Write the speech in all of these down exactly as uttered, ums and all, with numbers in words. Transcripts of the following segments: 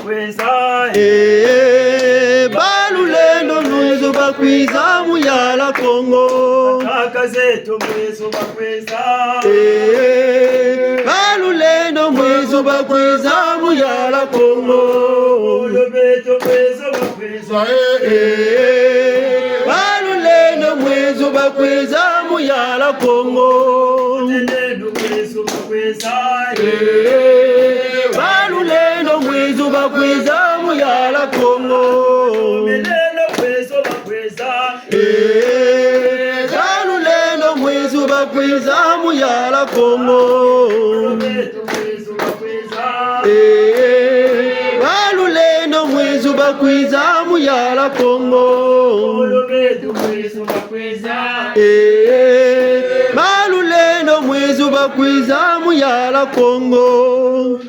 Kwiza, eh, balulendo mwizu bakwiza mu yala Kongo. Kaka zeto mwizu bakwiza. Eh, balulendo mwizu bakwiza mu yala Kongo. Beto mwizu bakwiza. Eh, balulendo mwizu bakwiza mu yala Kongo. Balulendo mwizu bakwiza. Eh, balulendo mwizu bakwiza mu yala Kongo. Eh, balulendo mwizu bakwiza mu yala Kongo. Eh, balulendo mwizu bakwiza mu yala Kongo. Eh, balulendo mwizu bakwiza mu yala Kongo.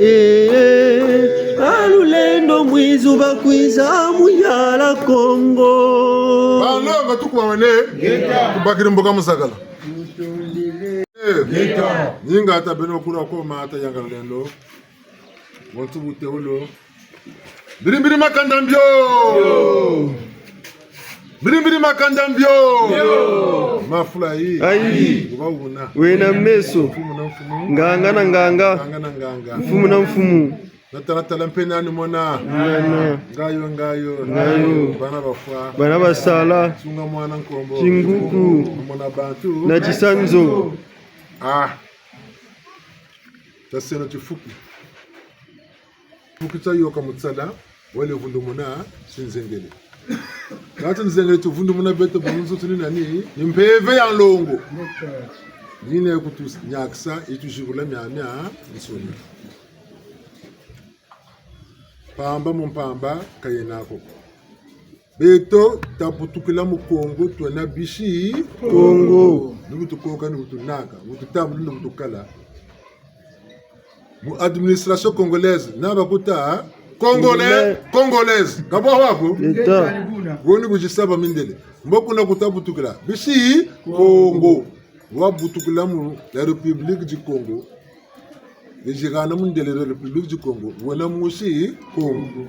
Eh, balulendo mwizu bakwiza mu yala Kongo. Banlongo tukubawane, tubakiri mbuka musakala. Eh, ninga ata beno kula ko mata yanga lulendo. Bonso buteulo. Mbiri mbiri makanda mbio. Mbiri mbiri makanda mbio. Mafula yi. Ayi. Kuba wuna. Wena meso. Mfumu na mfumu. Nganga na nganga. Nganga na nganga. Mfumu na mfumu. Na tala tala mpe nani mona. Nana. Ngayo, ngayo. Ngayo. Bana bafwa. Bana basala. Sunga mwana nkombo. Tinguku. Mona bantu. Na tisanzo. Ah. Taseno tifuku. Fuku tia yoka mu tsala, wele vundumuna tinzengele. Kati nzengele tuvundumuna beto bonso tuni nani, ni mpeve ya nlongo. Yina kutunyakisa, yituzibula miamiansoni. Mpamba mu mpamba, ka yena ko. Beto tabutukila mu Kongo, twena bisi Kongo. Ni bu tukoka, ni bu tunaka, bu tutambula, ni bu tukala. Mu administration congolaise, na bakuta, Congolais, Congolaise. Ka bwa wako? Leta. Woni bujisaba mindele. Mbo kuna kutabutukila. Bisi Kongo. Wabutukila mu la République du Congo. Bujihana mundele la République du Congo. Wena musi Kongo.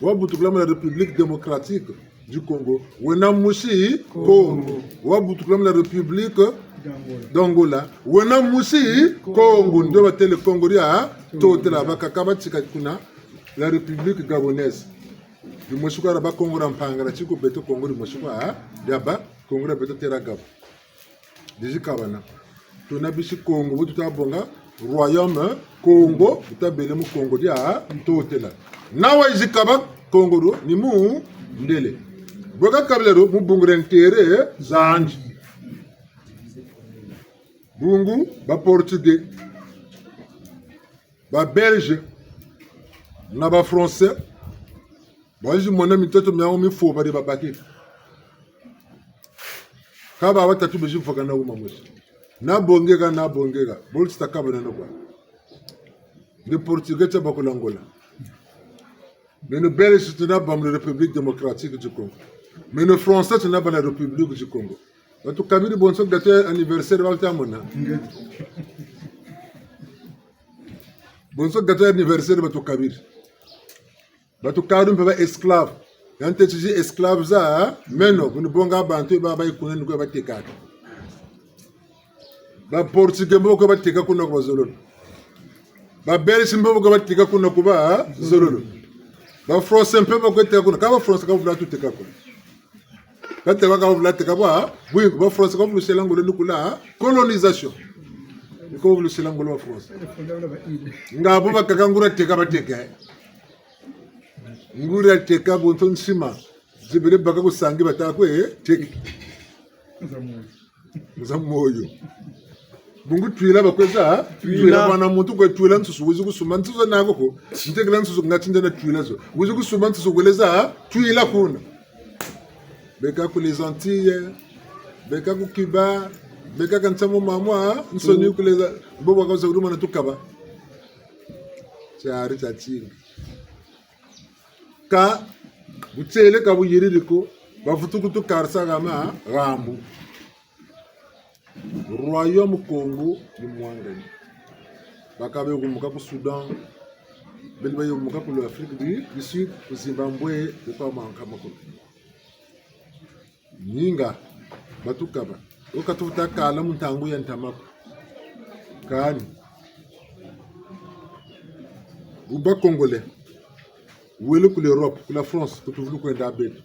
Wabutukila mu la République démocratique du Congo. Wena musi Kongo. Wabutukila mu la République d'Angola. Wena musi Kongo. Ndio batele Congo dia Ntotela, bakaka batika kuna la République gabonaise. Dimosi kwa dia ba Kongo dia Mpangala, tiko beto Kongo dimosi kwa dia ba Kongo dia beto terra Gabon. Dizi kabana. Twena bisi Kongo, bu tuta bonga Royaume Kongo, bu tabele mu Kongo dia Ntotela. Na wayizi kaba Kongo dio, ni mundele. Bwe kakabila dio, mu bungu dia intérêt zandi. Bungu ba Portugais, ba Belges, na ba Français, bayizi mona mitoto miawu mifobari babakiri. Ka ba batatu bezi vukana wuma mosi. Na bongeka, na bongeka. Bolo ti takabana no kwa. Nde Portugais tia bakula Angola. Meno Belge tina ba mu République démocratique du Congo. Meno Français tina ba na République du Congo. Batukabiri bonso gâteau ya anniversaire bata mona. Bonso gâteau ya anniversaire batukabiri. Batukadu mpe ba esclave. Ya ntete ti esclave za meno, bu ni bonga bantu ba bayi kuna ni kwe batekaka. Ba Portugais mbo kwe bateka kuna ku bazololo. Ba Belges mbo kwe bateka kuna ku bazololo. Ba Français mpe ba kwe teka kuna. Ka ba Français ka bavula tuteka kuna. Bateka ka bavula teka bwa, bwingu, ba Français ka bavulu sela ngolo ni kula colonisation. Ni ko bavulu sela ngolo ba Français. Nga bo bakaka nguria teka bateka. Nguria teka bonso nsima. Zibele baka ku sangi bata kwe teki. Mu za moyo. Bungu twila bakwe za, twila. Twila. Mwana muntu kwe twila nsusu, wizi kusumba nsusu nako ko. Ntekela nsusu nga ti nde na twila zo. Wizi kusumba nsusu kwele za, twila kuna. Beka ku les Antilles, beka ku Cuba, beka ka nsamu mamwa, nsoni ku les a-, bobo ka za kuluma na tukaba. Tiari tia tinga. Ka butiele ka buyiriri ko, bavutu kutukarisa hama hambu. Royaume Kongo ni mwangani. Bakabe kumuka ku Soudan, Bele bayomuka ku l'Afrique du, du Sud, ku Zimbabwe, de kwa manka makulu. Ninga, batukaba. Wo ka tuvuta kala mu ntangu ya ntama ko. Kani. Wuba Congolais. Wele ku l'Europe, ku la France, ku tuvulu kwenda beto.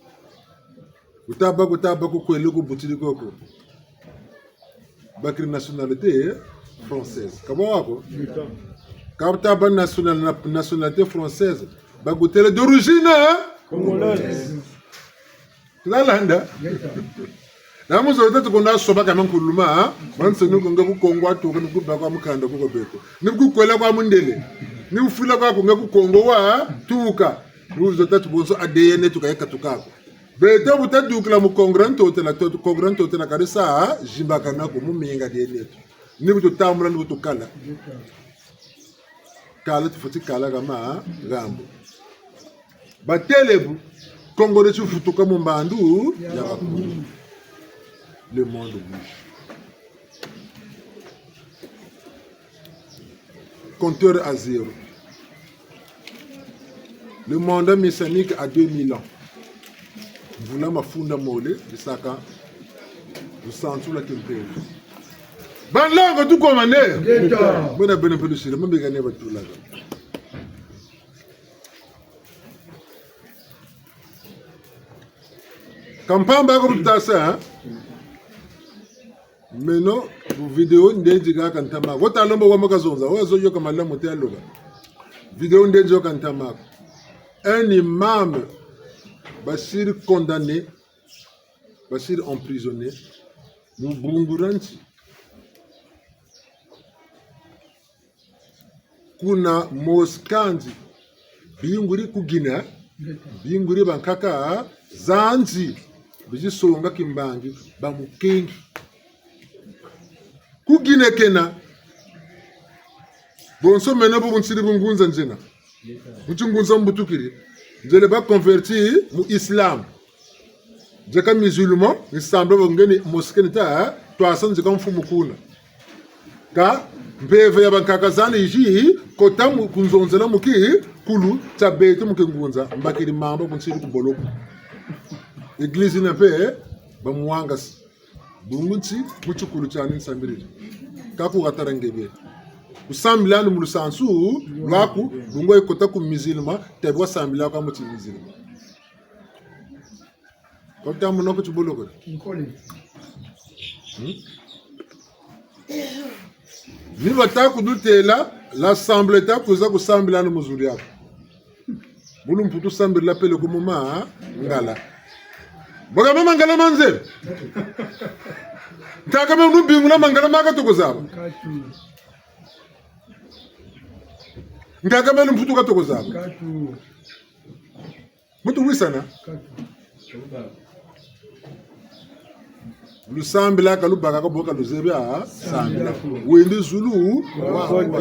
Wuta bâ, wuta bâ ku kwele ku butiri koko. Bakiri nationalité française. Ka bwa wako? Ka wuta bâ national-, na-, nationalité française. Bakutêle d'origine, hein? Congolaise. Tulalanda? Na mu zolo tatu konda soba kama nkuluma, hein? Manse nuko nge ku Kongo watuka, ni ku bâ kwa mukanda kuko beto. Ni ku kwela kwa mundele. Ni ku fwila kwa ko nge ku Kongo watuka. Ni mu zolo tatu bonso A D N tuka yeka tukako. Beto bu tadukila mu Congrès Ntotela, to-, Congrès Ntotela ka disa zimbakana ko mu minga die neto. Ni bu tutambula, ni bu tukala. Kala tufweti kala kama ngambo. Batêle bu, Congo deti vutuka mu mbandu ya bakulu. Le monde bouge. Compteur à zéro. Le monde messianique à deux mille ans. Mvula mafunda mole, bisaka, lusansu lwa kimpeve. Banlongo tukomane. Ngeta. Bwena beno mpe lusile, mambika ne batulaka. Ka mpamba ko bu tutasa, hein? Meno, bu vidéo ndenzi kaka ntama ko. Wo ta lomba wa maka zonza, wo zo yôka malamu te aloba. Vidéo ndenzi yôka ntama ko. Un imam basiri condamné, basiri emprisonné, mu bungu dia nsi. Kuna mosika nzi, binguri ku Guinée, binguri bankaka za nzi, bizi songa kimbangi, bamukengi. Ku Guinée kena, bonso meno bu nsiri bungunza nzena. Mu tingunza mbutukiri, nzele ba converti mu Islam. Nzeka musulman, ni sambila bo ngeni mosquée ni ta, twasa nzeka mfumu kuna. Kâ, mpeve ya bankaka zani yizi kota mu kunzonzela mu kikulu tia beto mu kingunza, mbakiri mamba ku nsiri ku boloko. Église yina mpe, bamwangasa. Bungu nti, mu tikulu tiani nsambiriri. Kâ ku katala nge be. Ku sambila ni mu lusansu lwaku, bungu yi kota ku musulman, tabi wa sambila kwa mu ti musulman. Kota muna ku tiboloko. Nkole. Hmm? Ni bata kudutêla, l'assemblée ta kwiza ku sambila ni mu zu diaku. Mu lumputu sambila peleko mu mangala. Baka ma mangala ma nze. Nkaka me nu bingula mangala ma katoko zaba. Nkaka me lumputu katoko zaba. Mu tuwisana. Lusambila ka lubaka ka bo ka luzebi a sambila. Wendi zulu, wa, wa.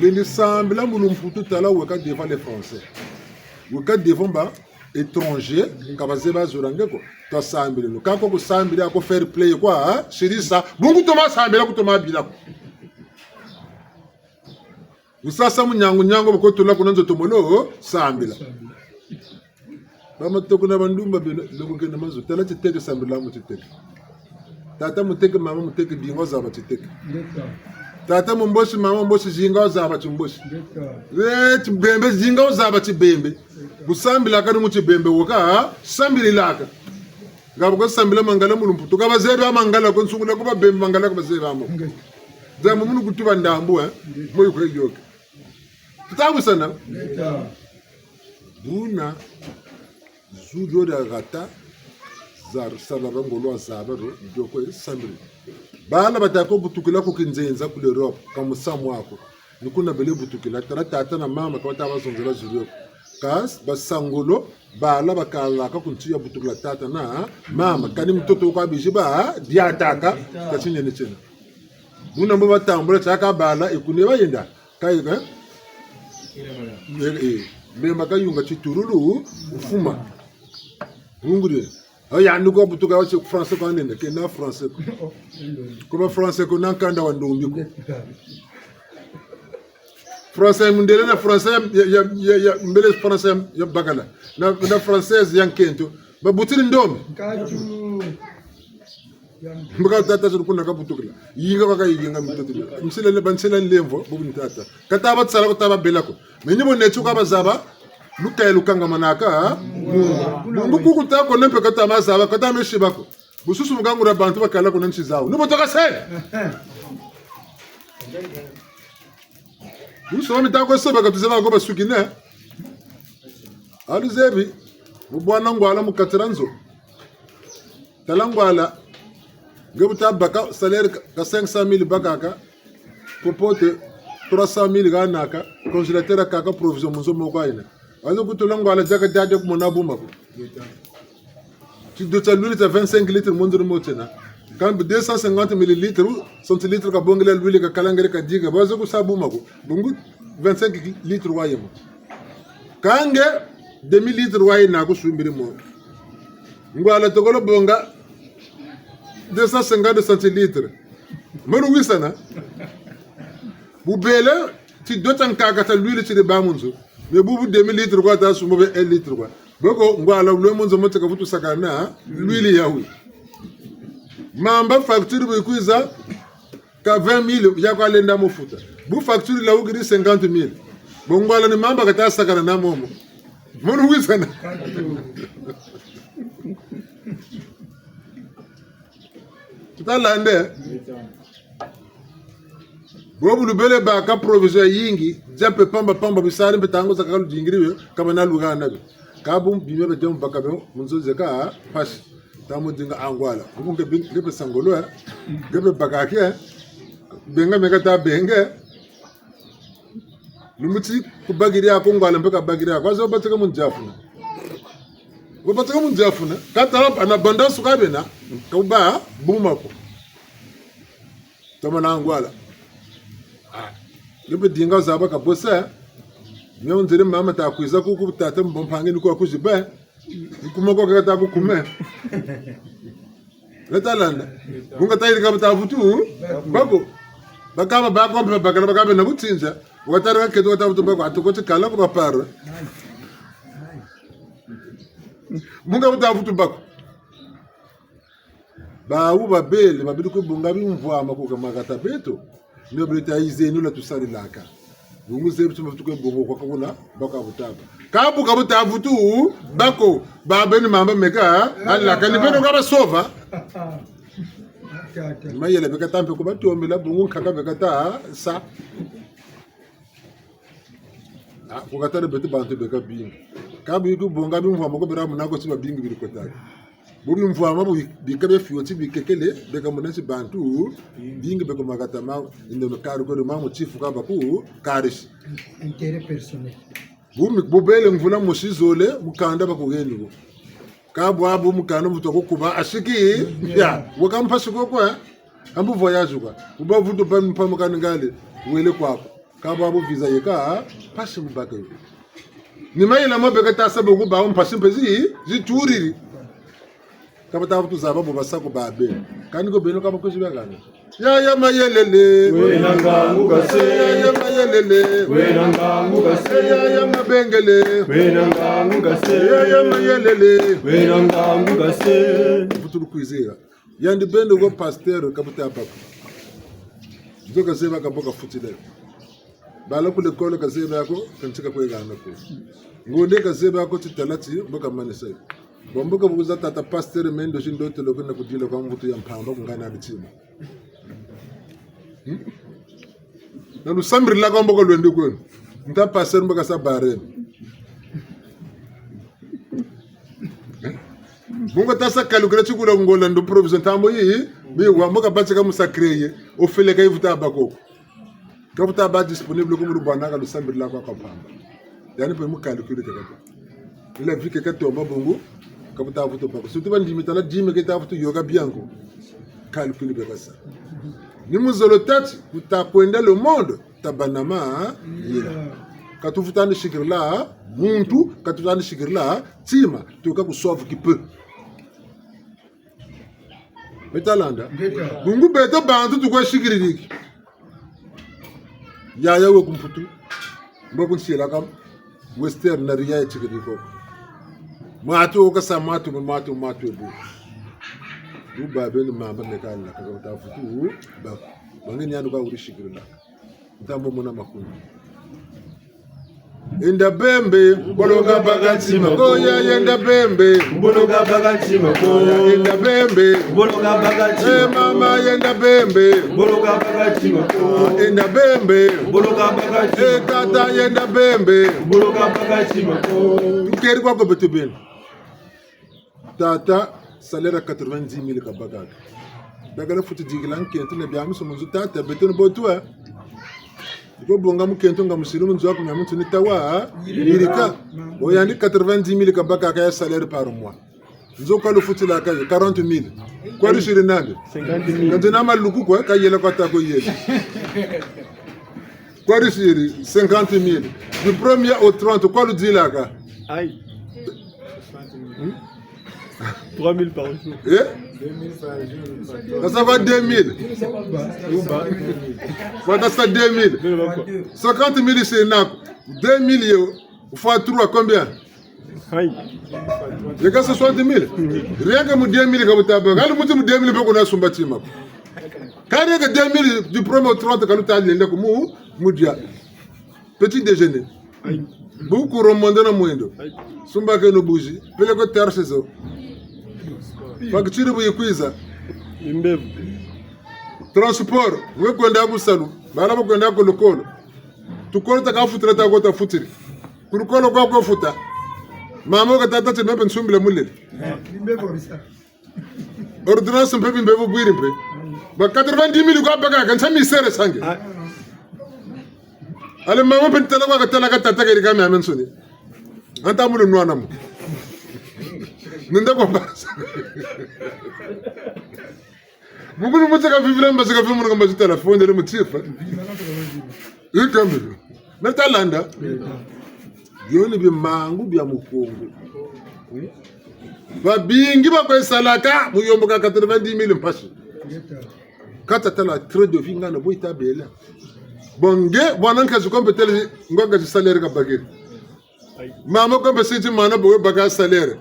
Lendi sambila mu lumputu tala weka devant les Français. Weka devant ba étrangers, ka bazebi a zola nge ko. Twasambileno. Kâ ko kusambila ko fair play kwa, sirisa. Bungu toma sambila, ku toma bila ko. Wusasa mu nyangu nyangu, bako tula kuna nzo tomolo sambila. Bamatoko na bandumba beno, loko kena mazu. Tala titeke, sambila mu titeke. Tata muteke, mama muteke, dinga wuzaba titeke. Tata mumbosi, mama mumbosi, zinga wuzaba timbosi. Eh, tibembe, zinga wuzaba tibembe. Kusambila kani mu tibembe woka, sambililaka. Nga bako sambila mangala mu lumputu. Ka bazebi a mangala ko, nsungula ko babembe mangala ko bazebi a mo. Nge. Za mu munu kutuba ndambu, eh? Moyo kwe yoke. Tutawisana? Ngeta. Buna, zu dio dia hata, za sala ba ngolo wazaba dio, dio kwe sambiri. Bala bata ko butukila ku kinzenza ku l'Europe, ka musamu wako. Ni kuna bele butukila, tala tata na mama, ka bata bazonzela zu dio ko. Kasi, basangolo, bala bakalaka ku nsi ya butukila tata na mama. Kani mutoto kwa bizi ba, diataka, ka tinene tiena. Buna mbo batambula tiaka bala, e kune bayenda. Kayi, eh? Eh, eh. Mbemba kayunga titurulu, mfuma. Bunguri. Awa yandi ko butuka wa ti français kwa nene, kena français ko. Ko ba français ko na nkanda wa ndombi ko. Français mundele na français ya, ya, ya, ya, mbele français ya bakala. Na, na française ya nkento. Babutiri ndombe. Nkatu. Mbuka tata suru kuna kabutukila. Yinga kaka yinga mitoto. Nsila le, bansila nlemvo, bubu ni tata. Kata batsala ko, taba bela ko. Meni bo netu ka bazaba, luka ya lukangamanaka, ha? Mungu kuku ta ko nempe kata mazaba, kata meshiba ko. Bususu mukangura bantu bakala kuna nsi zawu. Ni bo toka se! Buso mi ta ko soba ka tuzeba ko basukine. Aluzebi, mu bwana ngwala mu katira nzo. Tala ngwala, nge bu ta baka, salaire ka, ka cinq cent mille bakaka, popote trois cent mille kanaka, congélateur kaka provision mu nzo moko yina. Wazo kutula ngwala diaka diadia kumona buma ko. Tido tia l'huile tia vingt-cinq litres mu nzo mo tiena. Kambi deux cent cinquante millilitres, centilitres kabongela l'huile kakalangele kadika. Wazo kusa buma ko. Bungu vingt-cinq litres wayema. Kâ nge, demi-litre wayena kusumbiri mo. Ngwala tokolo bonga deux cent cinquante centilitres. Manu wisana. Bubele, tido tia nkaka tia l'huile tiri bâ mu nzo. Mais bubu demi-litre kwa ta sumba be un litre kwa. Boko ngwala wulwe mu nzo mo ti kavutu sakana, l'huile yawu. Mamba facture bu yikwiza, ka vingt mille, ya kwa lenda mo futa. Bu facture lawukiri cinquante mille. Bo ngwala ni mamba kata sakana na momo. Munu wisana. Tuta lande. Bobu lubele baka provision yayingi, dia mpe pamba pamba bisari mpe ntangu zakaka ludingiri bio, ka bana lugana bio. Kâ bu bima bia dia mu baka bio, mu nzo zeka, mpasi. Ta mu dinga ngwala. Kuku nge bin-, nge mpe sangolo, eh. Nge mpe bakaki, eh. Benga meka ta benge. Lumbu ti kubakiri ako ngwala mpe kabakiri ako. Wazo batika mu nzo ya funa. Wabatika mu nzo ya funa. Kâ tala pa na banda suka bena. Ka wuba buma ko. Toma na ngwala. Ah. Nge mpe dinga zaba ka bosa. Mia wunzele mama ta kwiza kuku tata mbo mpangi ni kwa kuziba. Ni kuma kwa kata kukume. Nge ta landa. Bunga tayiri ka bata vutu bako. Bakaba bako mpe bakala bakaba na butinza. Watari ka keto kata vutu bako. Atuko ti kala ko bapara. Bunga bata vutu bako. Bawu babele, babele kwe bonga bimvwama ku ka makata beto. Ni bo bele ta yizeni lwa tusarilaka. Bungu zebi ti mavutu kwe bonga kwa kakuna, baka butaba. Kâ bu ka buta vutu bako, babeni mamba meka, alaka ni beno ka basova. Mayela beka ta mpe ku batombela, bungu nkaka beka ta sa. Ah, ku katala beto bantu beka bingi. Kâ bu yiku bonga bimvwama ko bera muna ko ti babingi biri kotaka. Bu bimvwama bu bika bia fioti bikekele, beka muna ti bantu bingi beka makata ma, inde mekari ko de ma mu tifu ka baku karisi. Intérêt personnel. Bu mi-, bu bele mvula mosi zole, mukanda bakuheni ko. Kâ bwabu mukanda mvutu kukuba, asiki, ya, weka mpasi ko kwa, ambu voyage kwa. Uba vutu pa mpamukani ngale, wele kwaku. Kâ bwabu visa yeka, mpasi mu baka yo. Ni mayela mo beka ta sa bo ku bawu mpasi mpe zi, zituriri. Ka bata vutu zaba bo basa ko babe. Kani ko beno ka bakwizi bia kani. Yaya Mayelele. Wena ngangu kase. Yaya Mayelele. Wena ngangu kase. Yaya Mabengele. Wena ngangu kase. Yaya Mayelele. Wena ngangu kase. Vutu lukwizira. Yandi beno ko pasteur ka buta bako. Nzo kazeba ka bo kafutila. Bala ku l'école kazeba ko, kantika kwe hana ko. Ngonde kazeba ko ti tala ti, mbo kamanisa. Bo mbo kabuza tata pasteur mendo si ndotolo kuna kudila kwa mvutu ya mpamba kungana bitima. Hmm? Na lusambirila kwa mbo kalwende kweno. Nta pasteur mbo kasa bareme. Bungu ta sa calculer ti kula ngola ndo provision ntambo yi, bi wa mbo kabatika mu sacré ye, ofele ka yivuta bako ko. Ka vuta ba disponible ko mu lubwana ka lusambirila kwa kwa mpamba. Yandi mpe mu calculer kaka. Ni la vie ke katomba bungu, ka vuta vutu bako. Surtout ba ndimi tala dîme ke ta vutu yôka bien ko. Calculer beka sa. Ni mu zolo tâ ti, ku ta kwenda le monde, ta bâ na mayela. Ka tuvutandi sikirila muntu, ka tuvutandi sikirila tima, tuka ku sauve qui peut. Beta landa. Ngeta. Bungu beto bantu tukwe sikiririki. Yaya we ku Mputu. Mbo ku nsilaka Western na ria ya tikiri ko. Matu wo kasa matu, matu, matu ebu. Bu ba beni mamba meka la, kaka ta futu, ba. Bangi ni anu ka wuri sikirila. Ntambo mona makuni. Enda bembe, mboloka baka tima ko, ya yenda bembe. Mboloka baka tima ko. Ya enda bembe. Mboloka baka tima. Eh, mama yenda bembe. Mboloka baka tima ko. Enda bembe. Mboloka baka tima. Eh, tata yenda bembe. Mboloka baka tima ko. Tukeri kwa ko beto beni. Tata, salaire ya quatre-vingt-dix mille kabakaka. Bakala futi dikila nkento na bia miso mu nzo tata, beto ni bo tu, eh. Ko bonga mukento nga musiri mu nzo aku mia muntu ni tawa, eh. Yirika. Bo yandi quatre-vingt-dix mille kabakaka ya salaire par mois. Nzo ka lufutilaka yo, quarante mille. Kwa lusiri nandi? Cinquante mille. Kanzi na maluku kwa, kayela kwa tako yela. Kwa lusiri, cinquante mille. Du premier au trente, kwa ludilaka? Aïe. Hmm? Trois mille par jour. Eh? Ka sa kwa deux mille. Ou bas. Kwa ta sa deux mille. Deux mille quoi. Cinquante mille c'est nako. Deux mille yo, fois trois, combien? Aïe. Yeka soixante mille. Rien que mu deux mille ka bu ta baka. Ka lu muti mu deux mille boko na sumba tima. Ka rien que deux mille du premier au trente ka lu ta lenda ku mu, mu dia. Petit déjeuner. Aïe. Bu ku remonter na mwendo. Aïe. Sumbakeno bougie. Peleko terre saison. Facture bu yikwiza. Mbevo. Transport. Mwe kwenda ku salu. Bala ba kwenda ku lukolo. Tukolo ta ka futila ta ko ta futiri. Ku lukolo kwa ko futa. Mama wo ka tâ ti meno mpe nsumbila mulele. Ordonnance mpe bimbevo bwiri mpe. Ba quatre-vingt-dix mille kwa baka, ka nsa misere sange. Ah. Allez mama mpe ntala kwa ka tala ka tata keri ka miamiansoni. Anta mulu nwana mu. Nenda kwa basa. Mukulu mutse ka vivila mbazi ka vimuna ka mbazi téléphone, le mutifa. Ikambi. Meta landa. Bio ni bimangu bia mu Kongo. Babingi ba kwe salaka, mu yomboka quatre-vingt-dix mille mpasi. Ka ta tala train de vie ngana bo yita bela. Bon nge, bwana nkazi ko mpe tele, ngo nkazi salaire kabakiri. Mama ko mpe siti mwana bo we baka salaire.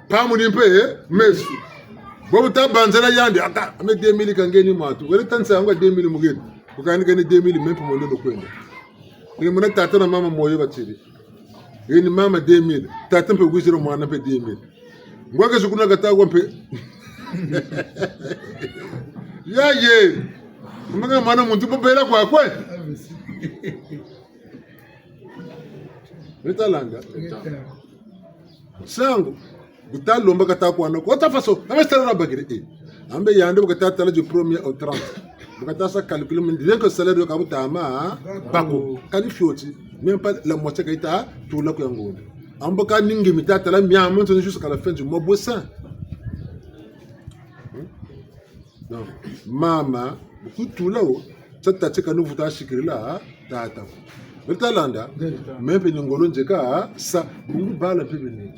Pamu ni mpe, eh, meso. Bo bu ta banzela yandi, aka, ame deux mille ka nge ni mwatu. Wele ta nsa yango deux mille mu nge ni. Bu kani kani deux mille mpe mwendo lo kwenda. Ni muna tata na mama moyo batiri. Ni mama deux mille. Tata mpe wizira mwana mpe deux mille. Ngwa ke zukuna kata kwa mpe. Ya ye. Mwana mwana muntu bo bela kwa kwe. Meta landa. Sango, bu ta lomba ka ta kwana ko. Ota faso, ame salaire bakiri, eh. Ambe yandi bu ka ta tala du premier au trente. Bu ka ta sa calcul, mais rien que salaire yo ka bu ta ma, bako. Kani fioti, même pas la moitié ka yita tula ku ya ngonda. Ambo kani nge mi ta tala miamiansoni jusqu'à la fin du mois, bo sa. Hmm? Donc, mama, bu ku tula wo, sa tâ ti kani vuta sikirila, tata. Meta landa, meno mpe ni ngolo nzeka, sa, bungu bala mpe beni.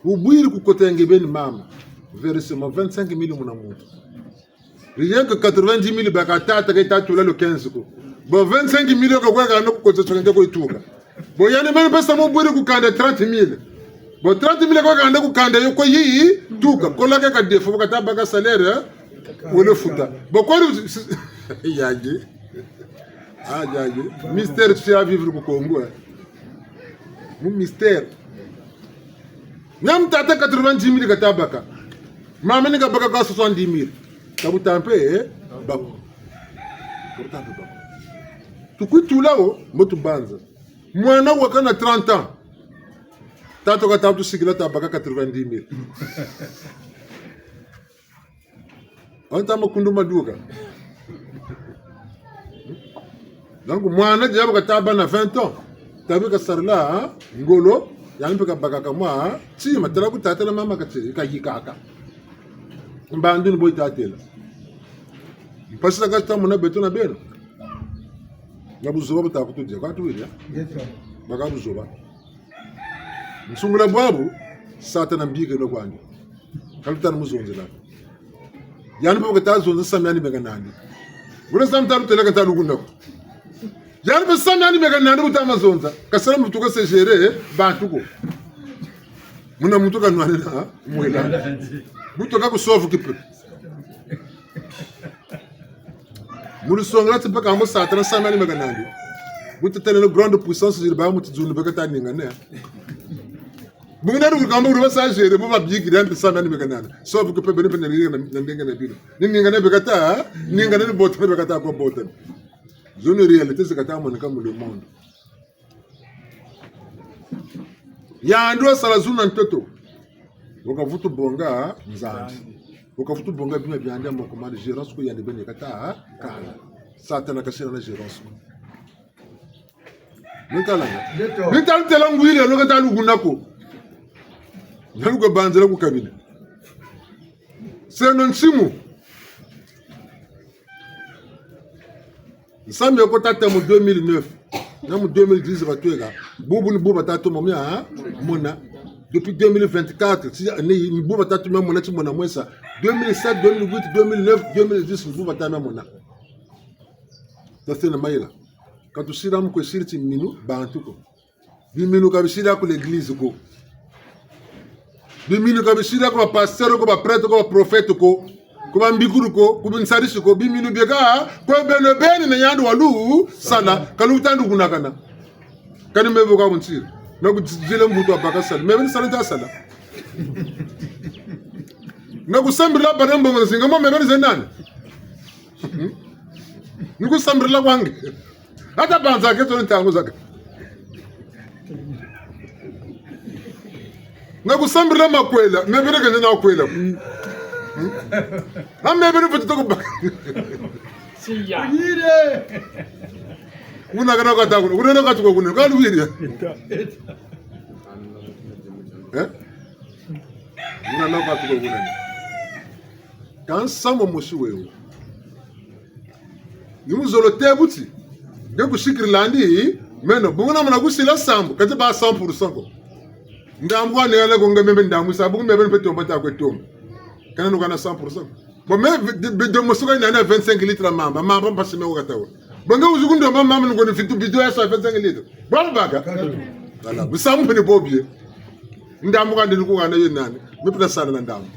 Wubwiri ku kota ya nge beni mama, versement vingt-cinq mille muna muntu. Rien que quatre-vingt-dix mille baka tata ka yita tula le quinze ko. Bon, vingt-cinq mille ka kwa kana ku kota tsoka nge ko yituka. Bon, yandi meno mpe sa mu bwiri ku kanda trente mille. Bon, trente mille kwa kanda ku kanda yo ko yi, yi, tuka. Kola ke ka défaut, ka ta baka salaire, eh? Wele futa. Bon, kwa lu, ya ye. Ah, ya ye. Mystère, tu sais, à vivre ku Kongo, eh. Mu mystère. Miamiansoni tata quatre-vingt-dix mille ka ta baka. Mama ni ka baka kwa soixante-dix mille. Ka bu ta mpe, eh? Bako. Ka bu ta mpe bako. Tukutula wo, mbo tubanza. Mwana waka na trente ans. Tata ka ta tusikila ta baka quatre-vingt-dix mille. Anta makundu maduka. Donc, mwana dia bu ka ta bâ na vingt ans. Tabi ka sarila, hein? Ngolo, yandi mpe ka baka ka mwa, hein? Tima, tala ku tata na mama ka ti, ka yikaka. Mbandu ni bo yita têla. Mpasi za ka ta mona beto na beno. Na buzoba bu ta kutudia, kwa tuwiri, ya? Baka buzoba. Nsungula bwabu, Satana mbikeno kwandi. Ka lu ta na mu zonzela. Yandi mpe bu ka ta zonza samu yandi meka nandi. Wele samu ta lu têlaka ta lu kuna ko. Yandi mpe cent mille yandi meka nandi bu ta ma zonza. Ka sala muntu ka se gérer, eh, bantu ko. Muna muntu ka nwanina, ha? Mwela. Muntu ka ku sauve kipe. Mu lusongela ti mpe ka mu Satana cent mille yandi meka nandi. Bu ta tala na grande puissance ziri ba mu tizunu beka ta ningane. Bungu nani kukamba kuri ba sa gérer, bo ba bikiri yandi cent mille yandi meka nandi. Sauve kipe beno mpe na ningane na, na ningane bino. Ni ningane beka ta, ha? Ningane ni botane beka ta kwa botane. Zo ni réalité zi ka ta moneka mu le monde. Yandi wasala zulu na ntoto. Wo ka vutu bonga Nzambi. Wo ka vutu bonga bima biandi ya moko mandi, gérance ko yandi beni ka ta kala. Satana ka sila na gérance ko. Ni tala nga. Ni tala tela ngwiri, lo ka ta lukuna ko. Nani ko banzela ku kabine. Seno nsimu. Nsamu ya kota ta mu deux mille neuf, na mu deux mille dix batweka. Bubu ni bu bata toma mia, ha? Mona. Depuis deux mille vingt-quatre, ti, ni, ni bu bata toma mona ti mona mwesa. Deux mille sept, deux mille huit, deux mille neuf, deux mille dix, ni bu bata mia mona. Tase na mayela. Ka tusila mu kwe siri ti minu, bantu ko. Biminu ka bisila ku l'église ko. Biminu ka bisila ku ba pasteur ko, ba prêtre ko, ba prophète ko. Ku ba mbikulu ko, ku binsarisi ko. Biminu bieka kwe beno beni na yandi walusala, ka lutandu kunakana. Kani me bu ka bunsiri. Na ku zile mbutu wa baka sala. Me beni sala nta sala. Na ku sambirila bana mbongo zinga, mo me beni ze nani? Hmm? Ni ku sambirila kwa nge. Ata banza ke to ntangu zaka. Na ku sambirila makwela, me beni ke na kwela. Hmm? Ha me beni futi toko baka. Siya. Wuna kana ka ta kuna, wuna na ka tuka kuna, ka luwiri. Eh? Wuna na ka tuka kuna. Ka nsamu mosi wewo. Ni mu zolo tê bu ti, nge ku sikirila ndi meno, bungu na mona ku sila sambu, kati ba cent pour cent ko. Ndambu kwa ni yala ko nge me mpe ndambu sa, bungu me mpe tomba ta kwe tomba. Kana nu kana cent pour cent. Bon, me bi-, bi-, bidon mosi ka yina na vingt-cinq litres ya mamba, mamba mpasi me wo ka ta wa. Bon, nge wizi ku ndomba mamba, nungo ni fitu bidon ya sa vingt-cinq litres. Bon, baka. Voilà, bu sambu ni bo bie. Ndambu ka ndi ni ku hana yo nani? Me mpe na sala na ndambu.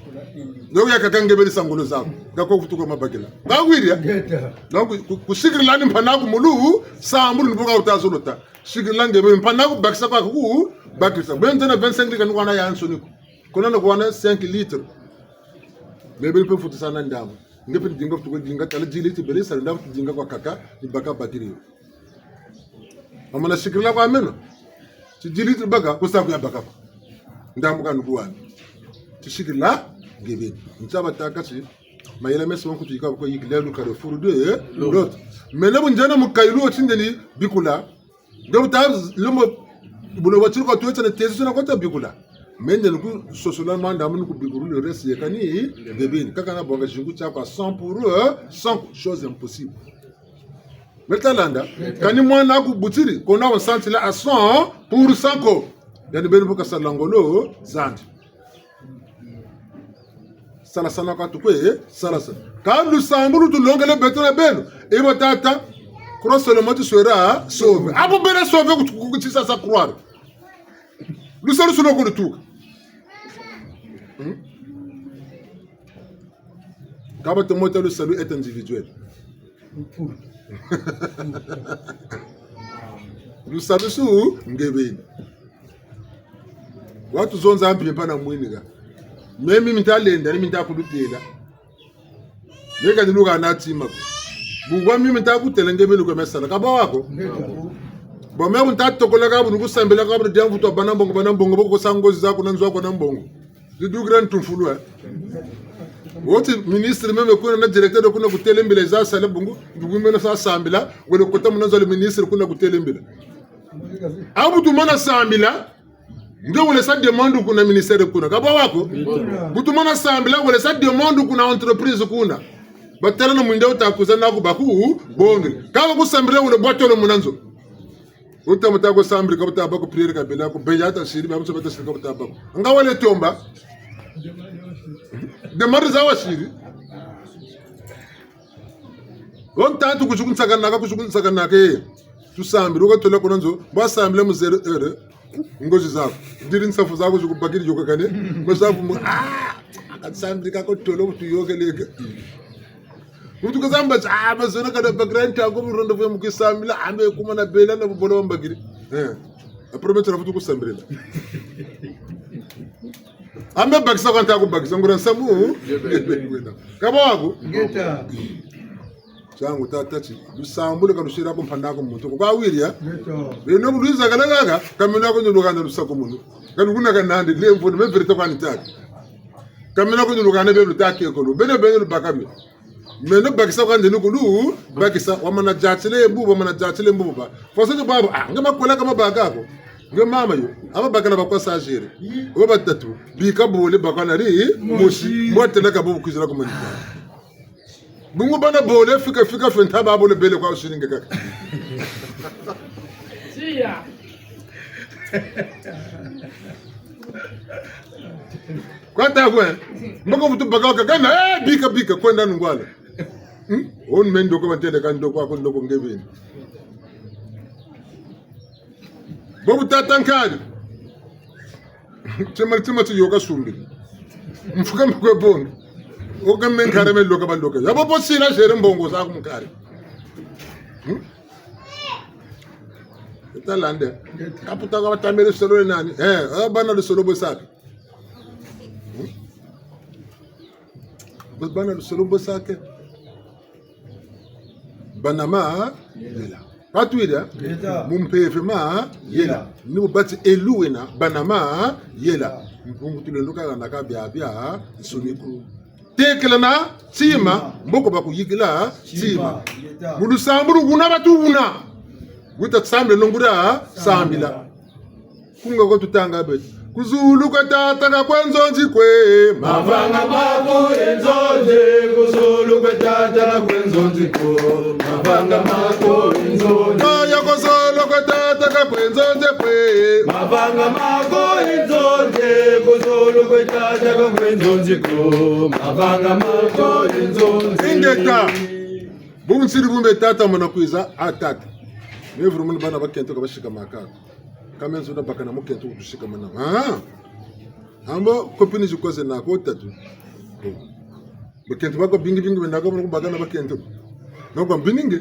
Yo ya kaka nge beni sa ngolo zaku. Ka ko kutuka mabakila. Ba wiri ya? Ngeta. Donc, ku-, ku sikirila ni mpangi'aku mu lu, sambu ni bo ka wuta zolo ta. Sikirila nge beni mpangi'aku bakisa kwa ku, bakisa. Bwe nzena vingt-cinq litres ka nu hana yansoni ko. Ko na na ku hana cinq litres. Me beni mpe futi sa na ndambu. Nge mpe ni dinga futi ko dinga, tala dix litres bele sa ndambu futi dinga kwa kaka, ni baka bakiri yo. Mama na sikirila kwa meno. Ti dix litres baka, ku sa ku ya baka ko. Ndambu ka nu ku hana. Ti sikirila nge beni. Ntia batâka ti, mayela meso wa nkutu yika ko yikila le carrefour de l'autre. Meno bu nzena mu kayilu wo ti nde ni bikula. Nge bu ta lembo, bu lo watiri kwa tuweta na tezi sona kwa ta bikula. Me nde ni ku sosola manda, mu ni ku bikulu le reste yeka ni nge beni. Kaka na bonga zingu tiaku à cent pour cent, chose impossible. Me ta landa, kani mwana'aku butiri, ko na wo nsantila à cent pour cent ko. Yandi beni bu ka sala ngolo zandi. Sala sana ka tukwe, eh, sala sana. Ka lusambulu tulongele beto na beno. Ebo tata, crois seulement tu seras sauvé. Abu bele sauvé ku, ku, ku, ti sa sa croire. Lusalusu lo ku lutuka. Hmm? Ka ba tomo ta lusalu est individuel. Lusalusu nge beni. Watu zonza mpimpa na mwini ka. Me mi mi nta lenda, ni mi nta kulutêla. Me ka ni luka na tima ko. Bu wa mi mi nta kutêla nge beni kwe me sala. Ka bwa ko? Bon, me bu nta tokola ka bu ni ku sambila ka bu ni dia mvutu wa bana mbongo, bana mbongo, bo ku sa ngozi zaku na nzo aku na mbongo. Zi dukira ntumfulu, eh. Wo ti ministre meme kuna na directeur kuna ku têle mbila za sala bungu, ndugu meno sa sambila, wele kota muna nzo le ministre kuna ku têle mbila. Abu tumana sambila, nge wele sa demande kuna ministère kuna. Ka bwa ko? Bu tumana sambila, wele sa demande kuna entreprise kuna. Batêla na mwinda wuta kwiza naku baku bonge. Ka ba ku sambila wele bwa tolo muna nzo. Wuta muta ku sambila ka buta bako prière ka bela ko, beya ta siri, ba musa bata siri ka buta bako. Nga wele tomba. Demande za wa siri. Wo ntantu ku zuku nsaka naka, ku zuku nsaka naka, eh. Tusambila, wukatula kuna nzo, bwa sambila mu zéro heure, ngozi zaku. Diri nsafu zaku zikubakiri yôka kane, ngozi zaku mu, ah, katusambila kako tolo tuyokeleka. Muntu kazamba, ah, mazono kana bakira ntangu mu rendez-vous mu kisambila, ambe kuma na bela na bubola wambakiri. Eh, a premier tala futu kusambila. Ambe bakisa kwa nta kubakisa, nguria nsamu. Kaba waku? Ngeta. Tiangu tata ti, lusambulu ka lusila ku mpanda ku muntu. Kwa wiri ya? Ngeta. Beno bu lwiza kala kaka, ka meno ko ni lukanda lusa ku munu. Ka lukuna ka nandi, lemvo, me vérité kwa nitaki. Ka meno ko ni lukanda beno lutaki ekolo. Beno beno lubaka mi. Meno bakisa kwa ndenu kulu, bakisa, wamana diatile mbuba, wamana diatile mbuba. Fosa ti babo, ah, nge makola ka mabaka ko. Nge mama yo, aba bakala bakwa sagere. Wo batatu, bika bole bakwa nari, mosi, mosi. Mbo tela ka bo kwizila ku manika. Bungu bana bole, fika, fika, fe nta ba bole bele kwa wusiri nge kaka. Tia. Kwa ta kwe, mboko vutu baka kaka na, eh, bika, bika, kwenda nungwala. Hmm? Wunu me ndoko batele ka ndoko, ako ndoko nge beni. Bobu tata nkari. Tima, tima ti yôka sumbiri. Mfuka mfuka bongo. Oka me nkari me loka baloka. Ya bobo sila zere mbongo zaku nkari. Hmm? Talande. Kaputa ka batamele solo nani? Eh, eh, bana lusolo bwe saka. Hmm? Bana lusolo bwe saka. Bana mayela. Patwila? Yela. Mu mpeve mayela. Yela. Ni bu bati elu wena, bana mayela. Mpungu tulendo kaka na ka biabia nsoni ko. Tekela na tima, mboko bakuyikila tima. Tima. Yela. Mu lusambulu wuna batu wuna. Wita sambila nonguria, sambila. Kunga ko tutanga beti. Ku zulu kwe tata ka kwe nzonzi kwe. Mavanga maku e nzonzi, ku zulu kwe tata ka kwe nzonzi ko. Mavanga maku e nzonzi. Kaya ku zulu kwe tata ka kwe nzonzi kwe. Mavanga maku e nzonzi, ku zulu kwe tata ka kwe nzonzi ko. Mavanga maku e nzonzi. Ingeta. Bu nsiri bu mbe tata mona kwiza, a tata. Me vuru muna bana bakento ka basikamaka ko. Ka me nzo na baka na mukento ku tusikamana. Ah! Ambo, kopini zikoze na ko tatu. Bakento bako bingi bingi bena ko baka na bakento. Na kwa mbiningi.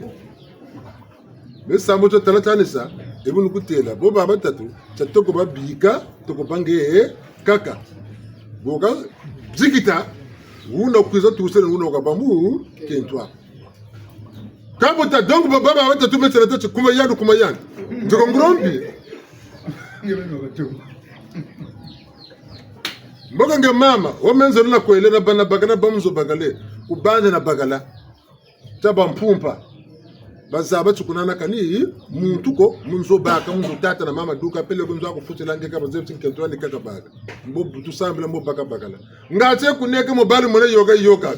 Me sambu tio tala tanisa, e bu nukutela. Bo baba tatu, tia toko babika, toko bange, kaka. Bo ka, zikita, wuna kwiza tusele, wuna kabambu, kento. Kabuta, donc, baba, baba, tatu metsela tati, kuma yandi, kuma yandi. Nzoko ngurombi. Mboka nge mama, wo me nzo na kwele na bana bakala, ba mu nzo bakale, ku banze na bakala. Tia ba mpumpa. Bazaba ti kuna na kani, muntu ko, mu nzo baka, mu nzo tata na mama duka, peleko nzo aku futila nge ka bazebi ti nkento wani kaka baka. Mbo butu sambila mbo baka bakala. Nga tie kuneke mobali mona yoka yoka.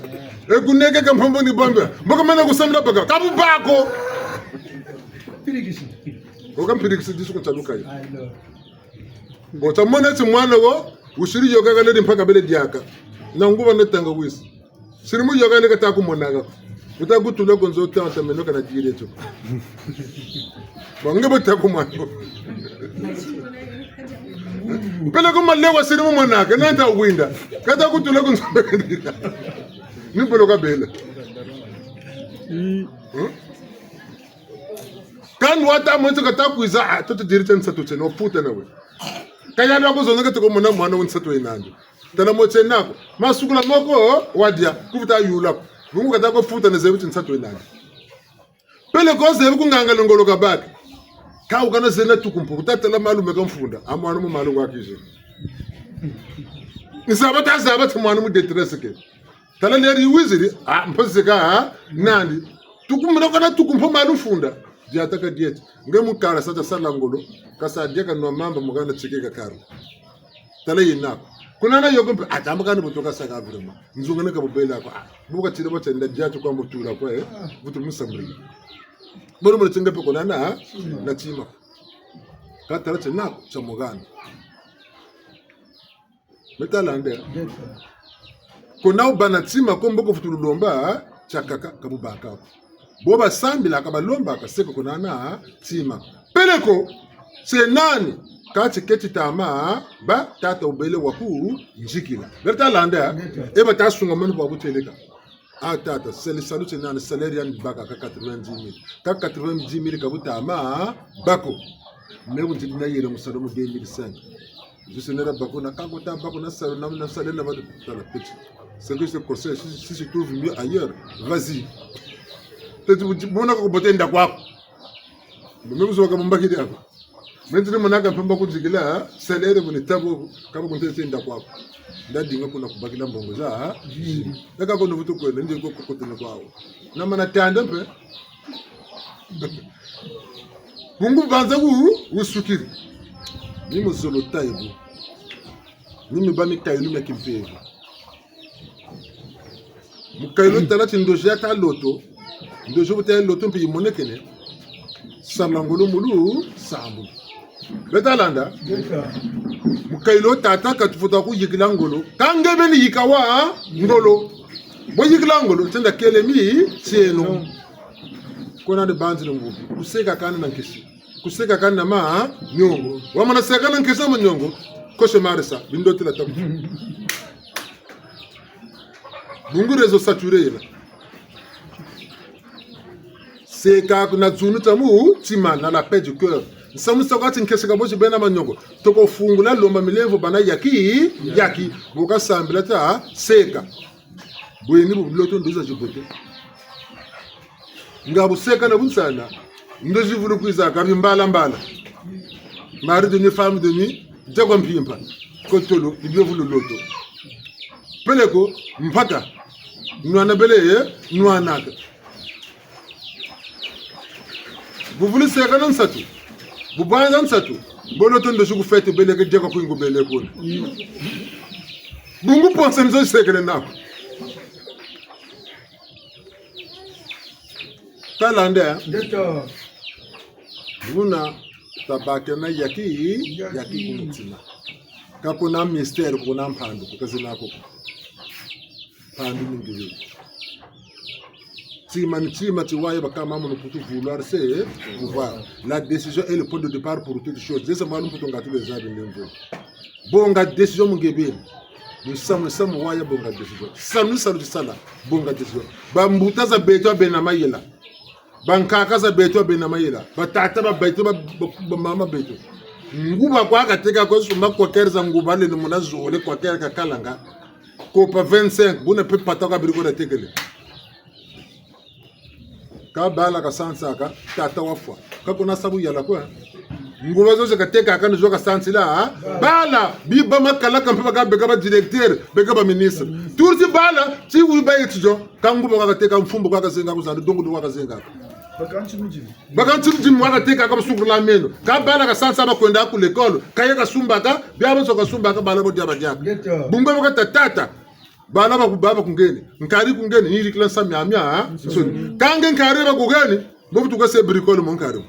E kuneke ka mpombo ni bombe. Mboka mena kusambila baka. Ka bu bako. Pirikisi. Oka mpirikisi disu ko taluka yo. Bo ta mona ti mwana wo, wusiri yoka ka nedi mpaka bele diaka. Na nguba ne tanga wisi. Siri mu yoka ne kata kumonaka. Wuta kutula ku nzo tata meno kana dire tio. Bo nge bo ta kumona. Peleko malewa siri mu monaka, nata winda. Kata kutula ku nzo. Ni peleko kabela. Hmm? Kani wata mwenze kata kwiza, ah, toto diri tia nsatu tiena, oputa na we. Kaya na kuzonza kati ko mona mwana wa nsatu yena nandi. Tala mo tiena ko. Masukula moko, wadia, kuvuta yula ko. Bungu kata ko futa na zebi ti nsatu yena nandi. Peleko zebi ku nganga longolo kabaka. Ka wukana zena tuku mpu, kutatala malu meka mfunda. A mwana mu malu kwa kize. Ni zaba ta zaba ti mwana mu détresse ke. Tala leri wiziri, ah, mpoze ka, ah, nandi. Tuku muna kana tuku mpo malu mfunda. Diata ka dieti. Nge mu kala sa ta sala ngolo, kasa dia kanwa mamba mu kana tieke ka karo. Tala yena ko. Kuna na yoko mpe, ah, tamba kana butoka saka vraiment. Nzunga ne ka bubela ko. Ah, bu katiri bo tienda diatu kwa mbo tula kwa, eh. Butu musambiri. Boro mbo tinga pe kuna na, ah, na tima. Ka tala tiena ko, tia mugana. Me tala nde. Ko na wubâ na tima ko mboko futulu lomba, tiakaka, ka bubaka ko. Bo basambilaka, balombaka, seka kuna na tima. Peleko, se nani, kati keti tama, ba tata wubele wa kunzikila. Bele ta landa, e bata sungamana bwa buteleka. Ah, tata, sali salu tie nani, salaire yandi baka ka quatre-vingt-dix mille. Ka quatre-vingt-dix mille ka bu tama bâ ko. Me bu nzidi nayele mu salu mu deux mille cinq. Je suis né là-bas, na ka ko ta bâ ko na salu na, na salaire na ba tala petit. Ce que je te conseille, si, si tu trouves mieux ailleurs, vas-y. Teti bu, mona ko bote nda kwaku. Me bu zoka mbakidi ako. Me ntini monaka mpe mba kunzikila, salaire bu ni tabo, ka ba kuntete nda kwaku. Nda dinga kuna kubakila mbongo za, ha? Eka ko nuvutu kwenda, ndi ko kukutene kwawu. Na mana tanda mpe. Bungu banza wu, wusukiri. Ni mu zolo tayi bu. Ni mu bâ mikayilu mia kimpeve. Mukayulu tala ti ndozi ya ta loto. Ndozi bu ta loto mpe yimonekene. Sala ngolo mu lusambulu. Beta landa? Beta. Mukayulu tata ka tufweti kuyikila ngolo. Ka nge beni yika wa ngolo. Bo yikila ngolo, tenda kele mitieno. Kona de banzi le mvubi. Kuseka kani na nkesi. Kuseka kani na manyongo. Wamana seka na nkesi na manyongo. Cauchemar sa. Bindotela taku. Bungu réseau saturé yena. Seka kuna dzunu tia mutima na la paix du cœur. Nsamu sa kwa ti nkesi ka bo ti bena manyongo. Toko fungula lomba milemvo bana yaki, yaki. Bo ka sambila ta seka. Bweni bu loto ndozi za zibote. Nga bu seka na bunsana. Ndozi vulu kwiza ka bi mbala mbala. Mari de nuit, femme de nuit, dia kwa mpimpa. Kotolo, ni bio vulu loto. Peleko, mpaka. Nwana bele ye, nwanaka. Bu vulu seka na nsatu. Bu bwanza nsatu. Bo loto ndozi ku fête bele ke dia kwa kwingu bele kuna. Bungu ponse nzo sekele nako. Talande, eh? Ndeto. Buna tabakena yaki, yaki. Yaki ku mutima. Ka kuna mystère, kuna mpandu, ku kazina ko. Mpandu mingi. Tima ni tima ti waye bakama mu Mputu vouloir c'est pouvoir. La décision est le point de départ pour toute chose. Zesa malu Mputu ngatu le zabi ndemvo. Bonga décision mu nge beni. Ni samu, samu waya bonga décision. Samu, samu ti sala, bonga décision. Bambuta za beto bena mayela. Bankaka za beto bena mayela. Batata ba beto, ba, ba, bamama beto. Nguba kwa kateka ko sumba kwa keri za nguba le ni muna zole kwa keri kakalanga. Kopa vingt-cinq, buna mpe pata kwa biri ko na tekele. Ka bala kasansaka, tata wafwa. Ka kuna sa bu yala ko. Nguba zo ze katekaka ni zo kasansila, ha? Bala, bi ba makala ka mpe baka beka ba directeur, beka ba ministre. Tursi bala, ti wu ba étudiant, ka nguba kwa kateka mfumbu kwa kazenga kuzandu, dongo kwa kazenga. Bakanti mujimi. Bakanti mujimi kwa kateka ka basukula meno. Ka bala kasansa bakwenda ku l'école, ka ye kasumbaka, bia bonso kasumbaka, bala bo dia badiaka. Ndeto. Bungu bo kata tata. Bala ba ku, baba kungeni. Nkari kungeni, ni yirikila nsamu miamia, ha? Nsoni. Nsoni. Ka nge nkari ba kungeni, bo bu tuka se bricole mu nkari.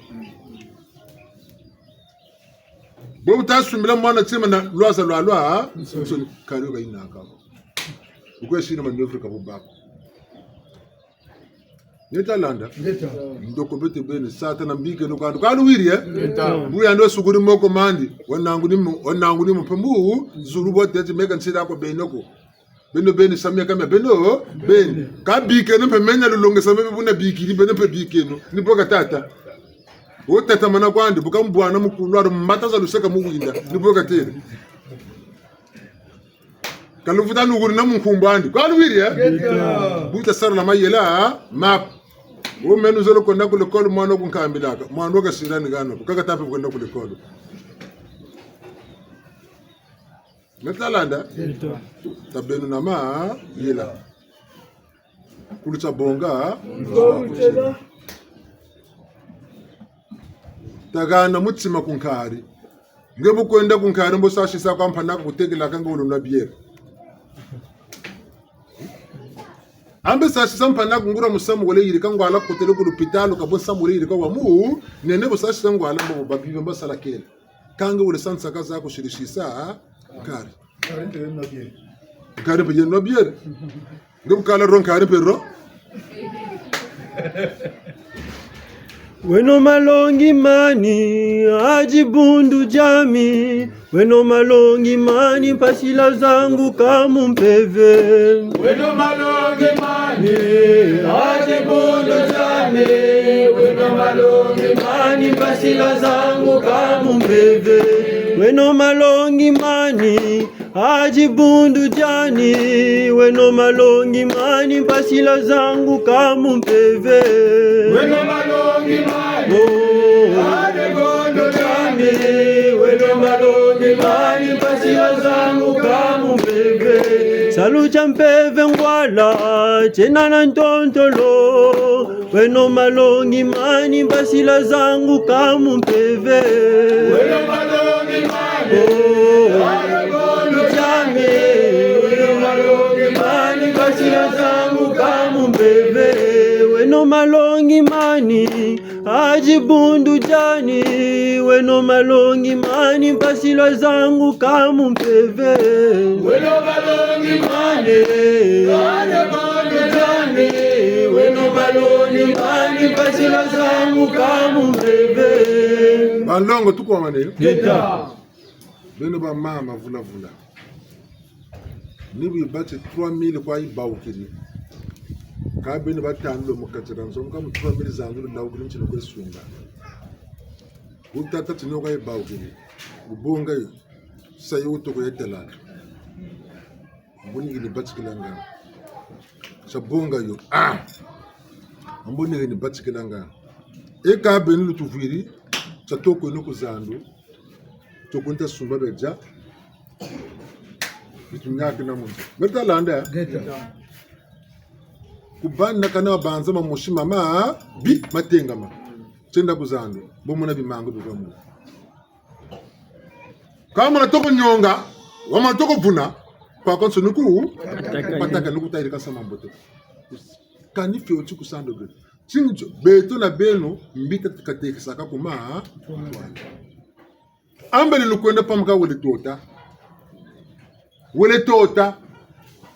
Bo bu ta sumbila mwana tima na lwaza lwalwa, ha? Nsoni. Nsoni. Nkari ba yinaka. Bu kwe sina manœuvre ka bu bako. Nge ta landa? Nge ta. Ndoko beto beni, Satana mbikeno kwandu. Ka luwiri, eh? Nge ta. Bu yandi wasukuri moko mandi, wananguni mu, wananguni mu mpe mu zulu bwa tete meka nsila kwa beno ko. Beno beni samia kamia beno beni. Ka bikeno mpe mena lulongesa mebe buna bikiri, beno mpe bikeno. Ni bo ka tata. Wo tatamana kwandi, bu ka mbwana mu kulwaro, mbata za luseka mu winda. Ni bo ka tele. Ka luvuta nukuri na mu nkumbu andi. Ka luwiri, eh? Nge ta. Bu ta sarila mayela, ha? Map. Wo meno zolo kwenda ku l'école, mwana wo kunkambilaka. Mwana wo kasila ni gano. Ka kata mpe kwenda ku l'école. Nge ta landa? Nge ta. Tabeno na mayela. Kulu tia bonga. Tagana mutima ku nkari. Nge bu kwenda ku nkari mbo sasisa kwa mpanaka kutekelaka nge wulu nwa bière. Ambe sasisa mpanaka nguria musamu wele yirika ngwala kotele ku lupitalu ka bo nsamu wele yirika wa mu, nene bu sasisa ngwala mbo babibe mbo sala kele. Ka nge wele sansaka za kusirisisa, nkari. Nkari mpe yeno bière. Nge bu kala ro nkari mpe ro. Weno malongi mani, a dibundu diami. Weno malongi mani, mpasi lwazanguka mu mpeve. Weno malongi mani, a dibundu diami. Weno malongi mani, mpasi lwazanguka mu mpeve. Weno malongi mani, a dibundu diani, weno malongi mani, mpasi lwazanguka mu mpeve. Weno malongi mani, oh, a dibundu diani, weno malongi mani, mpasi lwazanguka mu mpeve. Salu tia mpeve ngwala, tiena na ntontolo. Weno malongi mani, mpasi lwazanguka mu mpeve. Weno malongi mani, oh, a dibundu diami. Weno malongi mani, mpasi lwazanguka mu mpeve. Weno malongi mani, a dibundu diani. Weno malongi mani, mpasi lwazanguka mu mpeve. Weno malongi mani, a dibundu diani. Weno malongi mani, mpasi lwazanguka mu mpeve. Banlongo, tukwamane. Ngeta. Beno bamama vula vula. Ni bu yibati trois mille kwa yibawukiri. Kâ beno batandulu mu kati dia nzo, mu ka mu trois mille zandu lulawukiri ntinu kwe sumba. Bu tata tino kwa yibawukiri. Bu bonga yo. Sa yo wutoko yetelaka. Mbo ni yini batikilanga. Sa bonga yo. Ah! Mbo ni yini batikilanga. E kâ beno lutuvwiri, sa toko yeno ku zandu. Toko nta sumba bia dia. Bitu nyaki na muntu. Beta landa. Ngeta. Kubana kana banza mamosi mama, bi, matengama. Tienda ku zandu. Bo mona bimangu bivamuna. Ka mona toko nyonga, wamona toko vuna, kwa konso nuku, pataka nuku tayiri kasa mambote. Kani fioti ku sando be. Tinzo, beto na beno, mbi ta katekesaka kuma, ambele lukwenda pamuka wele tota. Wele tota.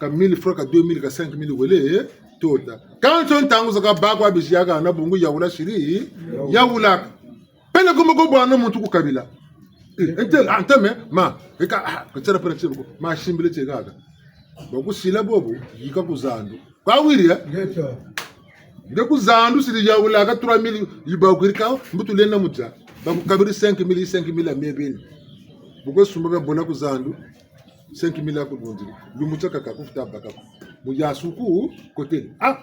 Ka mille francs, ka deux mille, ka cinq mille wele tota. Kansi ntangu zakaka bakwa bizi yaka na bungu yawula siri, yawulaka. Peleko moko bwana muntu ku kabila. Eh, ente, ah, nteme, ma, eka, ah, ka tiela pele tiela ko, ma simbile tie kaka. Bakusila bobo, yika ku zandu. Kwa wiri, eh? Ngeta. Nge ku zandu siri yawulaka trois mille, yibawukiri ka, mbo tulenda mu dia. Bakukabiri cinq mille, cinq mille ya mebeni. Bu kwe sumba bia bola ku zandu, cinq mille ya ku bundiri. Lumbu tiakaka ku futa baka ko. Mu yasuku, kotele. Ah!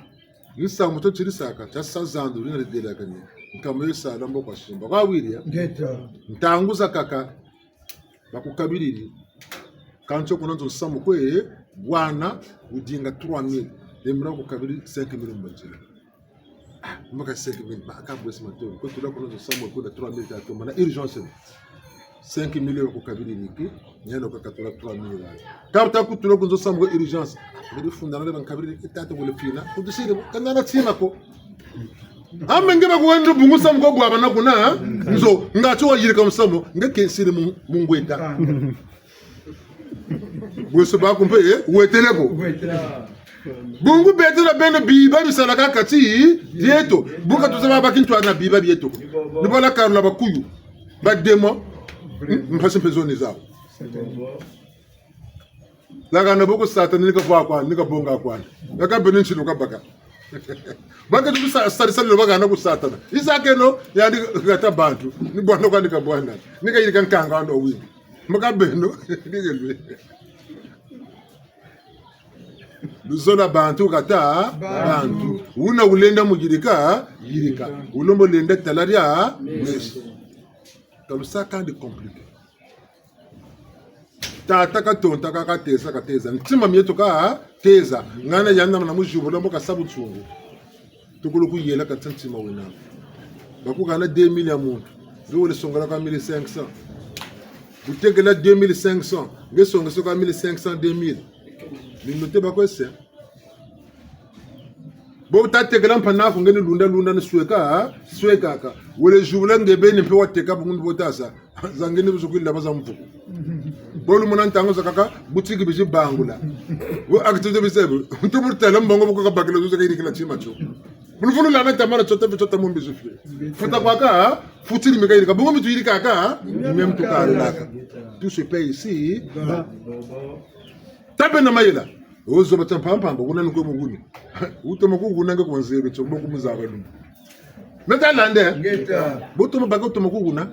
Ni samu tio tieri saka, tia sa zandu, lina lidelakani. Nkama yo sala mbo kwa simba. Kwa wiri, eh? Ngeta. Ntangu zakaka, bakukabiriri. Kansi kuna nzo nsamu kwe, bwana, wudinga trois mille. Lemina kukabiri cinq mille mbanzila. Ah, mbaka cinq mille, ba, ka bwesi matondo. Ko tula kuna nzo nsamu kwe na trois mille ta tomba na urgence. Cinq mille bakukabiriri ki, ni yandi kaka tula trois mille. Ka buta kutula ku nzo nsamu kwe urgence. Ngeri funda na bankabiriri ki tata wele fina. Kutusiri, ka nana tima ko. Ame nge bakuwendo bungu samu ko bwabana kuna, nzo, nga tio wayirika musamu, nge kensiri mu, mu ngweta. Bweso baku mpe, eh, wetele ko. Bungu beto na beno biba bisalaka kati dieto. Bu ka tuzaba ba kintwari na biba bieto ko. Ni bala karula bakuyu. Ba démon. Mpasi mpe zo ni zawu. Laka na bo ku Satana ni kavwa kwani, ni kabonga kwani. Laka beno ntinu kabaka. Baka tu sa-, sali sali lo baka na ku Satana. Yisakeno, yandi kata bantu. Ni bwana kwani kabwana. Ni kayirika nkanga wandi wawingi. Maka beno, ni kelwe. Luzolo lwa bantu kata, bantu. Wuna wulenda mu yirika, yirika. Wulembo lenda tala dia, meso. Ka lusa kandi compliqué. Tata katonta ka kateza, kateza. Ntima mieto kateza. Ngana yandi na muzibula mbo kasa bunsungu. Tukulu kuyela kati ntima wena. Bakuhana deux mille ya muntu. Nge wele songela kwa mille cinq cents. Butekela deux mille cinq cents. Nge songela kwa mille cinq cents, deux mille. Ni note bakwese. Bo tatekela mpangi'aku nge ni lunda lunda ni sweka, ha? Swekaka. Wele zibula nge beni mpe wateka bungu ni bo tasa. Za nge ni buzu kwila ba za mvuku. Bo lumona ntangu zakaka, butiki bizi bangula. Bo activité bizebi. Ntu bu tala mbongo bu kaka bakila zuza kayirikila tima tio. Buluvulu lana tamana tiota fi tiota mu mbizi fi. Futa kwaka, futiri mika yirika. Bungu mi tuyirikaka, ni meme tukarilaka. Tout se paie ici-bas. Tabeno na mayela. Ozo bata mpamba mpamba, kuna ni kwe mu kuna. Wutoma ku kuna nge kwa nzebi, tio bo ku muzaba lumbu. Meta lande. Ngeta. Bu toma baka wutoma ku kuna.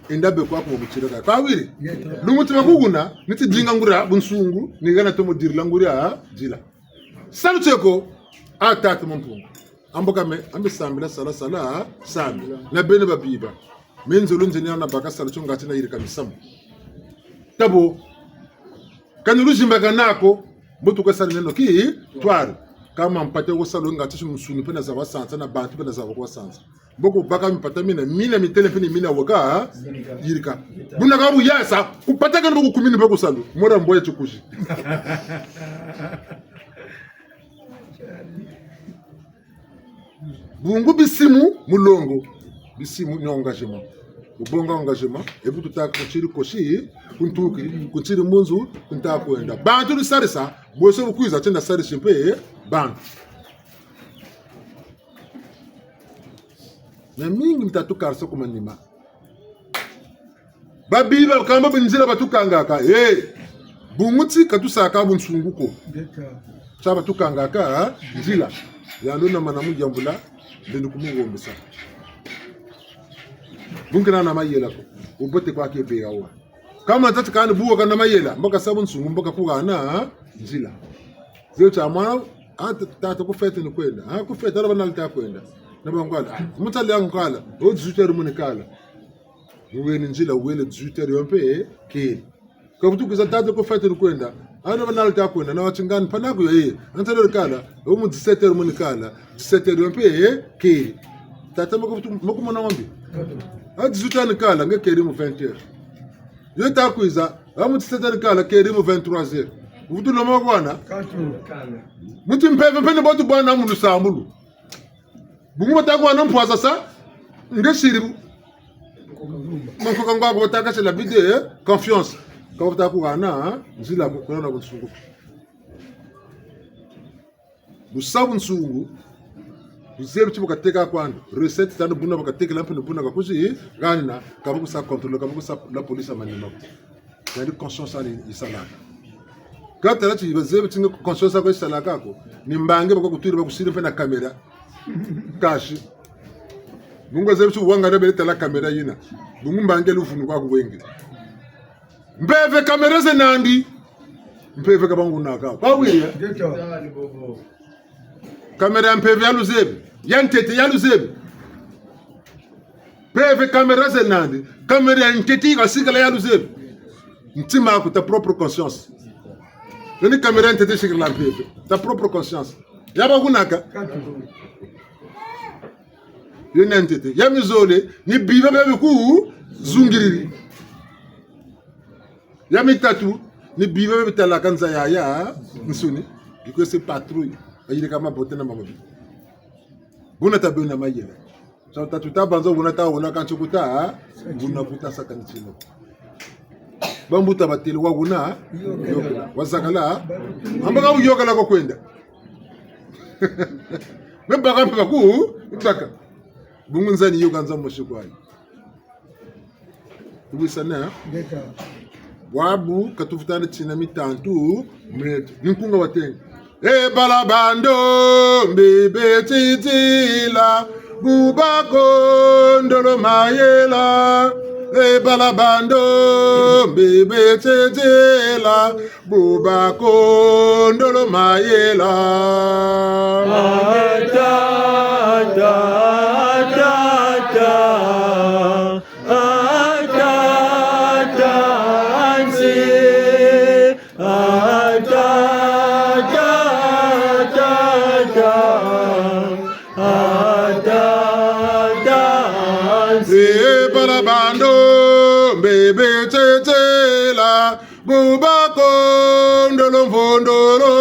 Enda be kwaku mu butira ka. Kwa wiri. Ngeta. Lumbu tima ku kuna, ni ti dinga nguria bunsungu, ni hana tomo dirila nguria, dila. Salu tieko, a tata Mampungu. Ambo kame, ambe sambila sala sala, sambila. Na beno babiba. Me nzolo nzeni na baka salu tio ngati nayirika misamu. Tabo. Kani luzimbakana ko, mbo tuka sala neno ki, twari. Kâ ma mpata wo salu ngati si musuni mpe nazaba sansa, na bantu mpe nazaba kwa sansa. Mbo ku baka mpata mina, mina mitele mpe ni mina waka, yirika. Buna ka bu yasa, ku pata kani mbo ku kumini mpe ku salu. Mora mboya tikuzi. Bungu bisimu, mulongo. Bisimu ni engagement. Wubonga engagement, e bu tuta ku ntiri kosi, ku ntuki, ku ntiri munzu, ku nta kwenda. Bantu lusarisa, bweso bu kwiza tienda sarisi mpe, bantu. Na mingi mita tukarisa ku manima. Babiba kamba bu nzila batukangaka. Eh, bungu ti ka tusaka bunsungu ko. Tia batukangaka, ha? Nzila. Yandi na mana mu yambula, ndendi ku mu wombesa. Bu nkena na mayela ko. Wubote kwa ke be yawa. Kâ ma tata kani bu waka na mayela, mbo kasa bunsungu, mbo kakuhana, ha? Nzila. Zebi tia mwana, ah, t-, tata ku fête ni kwenda. Ah, ku fête, ala bana lita kwenda. Na bangwala, ah, mutali yangu kala, o dix-huit heures muni kala. Wuweni nzila, wuwele dix-huit heures yo mpe, eh, keri. Kavutu kwiza tata ku fête ni kwenda. Ana bana lita kwenda, na wati ngani pana ku yo, eh. Antalo kala, o mu dix-sept heures muni kala. Dix-sept heures yo mpe, eh, keri. Tata mako vutu, mako mona ngombi. A dix-huit heures ni kala, nge keri mu vingt heures. Yo ta kwiza, a mu dix-sept heures ni kala, keri mu vingt-trois heures. Vutu loma kwana. Muti mpeve mpe ni bo tu bwana mu lusambulu. Bungu bata kuhana mpwasa sa, nge siri bu. Mankoka ngwa ko bata kasela bide, eh, confiance. Ka bata kuhana, ha? Nzila ku, kuna na bunsungu. Bu sa bunsungu, bu zebi ti bu kateka kwandi. Recette tani buna bu katekela mpe ni buna kakuzi, eh, ganina, ka bu kusa contrôler, ka bu kusa la police ya manima. Yandi conscience ani yisalaka. Ka tala ti bazebi ti nge conscience ako yisalaka ko. Ni mbangi bako kutwiri bakusiri mpe na caméra. Kasi. Bungu zebi ti wanga na bele tala caméra yina. Bungu mbangi luvunu kwa kuwenge. Mpeve caméra ze nandi. Mpeve ka bangunaka. Kwa wiri, eh? Caméra ya mpeve ya luzebi. Ya ntete ya luzebi. Mpeve caméra ze nandi. Caméra ya ntete yi kasikala ya luzebi. Ntima aku, ta propre conscience. Yo ni caméra ya ntete sikala mpeve. Ta propre conscience. Ya bakunaka. Yo ni ya ntete. Ya mizole, ni biba bia biku zungiriri. Ya mitatu, ni biba bia bitalaka nza ya, ya nsuni. Bikwe se patrouille. Bayirika mabote na mamabi. Buna tabeno na mayela. Sa tatu tabanza wuna ta wuna kanti kuta, wuna kuta sakani tino. Bambuta batele wa wuna, yokela. Wazakala, amba ka wuyokela ko kwenda. Me baka mpe baku, baka. Bungu nza ni yoka nza mosi kwa yi. Tuwisane, eh? Ngeta. Bwabu, ka tufutane tina mitantu, meto. Ni nkunga watenge. E bala ba ndombe betitila, bu bakondolo mayela. E bala ba ndombe betitila, bu bakondolo mayela. Ah, tata, tata, ah, tata, nsi. Ah, tata, tata, ah, tata, nsi. E bala ba ndombe betetela, bu bakondolo mvondolo.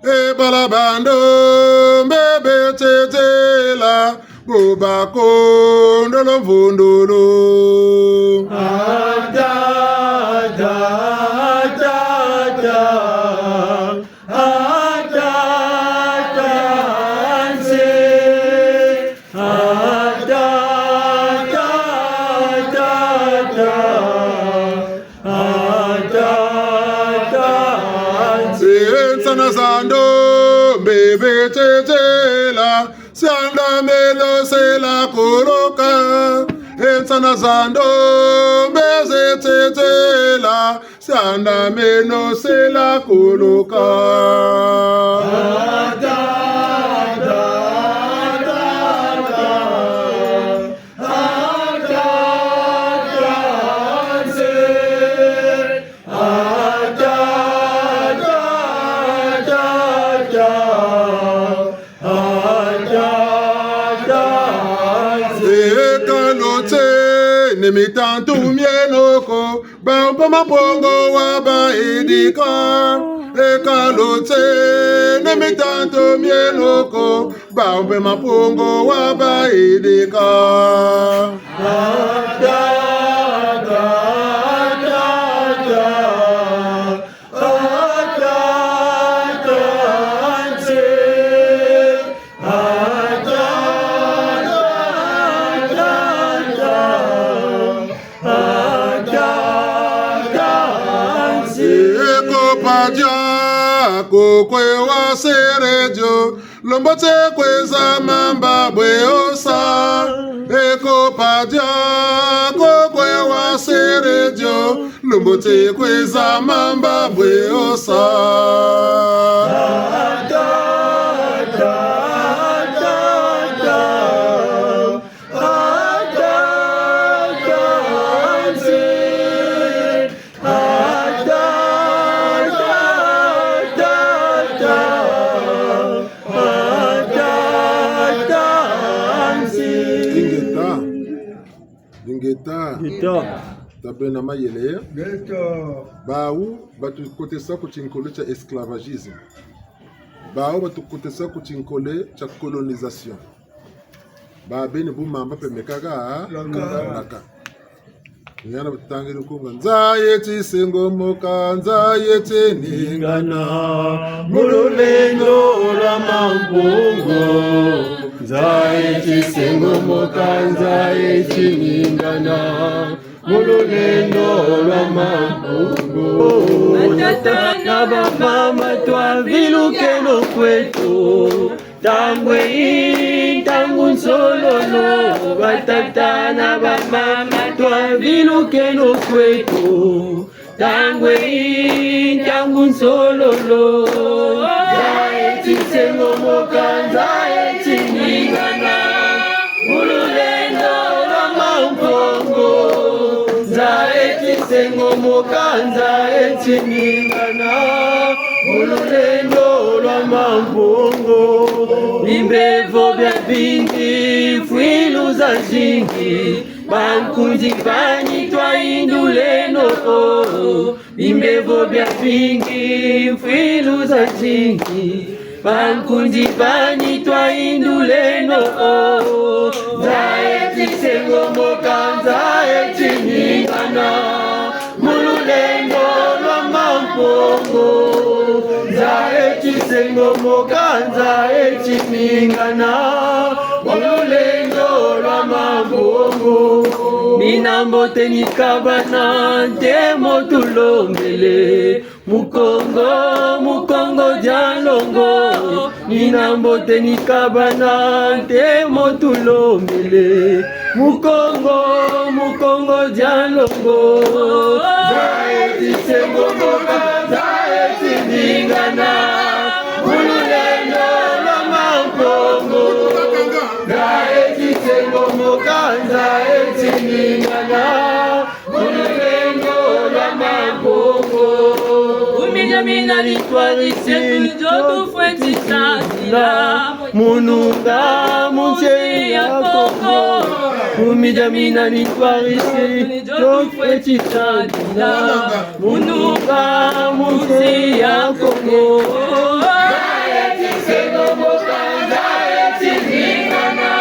E bala ba ndombe betetela, bu bakondolo mvondolo. Ah, tata, tata, ah, tata, E nsana za ndombe betietela, sianda meno sela koloka. E nsana za ndombe zetietela, sianda meno sela koloka. E kalo tie ni mitantu mieno ko, bawu mpe Mampungu wa bayidika. E kalo tie ni mitantu mieno ko, bawu mpe Mampungu wa bayidika. E ko padia ko kwe wasiri dio, lembo tie kwe za mamba bwe osa. E ko padia ko kwe wasiri dio, lembo tie kwe za mamba bwe osa. Ingeta. Ingeta. Ingeta. Tabeno na mayele. Ingeta. Bawu batukotesa ku tinkole tia esclavagisme. Bawu batukotesa ku tinkole tia colonisation. Babeni bu mamba mpe mekaka laka. Laka. Ngana batangiri nkunga: nza yeti sengomoka, nza yeti ningana, mu lulendo lwa Mampungu. Nza yeti sengomoka, nza yeti ningana, mu lulendo lwa Mampungu. Batata na bamama, twavilukeno kweto. Ntangu eyi ntangu nsololo, batata na bamama, twavilukeno kweto. Ntangu eyi ntangu nsololo, nza eti sengomoka, nza eti ningana, mu lulendo lwa Mampungu. Nza eti sengomoka, nza eti ningana, mu lulendo lwa Mampungu. Bimbevo biabingi, mfwilu zazingi, bankundi bani twahinduleno. Bimbevo biabingi, mfwilu zazingi, bankundi bani twahinduleno. Nza eti sengomoka, nza eti ningana, mu lulendo lwa Mampungu. Nza eti sengomoka, nza eti ningana, mu lulendo lwa Mampungu. Mina mbote ni kabana, ntemo tulombele. Mukongo, Mukongo dia nlongo, mina mbote ni kabana, ntemo tulombele. Mukongo, Mukongo dia nlongo. Nza eti sengomoka, nza eti ningana, mu lulendo lwa Mampungu. Nza eti sengomoka, nza eti ningana, mu lulendo lwa Mampungu. Kumi dia mina ni twarisi, kumi dio tufweti sadila, mu nunga mu nsi ya Kongo. Kumi dia mina ni twarisi, kumi dio tufweti sadila, mu nunga mu nsi ya Kongo. Nza eti sengomoka, nza eti ningana,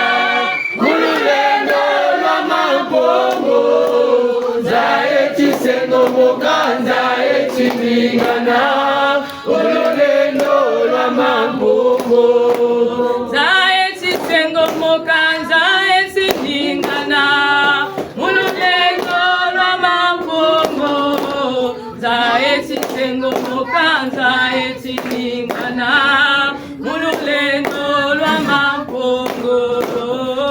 mu lulendo lwa Mampungu. Nza eti sengomoka, nza eti ningana, mu lulendo lwa Mampungu. Nza eti sengomoka, nza eti ningana, mu lulendo lwa Mampungu. Nza eti sengo moka, nza eti ningana, mu lulendo lwa Mampungu.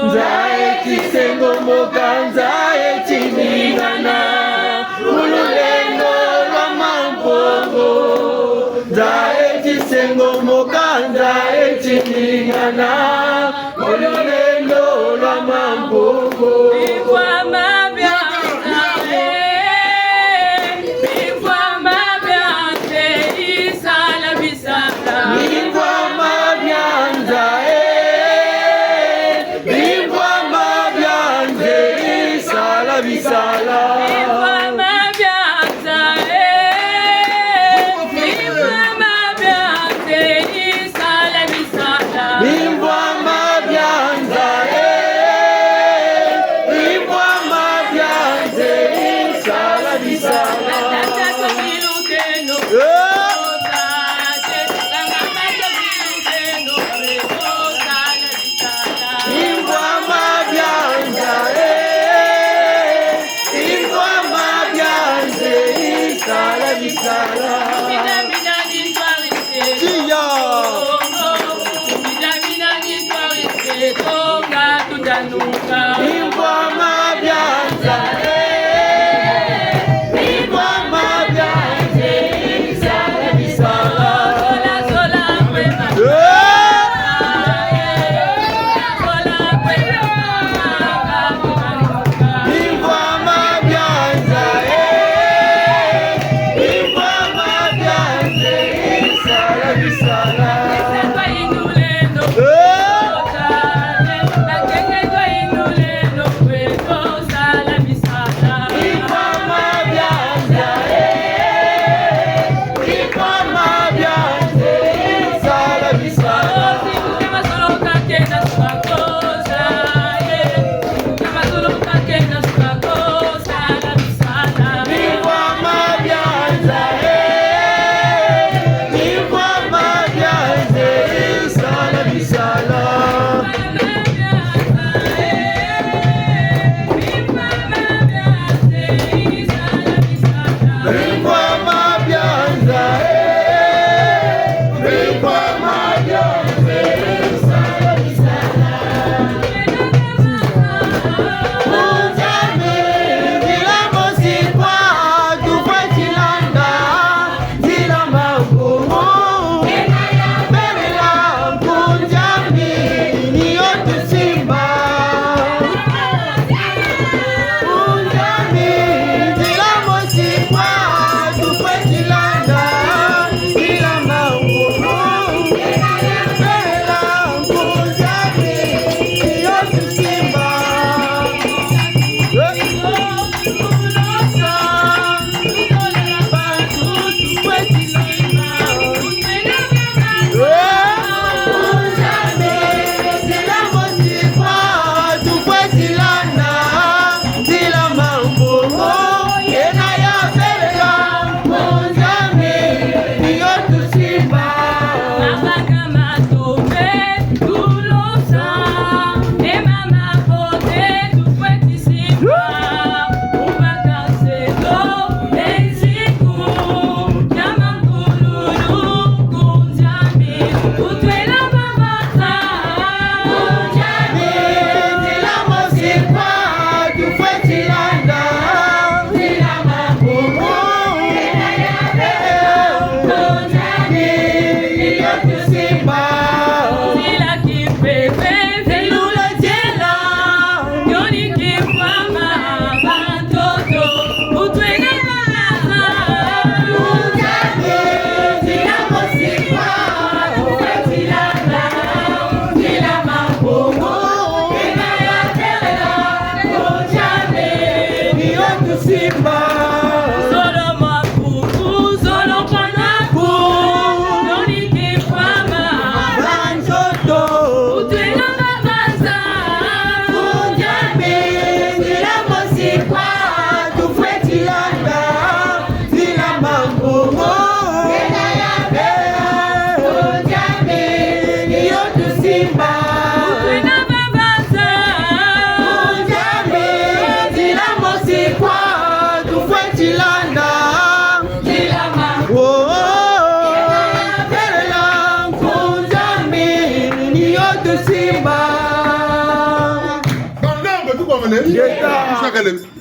Nza eti sengo moka, nza eti ningana, mu lulendo lwa Mampungu. Nza eti sengo moka, nza eti ningana, mu lulendo lwa Mampungu. Bimvwama bia nza, eh, bimvwama bia nza, eh, sala bisala. Bimvwama bia nza, eh, bimvwama bia nza, eh, sala bisala. Bimvwama bia nza, eh, bimvwama bia nza, eh, sala bisala. Bimvwama bia nza, eh, bimvwama bia nza, eh, sala bisala. Eh. Bimvwama bia nza, eh, bimvwama bia nza, eh, sala bisala. Tiya. Bimvwama bia nza, eh, bimvwama bia nza, eh, sala bisala. Eh. Bimvwama bia nza, eh, bimvwama bia nza, eh, sala bisala. Eh. Bimvwama bia nza, eh, bimvwama bia nza, eh, sala bisala. Bimvwama bia nza, eh, bimvwama bia nza, eh, sala bisala. Bimvwama bia nza, eh, bimvwama bia nza, eh, sala bisala. Nzambi, nzila mosi kwa tufweti landa, nzila Mampungu. Belela ku Nzambi, ni yo tusimba. Ku Nzambi, nzila mosi kwa tufweti landa, nzila Mampungu. Belela ku Nzambi, ni yo tusimba.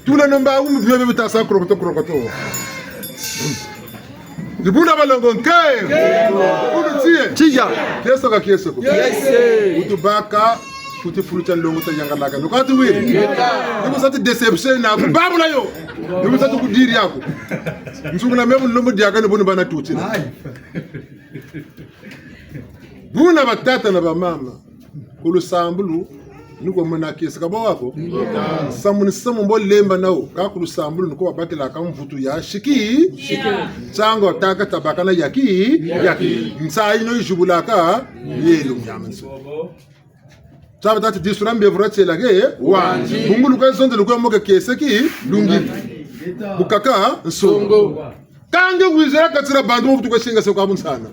Tula nomba, um, bio, bio, bitasa, krokoto, krokoto. Dibuna balongo, nke. Bulu tiye. Tiya. Kieso ka kieso ko. Kieso. Wutu baka, kuti fulu tia nlongo ta yangalaka. Nukati wiri. Ni bu sa ti déception naku, babula yo. Ni bu sa ti kudiri yaku. Nsungula me bu nlombo diaka ni buni bana tutila. Buna batata na bamama. Ku lusambulu, ni kwa mona kiese ka bwa wako. Samu ni samu mbo lemba nawu, ka ku lusambulu ni kwa babakilaka mvutu ya siki. Nsangu taka tabakana yaki, yaki. Nsayi no yizibulaka, yelo miamiansoni. Taba tati disula mbevura tiela ke, wandi. Bungu lukwe zonzela lukwe moke kiese ki, lungi. Bukaka, nsongo. Ka nge wizela kati dia bantu, mbo vutuka singa se kwa bunsana.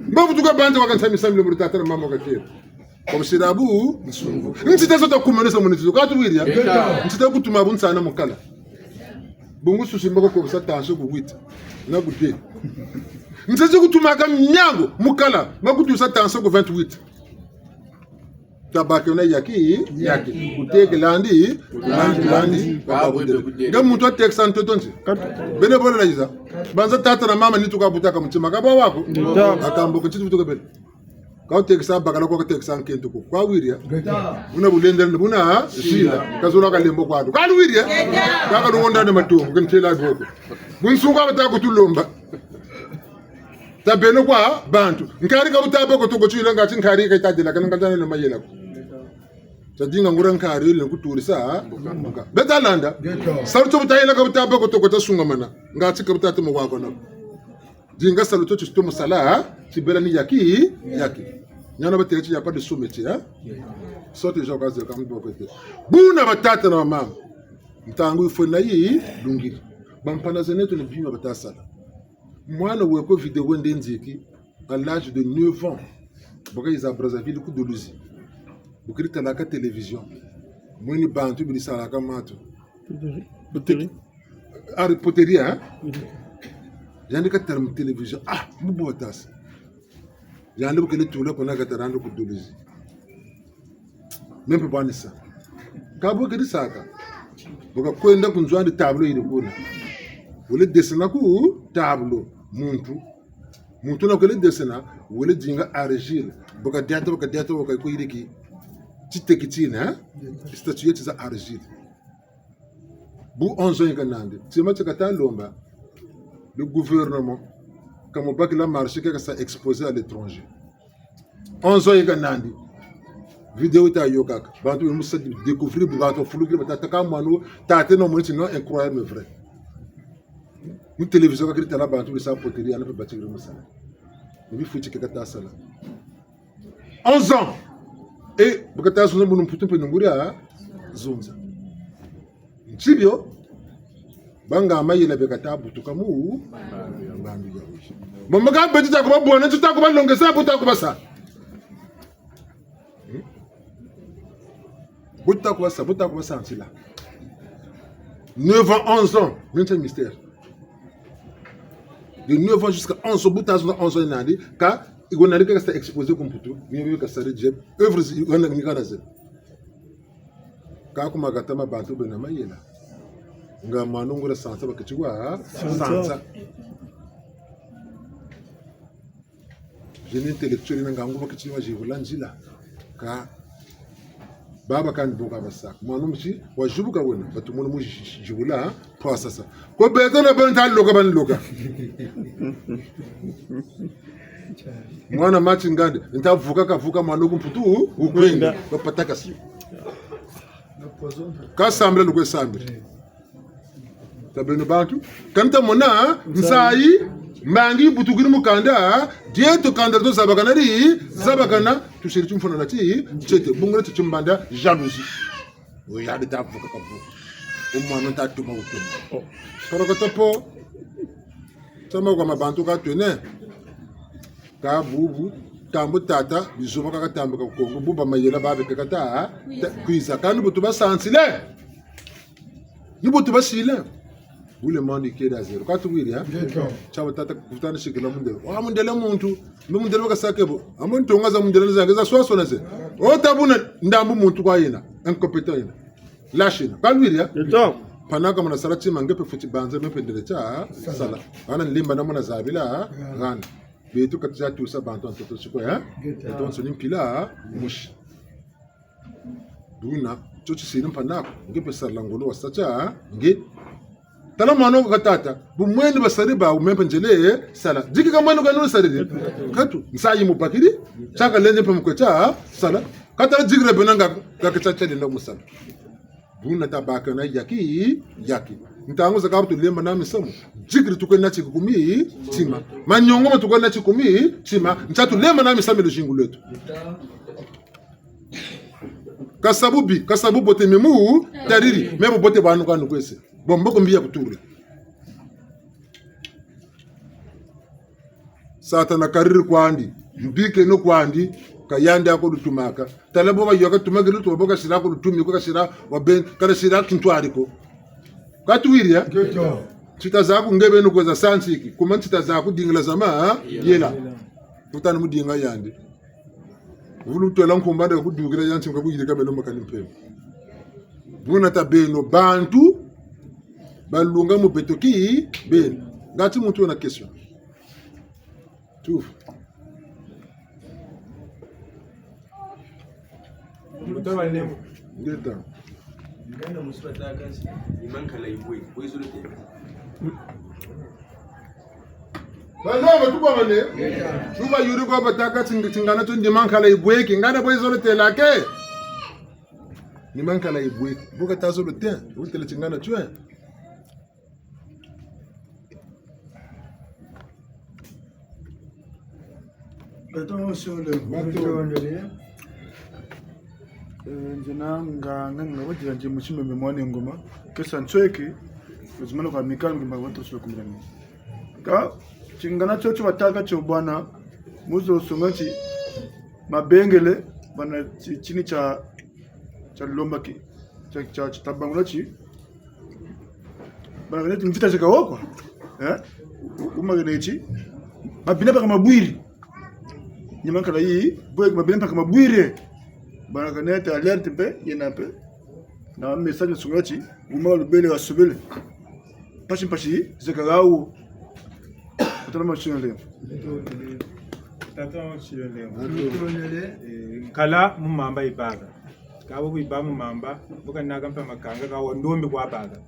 Mbo vutuka bantu waka nsami sami lo muri tata na mama wakatela. Kwa busira bu, nsungu. Ntita zo ta kumanisa muni tizo, kati wiri ya? Ntita kutuma bunsana mu kala. Bungu susi mbako kwa busa tension ku huit. Na ku deux. Ntita kutumaka miangu mu kala, ma kutusa tension ku vingt-huit. Tabakeno na yaki, yaki. Kuteke landi, landi, landi, baba kuteke. Nge muntu watekisa ntoto nzi. Beno bole na yiza. Banza tata na mama nitu ka butaka mutima. Ka bwa wako? Akambo ke titu butuka beno. Ka wutekisa bakala kwa katekisa nkento ko. Kwa wiri ya? Buna bulendele, buna sila. Ka zola ka lembo kwa ndu. Ka wiri ya? Ka ka luonda ne matungu, ke ntela boko. Bunsungu bata kutulomba. Tabeno kwa bantu. Nkari ka buta boko toko tila ngati nkari ka yita dila kana ngati na mayela ko. Tadinga nguria nkari yile kuturisa. Beta landa. Salu tio buta yela ka buta boko toko tasungamana. Ngati ka buta tuma kwa kwa nako. Dinga salu tio tio musala, tibela ni yaki, yaki. Niana batele ti y a pas de sous-métier, hein? Sote jo kaze ka mbo kote. Buna batata na mama. Ntangu yifwene na yi, lungiri. Bampana zeneto ni bima bata sala. Mwana weko vidéo nde nziki, à l'âge de neuf ans, bu kayiza Brazzaville ku Duluzi. Bu keri talaka télévision. Mweni bantu beri salaka matu. Poterie. Ari poterie, hein? Yandi katala mu télévision. Ah, mu botasa. Yandi bu keri tula kuna katala ndo ku Duluzi. Meno mpe bwanisa. Ka bu keri saka. Bu kakwenda ku nzo andi tableau yiri kuna. Wele dessiner ku tableau. Muntu. Muntu na kele dessiner, wele dinga argile. Bu kadiata, bu kadiata, bu kakuyiriki. Titeki tina, hein? Statuette za argile. Bu onze ans yika nandi. Tima ti kata lomba. Le gouvernement. Ka mu bakila marché ke kasa exposé à l'étranger. Onze ans yika nandi. Vidéo yita yokaka. Bantu beri musa découvrir, bu bantu bafulukiri, batâka mwana wo, tata no mweni ti non, incroyable, mais vrai. Mu télévision kakeri tala bantu beri sa poterie, yandi mpe batikiri musala. Ni bifwiti ke kata sala. Onze ans. Eh, bu kata zonza munu mputu mpe nunguri a zonza. Nti bio, banga mayela beka ta butuka mu, mbandu ya wizi. Mama ka beti ta kuba bwana, ti ta kuba longesa, bu ta kuba sa. Hmm? Bu ta kuba sa, bu ta kuba sa ntila. Neuf ans, onze ans, même c'est mystère. De neuf ans jusqu'à onze ans, bu ta zona onze ans nandi, ka, igo nandi ka sa exposé ku Mputu, ni ka sa rejep, œuvres, igo nandi ka na ze. Ka kuma katama bantu bena mayela. Nga mwana nguria sansa baketi wa sansa. Génie intellectuel na ngangu baketi wa zibula nzila. Ka baba kani boka basaka. Mwana musi wazibuka wena, batu mwana musi zibula, pwa sasa. Ko beto na beno nta loka bani loka. Mwana mati ngande, nta vuka kavuka mwana ku Mputu, wukwenda, bapatakasi. Ka sambila lukwe sambila. Tabeno bantu, ka nta mona, nsayi, mbangi butukiri mu kanda, dieto kanda to zabakana di, zabakana, tusiri timfuna na ti, tiete, bungula ti timbanda, jalousie. Oya di ta vuka kavuka. O mwana nta tuma wutuma. Korokoto po. Tama kwa mabantu ka twene. Ka bubu, tambu tata, bizoba ka katambika ku Kongo, buba mayela babe ke kata, ta, kwiza. Kani bu tubasansile. Ni bu tubasile. Bule mandi keda zéro. Ka tuwiri, hein? D'accord. Tiaba tata kutana sikila mundele. Wa mundele muntu. Mbe mundele bakasake bo. Amo ntonga za mundele za, za swaswana ze. O tabuna ndambu muntu kwa yena. Incompétent yena. Lâche na. Ka lwiri, eh? Ngeta. Mpanaka muna sala tima nge mpe fweti banza, me mpe ndele tia sala. Hana nlemba na muna zabila, hana. Beto ka tuza tusa bantu ha ntoto tiko, eh? Ngeta. Beto bansoni mpila mosi. Buna, tio tisiri mpanaka, nge mpe sarila ngolo wasa tia nge. Tala mwana wo ka tata, bu mwene basari bawu me mpe nzele sala. Diki ka mwene ka nunu sariri? Katu, nsayi mubakiri, tiaka lende mpe mu kwe tia sala. Ka tala dikiri bena nga, nga ke tia tia lenda mu sala. Buna tabaka na yaki, yaki. Ntangu zakaka bu tulemba na misamu, dikiri tukwenda tiki ku mitima. Maniongo ma tukwenda tiki ku mitima. Ntia tulemba na misamu e luzingu lweto. Kasa bubi, kasa bubote me mu tariri, me bubote bwanuka nukwese. Bon, mboko mbi ya kuturi. Satana kariri kwandi, mbikeno kwandi, ka yandi ako lutumaka. Tala bo bayoka tumakiri lutu, bo kasira ko lutumi, ko kasira wa ben, kasira kintwari ko. Ka tuwiri, eh? Ngeta. Ntita zaku nge beno kweza sansiki, kuma ntita zaku dingila za ma, ha? Yela. Kutani mu dinga yandi. Vulu twela nkumba nda kudukila ya ntima kuyirika beno makani mpemba. Buna ta beno bantu, balunga mu beto ki beno. Ngati muntu wena question. Tufu. Mbuta wa lembo. Ngeta. Ngana musi batâka nsi, ni mankala ibwe, bwe zolo te. Balongo tukwamane. Tuba yuri ko batâka ting-, tingana tio ni mankala ibweki. Ngana bwe zolo têla ke. Ni mankala ibweki. Bu kata zolo te, wutêle tingana tio. Beto sole. Beto. Eh, nzina nga, nga, nga, wajira nje mushime me mwana ngoma. Kesa nsweki, zimana kwa mikalo ngima watu sole kumrani. Ka, tingana tio tio batâka tio bwana, muzo songa ti, mabengele, bana ti-, tini tia, tia lomba ki, tia, tia, tia tabangula ti, bana kaneti mvita zeka wo kwa. Eh? U-, u-, uma kaneti. Mabina baka mabwiri. Ni mankala yi, bwe mabina baka mabwiri. Bana kaneti alerte mpe, yena mpe. Na message sungati, uma lubele wa subele. Mpasi mpasi, zeka gawo. Atala machine leo. Tata wa chilele. Eh, nkala mu mamba yibâka. Kâ bo kwiba mu mamba, bo kanaka mpe makanga ka wa ndombi kwa bâka.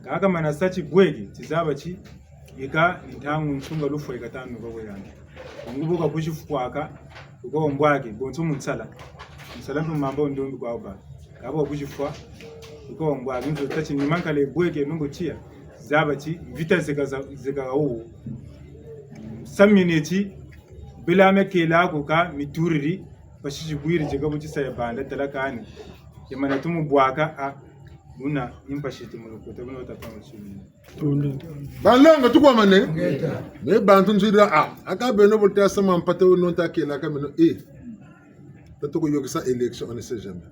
Kâ kamana sa tibweki, tizaba ti, yika ni ntangu nsunga lufwa yika tanu kwa yandi. Bungu bo ka kuzifwaka, uko mbwaki, bonso mu nsala. Nsala mpe mu mamba wa ndombi kwa bâka. Kâ bo ka kuzifwa, uko mbwaki, nzo tâ ti ni mankala yibweki, nungu tia. Zaba ti, mvita zeka za, zeka wo. Samineti, bela me kela ko ka mituriri, mpasi zibwiri zeka bu tisa ya banda tala kani. Ya mana tumu bwaka a, buna, ni mpasi tumu lukota, buna watapa machine. Balongo tukwamane. Ngeta. Me bantu nzwira a, aka beno bo tasa ma mpata wo nonta kela ka meno, eh. Tata ko yokisa élection, on ne sait jamais.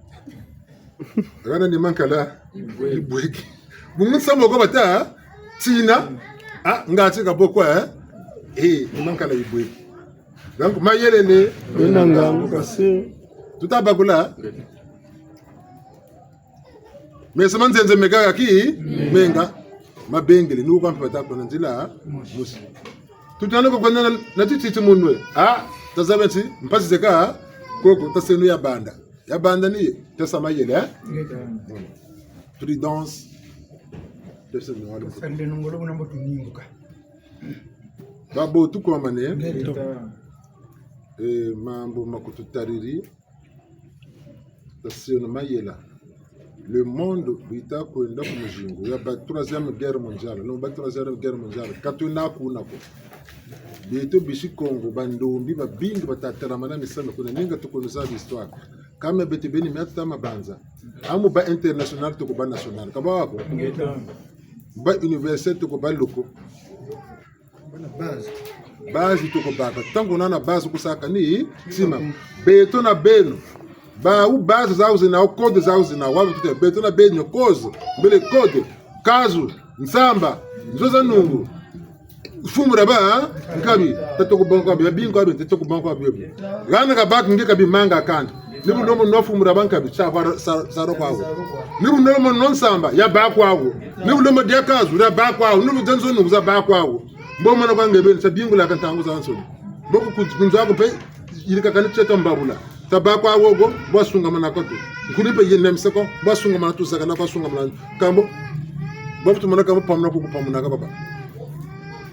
Hana ni mankala yibweki. Bungu nsamu ko bata tina, ah, ngati ka boko, eh? Eh, ni mankala yibweki. Donc, mayele ni wena ngangu kasi. Tuta bakula. Meso ma nzenze meka kaki, menga. Mabengele, ni wuka mpe bata kuna nzila, musi. Tutana ko kwenda na, na tititi munwe. Ah, tazaba ti, mpasi zeka, koko, taseno ya banda. Ya banda ni, tasa mayele, eh? Ngeta. Voilà. Prudence. Tasa ni wale. Sande nongolo kuna mbo tunimbuka. Babo tukwamane. Ngeta. Eh, mambu ma kututariri. Taseno mayela. Le monde bu yita kwenda ku muzingu. Ya ba troisième guerre mondiale. Non, ba troisième guerre mondiale. Ka twena kuna ko. Beto bisi Kongo, bandombi babingi bata telamana misamu kuna, ninga tukono zaba histoire. Kâ me beto beni mia tuta ma banza. Amu ba international toko ba national. Ka bwa ko? Ngeta. Ba université toko ba loko. Base. Base toko baka. Ntangu nana base kusaka ni tima. Beto na beno. Bawu base zawu zena, code zawu zena. Wabi tute. Beto na beno cause. Mbele code. Kazu. Nsamba. Nzo za nungu. Fumura ba, ha? Nkabi. Tatoko banko abi. Babinko abi. Tatoko banko abi. Gana kabaka nge kabi manga kanda. Ni bu lomba nwa fumu dia bankabi, sa kwa, sa, sa ro kwa wo. Ni bu lomba nwa nsamba, ya bâ kwa wo. Ni bu lomba dia kazu, ya bâ kwa wo. Ni bu dia nzo nungu, za bâ kwa wo. Mbo mana kwa nge beni, sa bingula ka ntangu zazansoni. Mbo ku, ku, ku nzo aku mpe, yirika kani tieto mbabula. Ta bâ kwa wo ko, bwa sungamana kwa tu. Nkuni mpe yene mseko, bwa sungamana tu, zakana kwa sungamana. Kâ mbo, bwa futumana kâ mbo pamuna ku kupamuna ka baba.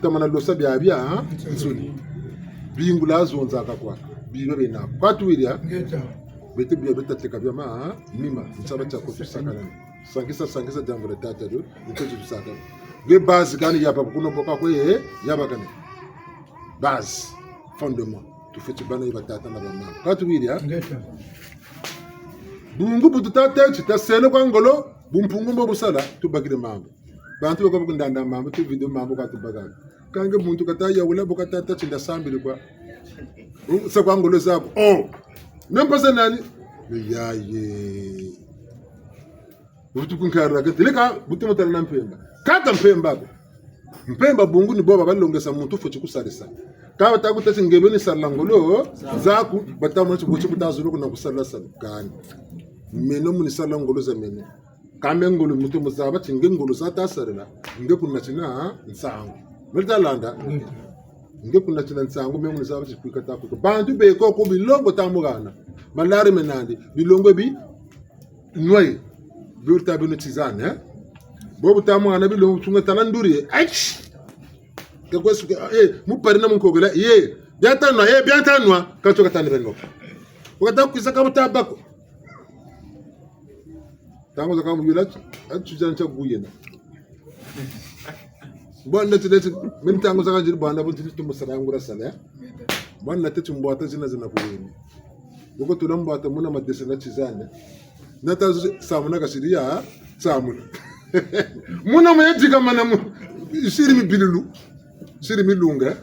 Tamana losa biabia, ha? Nsoni. Bingula zonzaka kwa. Biba bena. Kwa tuwiri, ha? Ngeta. Beto bia beta teka bia ma, ha? Nima. Nsaba tia ko tusakana. Sangisa, sangisa diambu dia tata dio. Nto tusaka. Nge base kani yaba kuno boka kwe, yaba kani. Base. Fondement. Tufweti bâ na yo batata na bamama. Kwa tuwiri, ha? Ngeta. Bungu bu tuta teti, taseno kwa ngolo, bumpungu mbo busala, tubakiri mambu. Bantu baka bakundanda mambu, tu vidéo mambu kwa tubaka. Kâ nge muntu kata yawula, bu kata tâ ti nda sambiri kwa. U, sa kwa ngolo zaku. Oh! Me mpasa nani? Me yaye. Vutu kunkarila keti. Leka, butu matala na mpemba. Kata mpemba ko. Mpemba bungu ni bo ba balongesa muntu fweti kusarisa. Kâ bata ku tâ ti nge beni sarila ngolo zaku, bata mona ti bo ti kuta zolo kuna kusarila salu kani. Meno mu ni sarila ngolo za meno. Kâ me ngolo muntu mu zaba ti nge ngolo za ta sarila, nge ku natina nsangu. Me ta landa. Nge ku natina nsangu, me mu ni zaba ti kwika ta kwika. Bantu be ko ko bilongo ta mu hana. Malari me nandi. Bilongo bi nwa ye. Bi wuta beno tisane, eh? Bo bu ta mu hana bilongo tunga tala nduri, eh? Aïch! Ke kwe suke, eh, mu pari na mu nkokela, ye. Bia ta nwa, ye, bia ta nwa. Ka tio ka ta ni beno. Wakata kwiza ka bu ta bâ ko. Ntangu zakaka mu yula, ati tuzana tia kuyena. Bwana tete, meni ntangu zakaka nziri bwana, bu tete tumu sala ngura sala, eh? Bwana tete mbwata zina zina kuyeni. Boko tula mbwata muna madese na tizane. Na ta zu samuna kasiri ya, samuna. Muna mu yadika mana mu, siri mibilulu. Siri milunga, eh?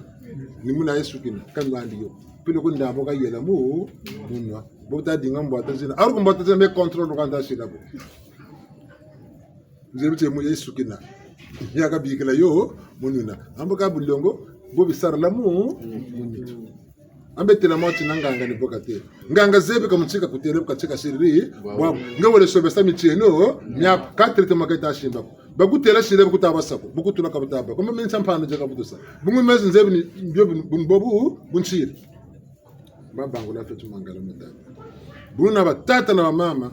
Ni muna Yesu kina, kani bandi yo. Pile ku ndambu kayela mu, munwa. Bo ta dinga mbwata zina. Aru ku mbwata zina me contrôle kanda sila bo. Nzebi ti mu Yesu kina. Yaka bikila yo, munwa. Ambo ka bulongo, bo bisarila mu, munwa. Ambe tela mwa ti na nganga ni bo kate. Nganga zebi ka mu tika kutele bu ka tika siriri. Bwa. Nge wele sobesa mitieno, mia ka traitement ka ta simba ko. Ba kutela sile bu kuta basa ko. Bu kutula ka buta bâ ko. Mama minsa mpano jaka butusa. Bungu mezi nzebi ni, bio bu, bu, bu, bu, bu nsiri. Ba bangula fetu mangala matatu. Buna batata na bamama,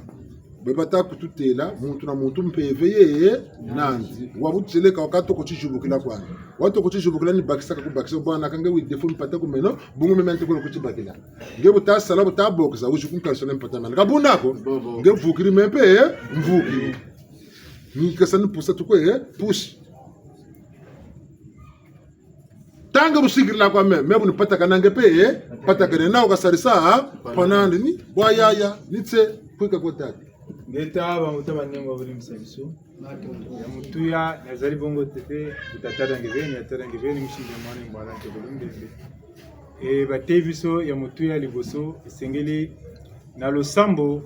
be bata kututela, muntu na muntu mpeve ye nandi. Wa butieleka wa katoko tizibukila kwani. Watoko tizibukila ni bakisa ka kubakisa bwana ka nge wi defu mpata ku meno, bungu me mente kolo kutibakila. Nge buta sala, buta bokisa, wizi kunkansela mpata mana. Ka buna ko, nge vukiri me mpe, mvukiri. Ni kasa ni pusa tuko, eh, push. Ntangu bu sikirila kwa me, me bu ni patakana nge mpe, eh, patakane na wu kasarisa, ha? Panandi ni, bwa yaya, ni tse, kwika kwa tata. Ngeta, bambuta banengwa bolimbisa biso. Ya motuya, nazali bongo tete, bu tata Dange Beni, ya tata Dange Beni, musinga mwana mbala ke bolumbende. E, bateyi biso ya motuya liboso, esengeli na losambo,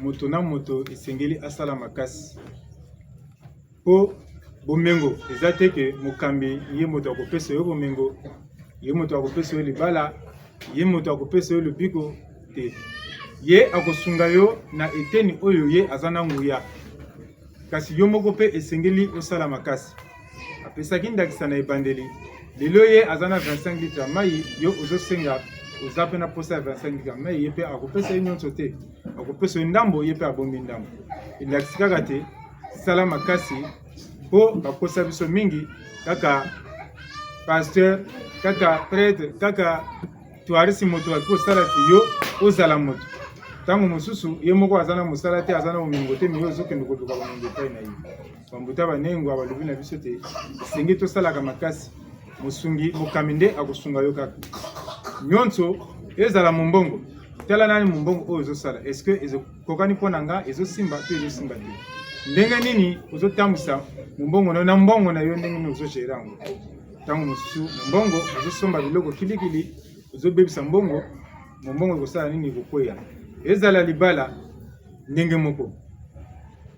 moto na moto esengeli asala makasi. Po bomengo eza te ke mokambi ye moto akopesa yo bomengo, ye moto akopesa yo libala, ye moto akopesa yo lobiko te. Ye akosunga yo na eteni oyo ye aza na nguya. Kasi yo moko mpe esengeli osala makasi. Apesaki ndakisa na ebandeli. Lelo ye aza na vingt-cinq litres ya mai, yo ozosenga, oza mpe na posa ya vingt-cinq litres ya mai, ye mpe akopesa yo nyonso te. Akopesa yo ndambo, ye mpe abombi ndambo. Elakisi kaka te, sala makasi, po bakosa biso mingi, kaka pasteur, kaka prêtre, kaka touriste moto akoki kosala te yo ozala moto. Ntango mosusu, ye moko aza na mosala te, aza na bomengo te, mais yo ozokende koluka bomengo epai na ye. Bambuta banengwa balobi na biso te, esengeli tosalaka makasi. Mosungi, mokambi nde akosunga yo kaka. Nyonso, ezala mombongo. Tala nani mombongo oyo ozosala. Est-ce que ezokokani mpo na nga, ezosimba to ezosimba te? Ndenge nini ozotambwisa mombongo na yo, na mbongo na yo, ndenge nini ozogérer yango? Ntango mosusu, mombongo ozosomba biloko kilikili, ozobebisa mbongo, mombongo ekosala nini? Ekokweya. Ezala libala, ndenge moko.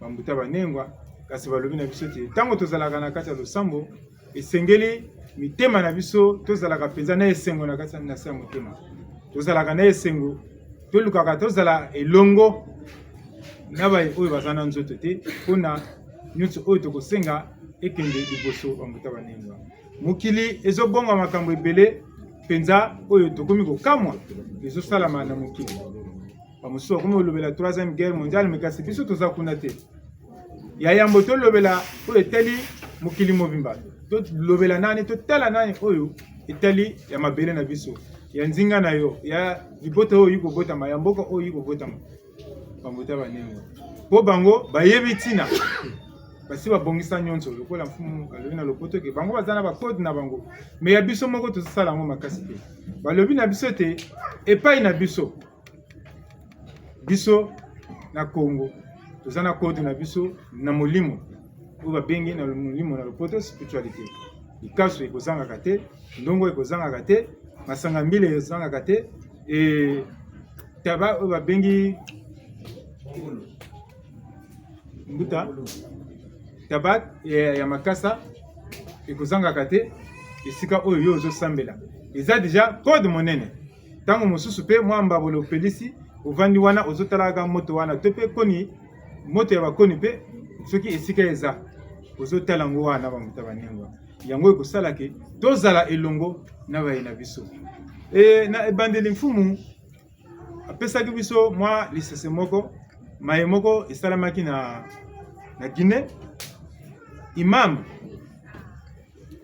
Bambuta banengwa, kasi balobi na biso te, ntango tozalaka na kati ya losambo, esengeli mitema na biso, tozalaka mpenza na esengo na kati, na se ya motema. Tozalaka na esengo, Tolukaka tozala elongo na baye oyo baza na nzoto te, mpo na nyonso oyo tokosenga ekende liboso, bambuta banengwa. Mokili ezobonga makambo ebele mpenza oyo tokomi kokamwa ezosalama na mokili. Bamosusu bakomi kolobela troisième guerre mondiale, mais kasi biso toza kuna te. Ya yambo tolobela oyo etali mokili mobimba. Tolobela nani, totala nani oyo etali ya mabele na biso, ya nzinga na yo, ya libota oyo yiko botama, ya mboka oyo yiko botama. Bambuta banengwa. Mpo bango bayebi ntina. Basi babongisa nyonso, lokola mfumu alobi na lopoto ke bango baza na bacode na bango. Mais ya biso moko tozosala yango makasi te. Balobi na biso te, epai na biso, biso na Congo, toza na code na biso na molimo, oyo babengi na molimo na lopoto spiritualité. Likasu ekozangaka te, ndongo ekozangaka te, masanga mbila ekozangaka te, e, taba oyo babengi mbuta, taba ya, ya makasa ekozangaka te, esika oyo yo ozosambela. Eza déjà code monene. Ntango mosusu mpe mwa mbabolo opelisi, ovandi wana, ozotalaka moto wana, to mpe koni, moto ya bakoni mpe, soki esika eza, ozotala yango wana, bambuta banengwa. Yango ekosala ke tozala elongo na baye na biso. E, na ebandeli mfumu apesaki biso mwa lisese moko, maye moko esalamaki na, na Guinée. Imam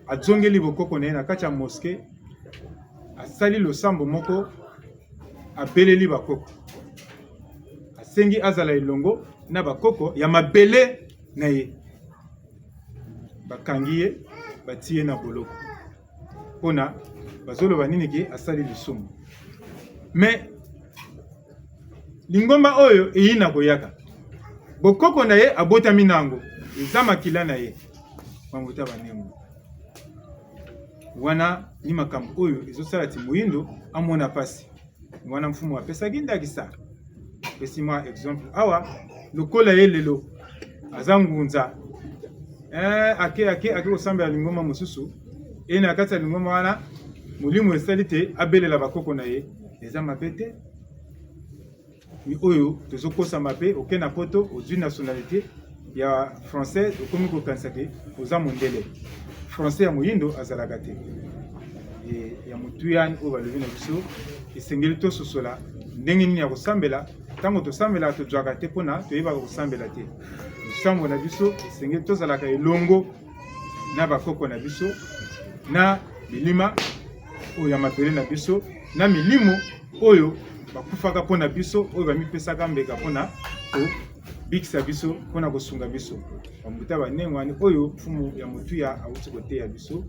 azongeli bokoko na ye na kati ya mosquée, asali losambo moko, abeleli bakoko. Asengi azala elongo na bakoko ya mabele na ye. Bakangi ye, batie ye na boloko. Mpo na, bazoloba nini ke asali lisumu. Mais, lingomba oyo eyina koyaka. Bokoko na ye abotami na yango. Eza makila na ye. Bambuta banengwa. Wana ni makambo oyo ezosala ti moyindo amona mpasi. Wana mfumu apesaki ndakisa. Apesi mwa exemple. Awa, lokola ye lelo, aza ngunza. Eh, ake, ake, ake kosambela lingomba mosusu. E na kati ya lingomba wana, molimo esali te abelela bakoko na ye. Eza mabe te. Ni oyo, tozokosa mabe, oke na poto, ozwi nationalité ya français, okomi kokanisa ke oza mondele. Français ya moyindo azalaka te. E, ya motuya ni oyo balobi na biso, esengeli tososola ndenge nini ya kosambela. Ntango tosambela, tozwaka te mpo na toyebaka kosambela te. Losambo na biso, esengeli tozalaka elongo na bakoko na biso, na milima oyo ya mabele na biso, na milimo oyo bakufaka mpo na biso, oyo bamipesaka mbeka mpo na kobikisa biso, mpo na kosunga biso. Bambuta banengwa, ni oyo mfumu ya motuya awuti koteya biso.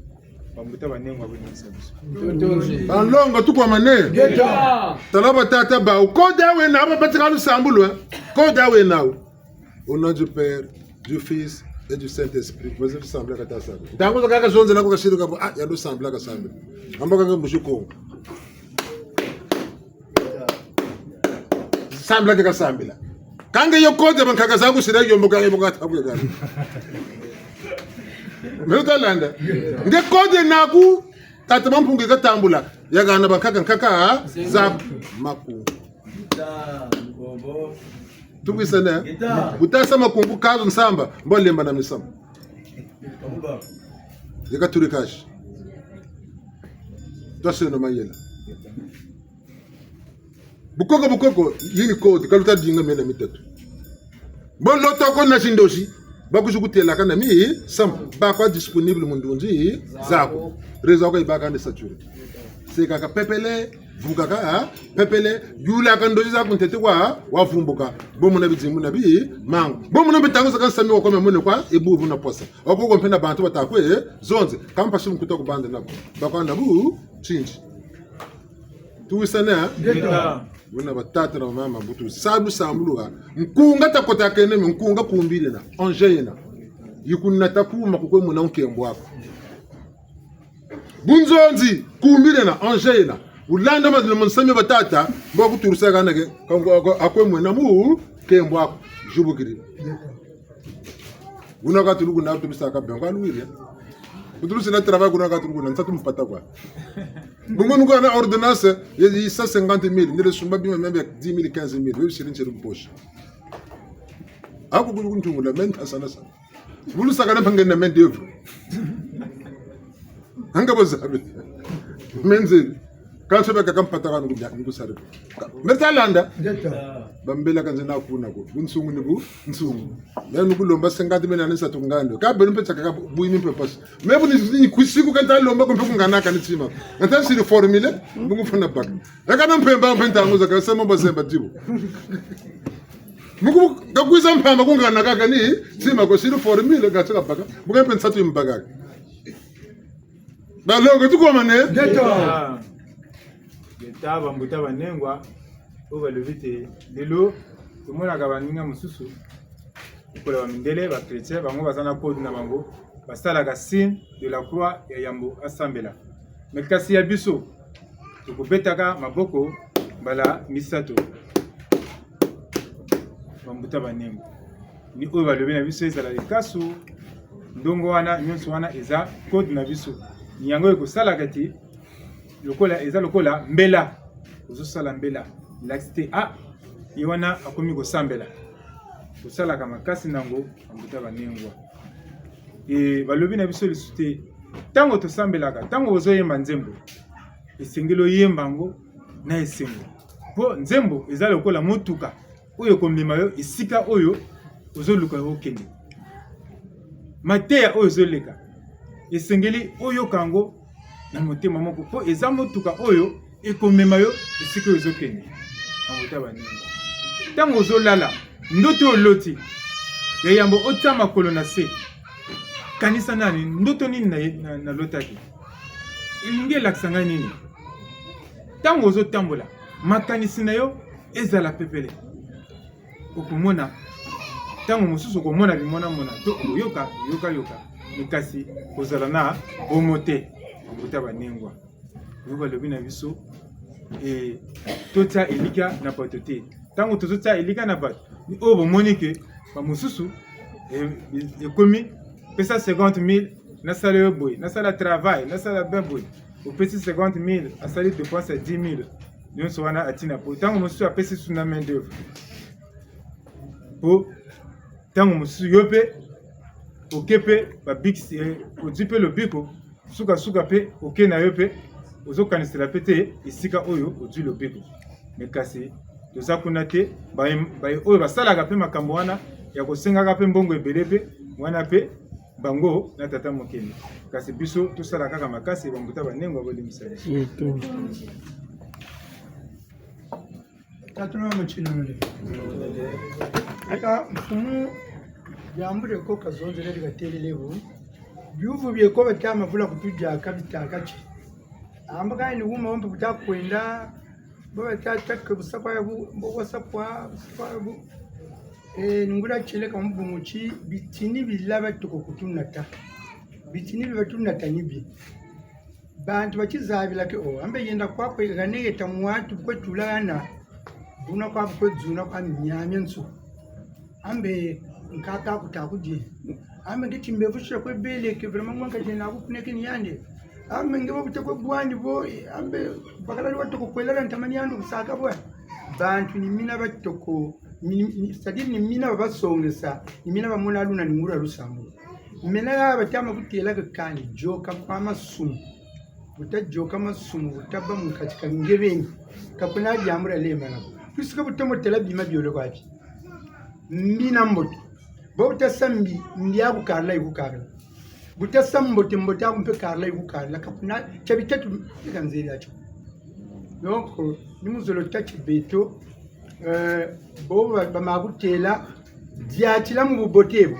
Bambuta banengwa, bolimbisa biso. Banlongo, tukwamane. Ngeta. Tala batata bawu. Code yawu yena, babatika lusambulu, eh. Code yawu yena. Au nom du Père, du Fils et du Saint-Esprit. Maze tusambila kata sambila. Ntangu zakaka zonzela ko kasiri kapo, ah, ya lusambila kasambila. Amba kaka mbusi ko. Sambila ke kasambila. Kâ nge yo code bankaka zaku sira yo mboka, yo mboka tabu ya gani. Melo talanda. Nge code naku, tata Mampungu katambula. Ya gana bankaka, nkaka, ha? Zaku. Maku. Tukwisa ne? Butasa makungu kazu nsamba, mbo lemba na misamu. Yeka turi kashi. Twaseno mayela. Bukoko, bukoko, yini code, kaluta dinga miena mitatu. Mbo lota ko na zindozi, bakwizi kutelaka na misamu, bakwa disponible mu ndunzi zaku. Réseau kwa yibaka nde saturé. Sekaka pepele, vukaka, ha? Pepele, yulaka ndozi zaku ntete kwa, wavumbuka. Bo mona bidimbu na bi, mangu. Bo mona mpe ntangu zakaka nsami wakome mone kwa, ebu bu na posa. Wakoko mpe na bantu batakwe, eh, zonze. Kâ mpasi mu kuta kubanda nabo. Bakwa na bu, tsinzi. Tuwisane, eh? Ngeta. Buna batata na bamama, bu tusa lusambulu ha. Nkunga takota kene, nkunga kumbile na, ange yena. Yikunata kuma kukwe muna nkembo aku. Bunzonzi, kumbile na, ange yena. Wulanda mazina mu nsami batata, mbo kuturusa kana ke, kango ako, akwe mwena mu, nkembo aku. Zibukiri. Wuna katuluku na tubisaka benga luwiri. Kutulu sina travail kuna katu kuna, nsatu mpata kwa. Bungu nuka na ordonnance, ya, ya cent cinquante mille, ndele sumba bima même ya dix mille, quinze mille, wewe siri nsiri mposha. Aku kulu kuntungula, menta sana sana. Bulu sakana mpangi na main d'œuvre. Hanga bo zabi. Menze. Kansi beka kampata kanu kudia, nkusari. Meta landa. Ngeta. Bambela kanze na kuna ko. Bunsungu ni bunsungu. Ya nukulomba cinquante mille na nsatu ngando. Ka beno mpe tsaka ka bwini mpe pasi. Me bu ni, ni kusiku kanta lomba ko mpe kungana ka ni tima. Kanta siri formule, bungu fana baka. Eka na mpemba mpe ntangu zakaka sema bazemba dibu. Muku kakwiza mpamba kungana kaka ni tima ko siri formule ka tsaka baka. Buka mpe nsatu yimbaka. Balongo tukomane. Ngeta. Ngeta, bambuta banengwa, oyo balobi te, lelo, tomonaka baninga mosusu, lokola bamindele, ba chrétien, bango baza na code na bango, basalaka signe de la croix ya yambo asambela. Mais kasi ya biso, tokobetaka maboko mbala misato. Bambuta banengwa. Ni oyo balobi na biso ezala likasu, ndongo wana, nyonso wana eza code na biso. Ni yango ekosalaka ti lokola, eza lokola mbela. Ozosala mbela. Elakisi te, ah, ye wana akomi kosambela. Tosalaka makasi na yango, bambuta banengwa. E, balobi na biso lisusu te, ntango tosambelaka, ntango ozoyemba nzembo, esengeli oyemba yango na esengo. Mpo nzembo eza lokola motuka oyo ekomema yo esika oyo ozoluka yo okende. Mateya oyo ezoleka, esengeli oyoka yango na motema moko, mpo eza motuka oyo ekomema yo esika oyo ozokende. Bambuta banengwa. Ntango ozolala, ndoto oyo oloti, ya yambo otia makolo na se, kanisa nani, ndoto nini na, na, nalotaki? Elingi elakisa ngai nini? Ntango ozotambola, makanisi na yo ezala pepele. Okomona, ntango mosusu okomona bimonamona, to okoyoka, yoka, yoka. Mais kasi kozala na bomoto, bambuta banengwa. Yo balobi na biso, eh, totia elikya na bato te. Ntango tozotia elikya na bato, ni oyo bomoni ke bamosusu, eh, ekomi, pesa cinquante mille, nasala yo boye, nasala travail, nasala bien boye. Opesi cinquante mille, asali dépense ya dix mille. Nyonso wana atina po. Ntango mosusu apesi lisusu na main d'œuvre. Po ntango mosusu yo mpe oke mpe babikisi, eh, ozwi mpe lobiko, suka-suka mpe oke na yo mpe, ozokanisela mpe te esika oyo ozwi lobiko. Mais kasi toza kuna te, baye, baye oyo basalaka mpe makambo wana ya kosengaka mpe mbongo ebele mpe, wana mpe bango na tata mokeli. Kasi biso tosala kaka makasi, bambuta banengwa, bolimbisa biso. Tatula mama Tshinole. Eka mfumu, diambu dieko kazonzele dikatelele bu. Biuvu bieko bata mavula kutudiaka bitâka ti. Amba kani wuma wampe kuta kwenda, bo bata tâka busa kwa bu, bo busa kwa, busa kwa bu. Eh, nungula tieleka mu bungu ti, bitini bila batoko kutunata. Bitini bi batunata ni bi. Bantu batizabila ke, oh, ambe yenda kwa kwe gane yeta mwatu kwe tula gana. Buna kwa kwe dzuna kwa miamia nsu. Ambe nkaka kuta kudie. Ambe nge timbevo tia kwe bele ke vraiment mwanka jena kukuneke ni yandi. Ambe nge bo buta kwe bwani bo, ambe bakala ni watoko kwela ntamani yandi kusaka bwa. Bantu ni mina batoko, ni, ni, c'est-à-dire ni mina babasongesa, ni mina bamona luna ni ngula lusambulu. Mena ya batama kutêla ke kani, yoka kwa masumu. Buta yoka masumu, buta bâ mu kati ka nge beni. Ka kuna diambu dia lembana ko. Puisque buta motêla bima biole kwa bi. Mbi na mbote. Bo buta sa mbi, mbi ya kukarila yi kukarila. Buta sa mbote, mbote ya ku mpe karila yi kukarila. Ka kuna, tia bitatu, eka nzeri ya tio. Donc, ni muzolo tâ ti beto, eh, bo ba, ba ma kutêla, diatila mu bubote bu.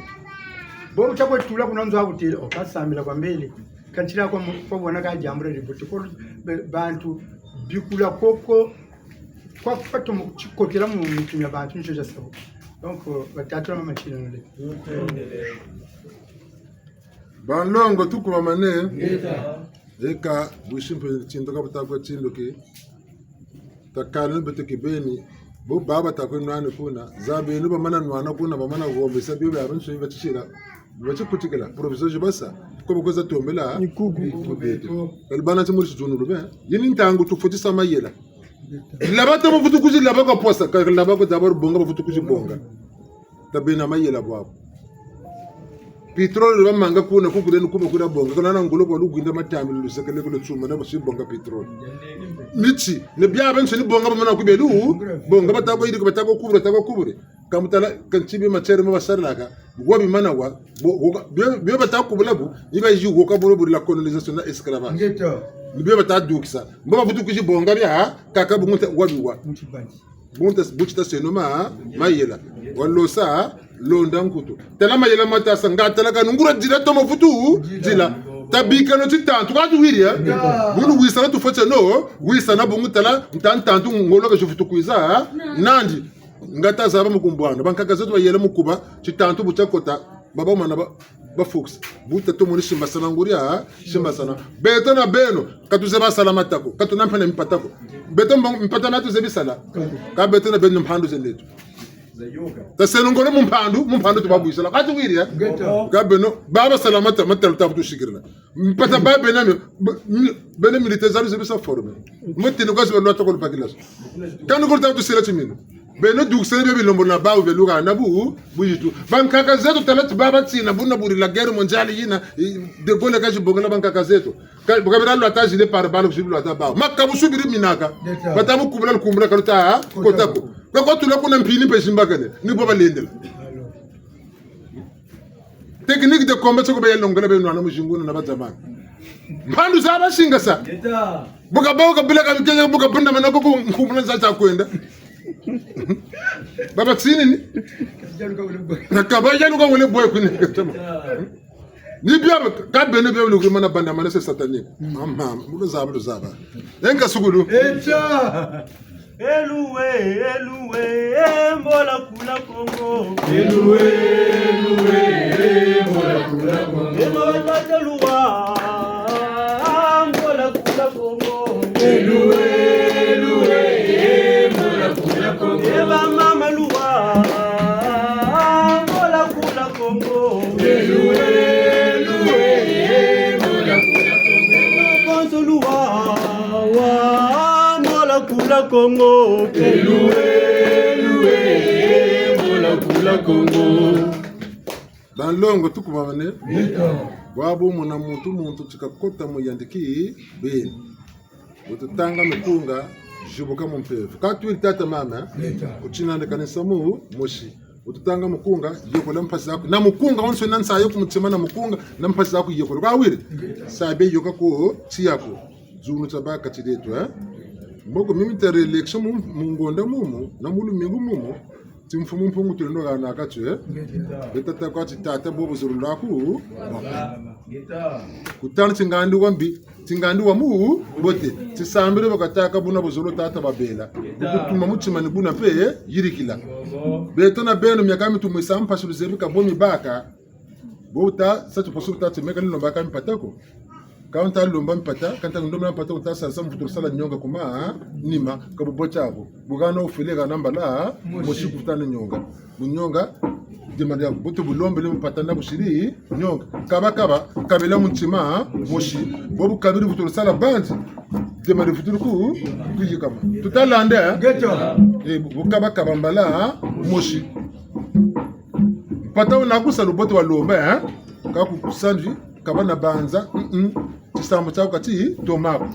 Bo buta kwe tula kuna nzo a kutêla, oh, kasambila kwa mbele. Kantila kwa mu, kwa bwana ka diambu dia dibote. Ko, be, bantu, bikula koko, kwa, kwa tomo tikotela mu mitu mia bantu, ni tio tia sa bu. Donc, eh, batata na mama Tshinole. Banlongo, tukumamane. Ngeta. Eka, bwisi mpe tindoka buta kwe tindoki. Takanu beto kibeni. Bo baba ta kwe nwana kuna. Za beno bamana nwana kuna, bamana gombesa bio bia biansoni batisila. Bati kutikila, proviseur zi basa, ko bakweza tombela, ni kuku. Ku beto. Kali bana ti muri tizunulu be. Yi ni ntangu tufweti sa mayela. Laba ta mavutu kwizi laba kwa pwasa, ka laba ko d'abord bonga bavutu kwizi bonga. Tabeno mayela bwabu. Pétrole bamanga kuna, kuku lwena kuba kuna bonga. Kana na ngolo kwa lugwinda matambi lusekele kulo tsuma na basi bonga pétrole. Miti, ni biabiansoni bonga bamana kubelu, bonga bata ko yirika, bata ko kubula, bata ko kubula. Ka mutala, ka nti bi matière ma basarilaka, wa bimana wa, bo, wo ka, bio, bio bata kubula bu, ni ba yi wo ka bula bu la colonisation na esclavage. Ngeta. Ni bio bata dukisa. Mbo bavutu kwizi bonga biakaka bu ngunta wa biwa. Muti banzi. Bunta, bu ti ta seno ma, mayela. Walosa, londa nkutu. Tala mayela ma tasa, nga tala kanu nguria dila to mavutu, dila. Tabikeno titantu, ka tuwiri, eh? Ngeta. Bunu wisana tufweti no, wisana bungu tala, nta ntantu ngolo ka zivutu kwiza, eh? Nandi. Nga ta zaba mu kumbwana. Bankaka zeto bayela mu kuba, titantu bu tia kota, baba mana ba, bafukisa. Bu ta tomoni simbasana nguria, simbasana. Beto na beno, ka tuzebi sala mata ko, ka tuna mpe na mpata ko. Beto mbo, mpata na tuzebi sala. Ka beto na beno mpandu ze neto. Taseno ngolo mu mpandu, mu mpandu tubabwisila. Ka tuwiri, eh? Ngeta. Ka beno, baba sala mata, mata luta kutusikirila. Mpata ba bena mi, ba, mi, bena militaire zalu zebi sa former. Mutini kwa ziba lwata ko lupakila so. Kani ko luta tusila timinu. Beno dukisele bia bilombo na bawu beluka na bu, buyitu. Bankaka zeto tala ti baba tina buna buri la guerre mondiale yina, i, De Gaulle ka zibongela bankaka zeto. Ka, bu kabira lwata zile par balle, kuzibi lwata bawu. Maka busubiri minaka. Ngeta. Bata mu kubula lukumbula ka luta, kota ko. Ka kwa tula kuna mpini mpe zimbakane. Ni bo balendela. Technique de combat, soko baya longela beno na muzingu na bazamani. Mpandu za basingasa. Ngeta. Bu kabâ, bu kabila ka bikenya, bu kabunda mana ko ku nkumuna za za kwenda. Baba tsini ni? Na kaba ya luka wele boy kuni. Ngeta. Ni bia, ka beno bia luki mana banda mana c'est satanique. Mama, mu luzaba, luzaba. Enga sukulu. Eta. Eluwe, eluwe, e mbola kula Kongo. Eluwe, eluwe, e mbola kula Kongo. Eluwe, eluwe, e mbola kula Kongo. Eluwe, eluwe, e mbola kula Kongo. E ba mama luwa, mbola kula Kongo. Eluwe, eluwe, e mbola kula Kongo. Konso luwa, wa, mbola kula Kongo. Eluwe, eluwe, e mbola kula Kongo. Banlongo tukumamane. Ngeta. Bwabu muna muntu, muntu ti kakota mu yandi kibeni. Bu tutanga mukunga, zibuka mu mpeve. Ka tuwiri tata mama, eh? Ngeta. Ku tina nde kani nsamu mosi. Bu tutanga mukunga, yokola mpasi zaku. Na mukunga wonso na nsayi ku mutima na mukunga, na mpasi zaku yokola. Ka wiri? Ngeta. Sa bê yoka ko, tiya ko. Zunu tia baka ti deto, eh? Mboko mimi tala élection mu, mu ngonda mumu, na mu lumingu mumu. Ti Mfumu Mpungu tulendo hana kati, eh? Ngeta. Beta ta kwa ti tata bobo zulu lwaku. Ngeta. Kutana tingandi wa mbi, tingandi wa mu, bote. Tisambile bakataka buna buzolo tata babela. Ngeta. Bukutuma mutima ni buna mpe, eh, yirikila. Beto na beno miaka mi tumwisa mpasi luzebi ka bo mi baka. Bo ta, sa ti poso ta ti meka ni lomba ka mpata ko. Ka nta lomba mpata, ka nta lomba mpata, nta sala sa mvutu sala nionga ku manima, ka bubote ko. Bu hana wufwiri hana mbala, mosi kutana nionga. Bu nionga, dima dia, bu tu bulombele mpata na busiri, nionga. Kaba kaba, kabela mu ntima, mosi. Bo bu kabiri mvutu sala banzi, dima di mvutu ku, kuyikama. Tutalanda, eh? Ngeta. Eh, bu kaba kaba mbala, mosi. Mpata wuna kusa lubote walomba, eh? Ka ku kusandi, kaba na banza, mm-mm. Tisambu tiaku ka ti toma ko.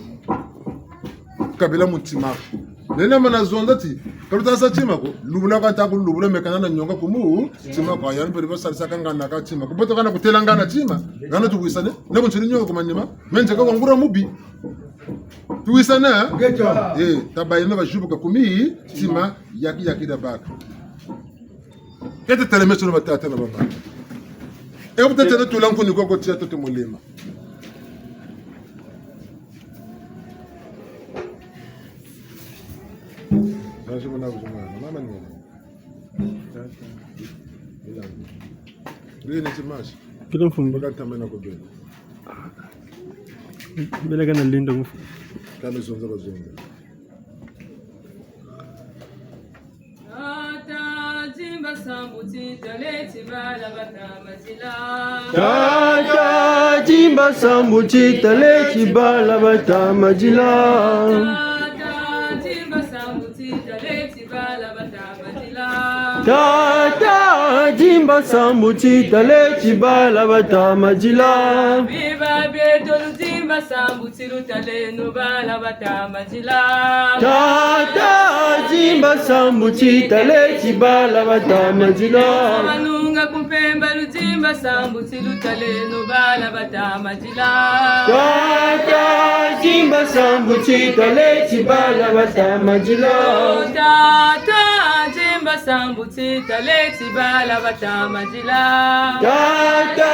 Kabela mu ntima ko. Nene mana zonza ti, ka luta sa tima ko, lubula ka ta ku lubula meka na nionga ku mutima ko, yandi pele ba salisa ka ngana ka tima ko. Bote kana kutela ngana tima, ngana tuwisane, na bu ntiri nionga ku manima, menze ka wangura mubi. Tuwisane, eh? Ngeta. Eh, tabayeno bazibuka ku mitima, yaki yaki da baka. Kete tala meso na batata na bamama. E bu tete na tula nkuni koko tia toto mulema. Nasi mwana kuzumana, mama ni. Tata. Bila. Bila ni timasi. Kila mfumu. Baka tamana ko bela. Bela kana linda mfu. Kama zonza bazonza. Sambu ti taleti bala bata madila. Tata, dimba sambu ti taleti bala bata madila. Tata, dimba sambu ti taleti bala bata madila. Tata, dimba sambu ti taleti bala bata madila. Biba bieto lu dimba sambu ti lu taleno bala bata madila. Tata, dimba sambu ti taleti bala bata madila. Manunga ku Mpemba lu dimba sambu ti lu taleno bala bata madila. Tata, dimba sambu ti taleti bala bata madila. Tata, dimba sambu ti taleti bala bata madila. Tata,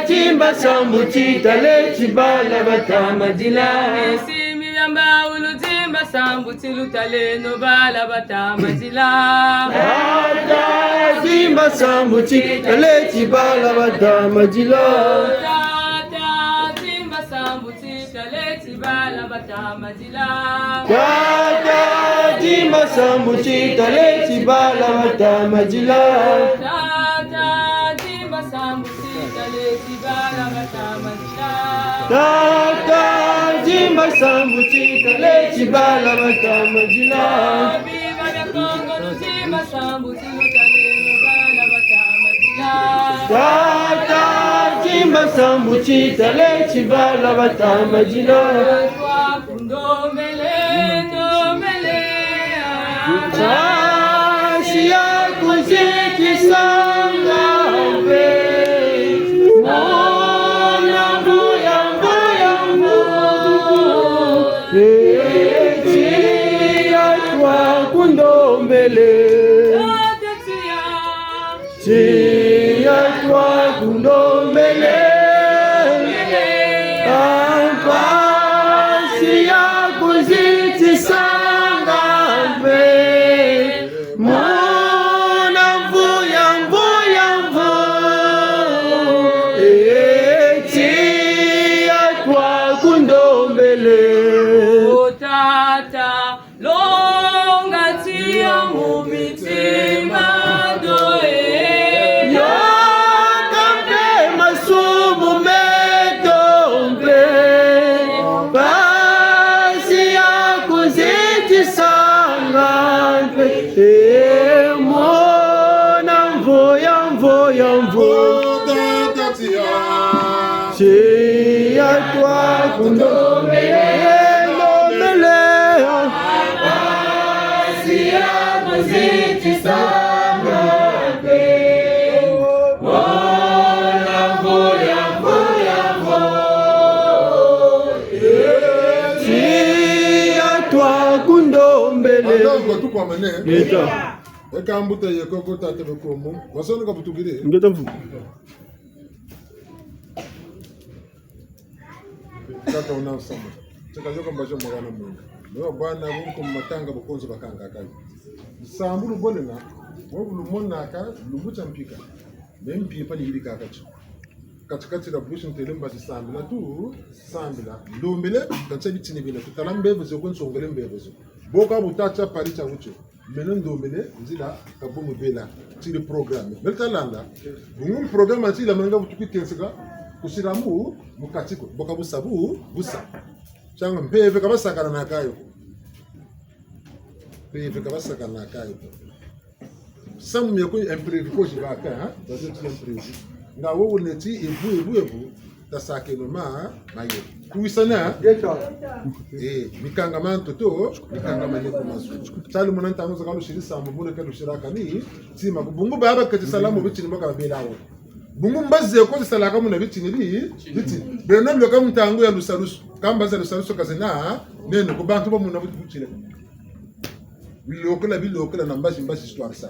dimba sambu ti taleti bala bata madila. Isi mi yamba ulu dimba sambu ti lu taleno bala bata madila. Tata, dimba sambu ti taleti bala bata madila. Tata, dimba sambu ti taleti bala bata madila. Tata, dimba sambu ti taleti bala bata madila. Tata, dimba sambu ti taleti bala bata madila. Tata, dimba sambu ti taleti bala bata madila. Biba bia Kongo lu dimba sambu ti lu taleno bala bata madila. Tata, dimba sambu ti taleti bala bata madila. Kwa ku ndombele, ndombele, ah. Mpasi ya kuzitisanga mpe mona mvuya, mvuya, mvuya. Eti ya twa ku ndombele. Tata tiya. Tiya twa ku ndombele. Mpasi ya kuzitisanga mpe mona mvuya, mvuya, mvuya. Eti ya twa ku ndombele. O Tata, longa tiya mu mitima mieto e. Yoka mpe masumu meto mpe. Mpasi ya kuzitisanga mpe. E mona mvuya, mvuya, mvuya. Tiya twa ku ndombele, ndombele. Mpasi ya kuzitisanga mpe mona mvuya, mvuya, mvuya. Tiya twa ku ndombele. Ngeta. Eka mbuta ye koko tata bekomo. Wasoni kabutukiri. Ngeta mfumu. Tata wuna nsamu. Tieka yoka mbazi mwa kana mwinda. Ni wa bwana bunku mu matanga bukonzo bakanga kayo. Nsambu lu bolena, wo bu lu monaka, lumbu tia mpika. Me mpimpa ni yirika katio. Kati-kati dia busi ntele mbazi sambila tu, sambila. Ndombele, kantia bitini bina, tutala mbevo zo ko nsongele mbevo zo. Bo ka bu tata pari tia wutio. Meno ndombele, nzila, ka bu mu bela, tiri programme. Meno talanda. Bungu programme tiri la manga butuki tenseka, kusira mu, mu kati ko, bo ka bu sa bu, bu sa. Tianga mpeve ka basakana na kayo. Mpeve ka basakana na kayo. Samu mia ku imprévu ko zibaka, hein? Bazo ti imprévu. Nga wo wuneti ebu, ebu, ebu. Tasakeno ma, maye. Kuwisana? Ngeta. Eh, mikangama ntoto, mikangama ne ku mazu. Tali muna ntangu zaka lusiri sambu, muna ka lusira kani, tima ku bungu baba kati salamu bitini mbo ka babela wo. Bungu mbazi ko zisalaka muna bitini bi, bitini. Beno mbo ka mu ntangu ya lusalusu. Ka mbazi ya lusalusu ka zena, nene ku bantu ba muna buti butile. Bilokela, bilokela na mbazi, mbazi histoire sa.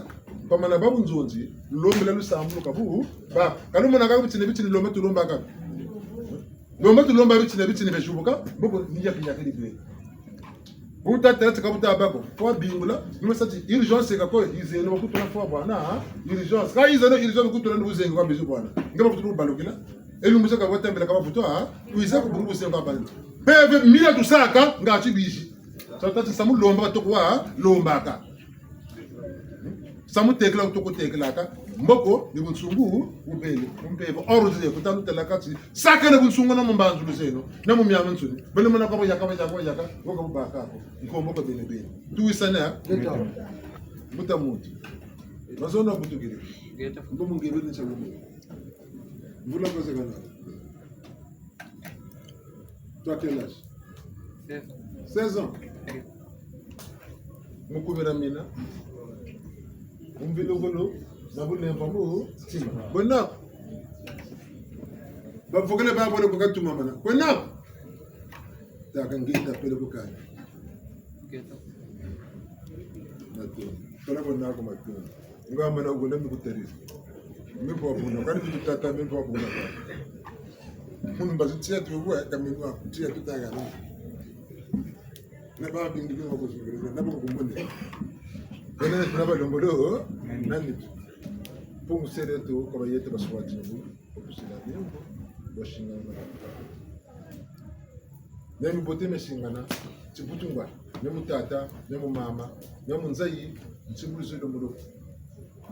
Pamana babu nzonzi, lombela lusambu luka bu, ba, ka lumona ka bitini, bitini lomba tulomba ka. Lomba tulomba bitini, bitini bezubuka, boko niya kinya kiri be. Buta tela tika buta bako, kwa bingula, nima sati urgence ka ko, yizeno kutula fwa bwana, urgence. Ka yizeno urgence kutula ni buzengi kwa bezu bwana. Nge ba kutula balukila, elu mbuza ka watambila ka bavutu, ha? Kuiza ku bungu buzengi kwa bwana. Bebe, mila tusaka, nga ti bizi. Sa tati samu lomba, toko wa, lombaka. Samu tekela, wutokotekelaka, mboko ni bunsungu bubele, mpeve, ordre, ku talu telaka ti, sakele bunsungu na mu mbanzulu zeno, na mu miamiansoni. Bele mona kwa bayaka, bayaka, bayaka, woka bubaka ko, nkombo kwa bene bene. Tuwisane, ha? Ngeta. Mbuta muntu. Mazono butukiri. Ngeta. Mbo mungebele nsa wumu. Mvula kwa zekana. Tu as quel âge? Seize ans. Seize ans. Mu kubela mina. Mvilukulu, na bulemvo mu ntima. Bwena. Bavukile babole ku katumamana. Bwena. Tata ngeta pele ku kani. Ngeta. Matondo. Tala bwena ko matondo. Nga mana wuna mi kutarisa. Mi kwa buna, kani mi tutata mi kwa buna. Munu mbazi tia tu kwa kami kwa tia tu taga. Na ba bindi kwa kuzungulira, na ba kumbonde. Kana na ba longolo, nani tu. Mpungu Sele tu, kwa bayete baswati ngu, kwa kusila ngu, bashinga ngu. Mia mibote miasingana, tibutu ngwa, mia mu tata, mia mu mama, mia mu nzayi, ntsimbulu zelo mu loko.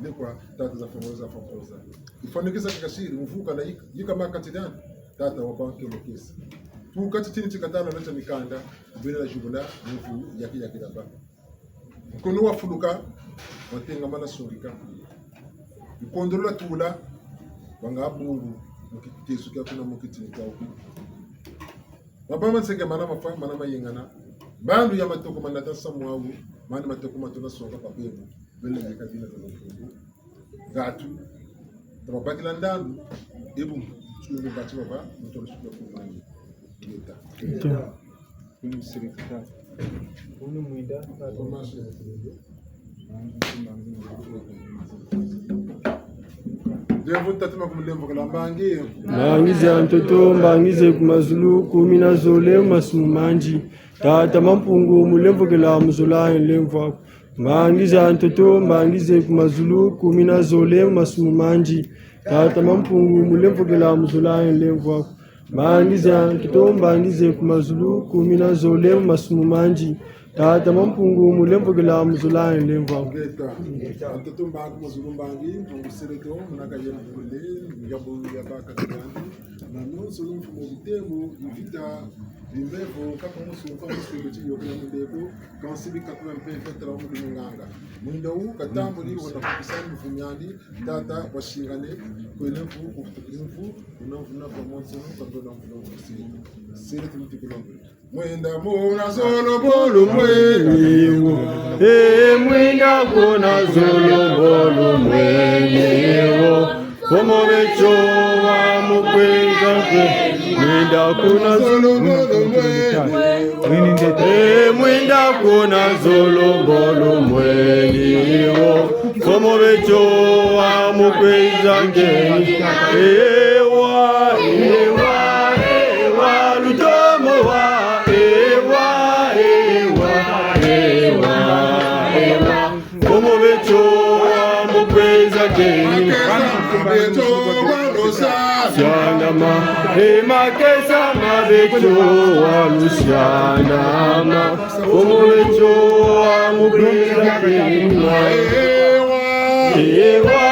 Lekwa, tata za fongoza, fongoza. Ifwanikisa kakasiri, mvuka na yika, yika makati dani, tata wa banke mokesa. Tuka titini tikatana na tia mikanda, bela la jubula, mvu yaki yaki laba. Nkono wafuluka, watengamana sungika. Nkondo lwatula, banga bungu, mu kiteso kia kuna mu kitini kia wuki. Mabama nseke mana mafwa, mana mayengana. Bandu ya matoko manata samu wawu, mani matoko matona songa pa bebo. Bele yeka dina kwa nkondo. Ngatu, tababakila ndandu, ebu, tsundu bati baba, mutolo suka kumani. Ngeta. Ngeta. Kuni sirikita. Kuni mwinda. Ndevo tatu makumu lemvokela mbangi. Mbangi za ntoto, mbangi ze ku mazulu, kumi na zole, masumu mandi. Tata Mampungu, mu lemvokela mu zola ye nlemvo aku. Mbangi za ntoto, mbangi ze ku mazulu, kumi na zole, masumu mandi. Tata Mampungu, mu lemvokela mu zola ye nlemvo aku. Mbangi za ntoto, mbangi ze ku mazulu, kumi na zole, masumu mandi. Tata Mampungu, mu lemvokela mu zola ye nlemvo aku. Ngeta, ngeta. Ntoto mbangi, mazulu mbangi, Mpungu Sele to, munaka ye mvule, ngambo ya baka kagandi. Na nonso lumfu mu bitemo, mvita, bimbevo, kaka musu, kaka musu, kuti yokela mundeko, kansi bi kakula mpe, mpe tala mu nganga. Mwinda wu, katambuli, wona kukisani mvu miandi, tata, wasingane, kwele mvu, kufutukili mvu, kuna mvu na kwa monso, kwa ndona mvu na mvu siri. Siri tumuti kulombo. Mwinda kuna zolo bolo mweni wo. Eh, mwinda kuna zolo bolo mweni wo. Komo beto wa mu kweza ke. Mwinda kuna zolo bolo mweni. Eh, mwinda kuna zolo bolo mweni wo. Komo beto wa mu kweza ke. Ewa, ewa, ewa, lutomo wa. Ewa, ewa, ewa, ewa. Komo beto wa mu kweza ke. Sianama, e makesa ma beto wa lusianama. Komo beto wa mu kweza ke. Ewa,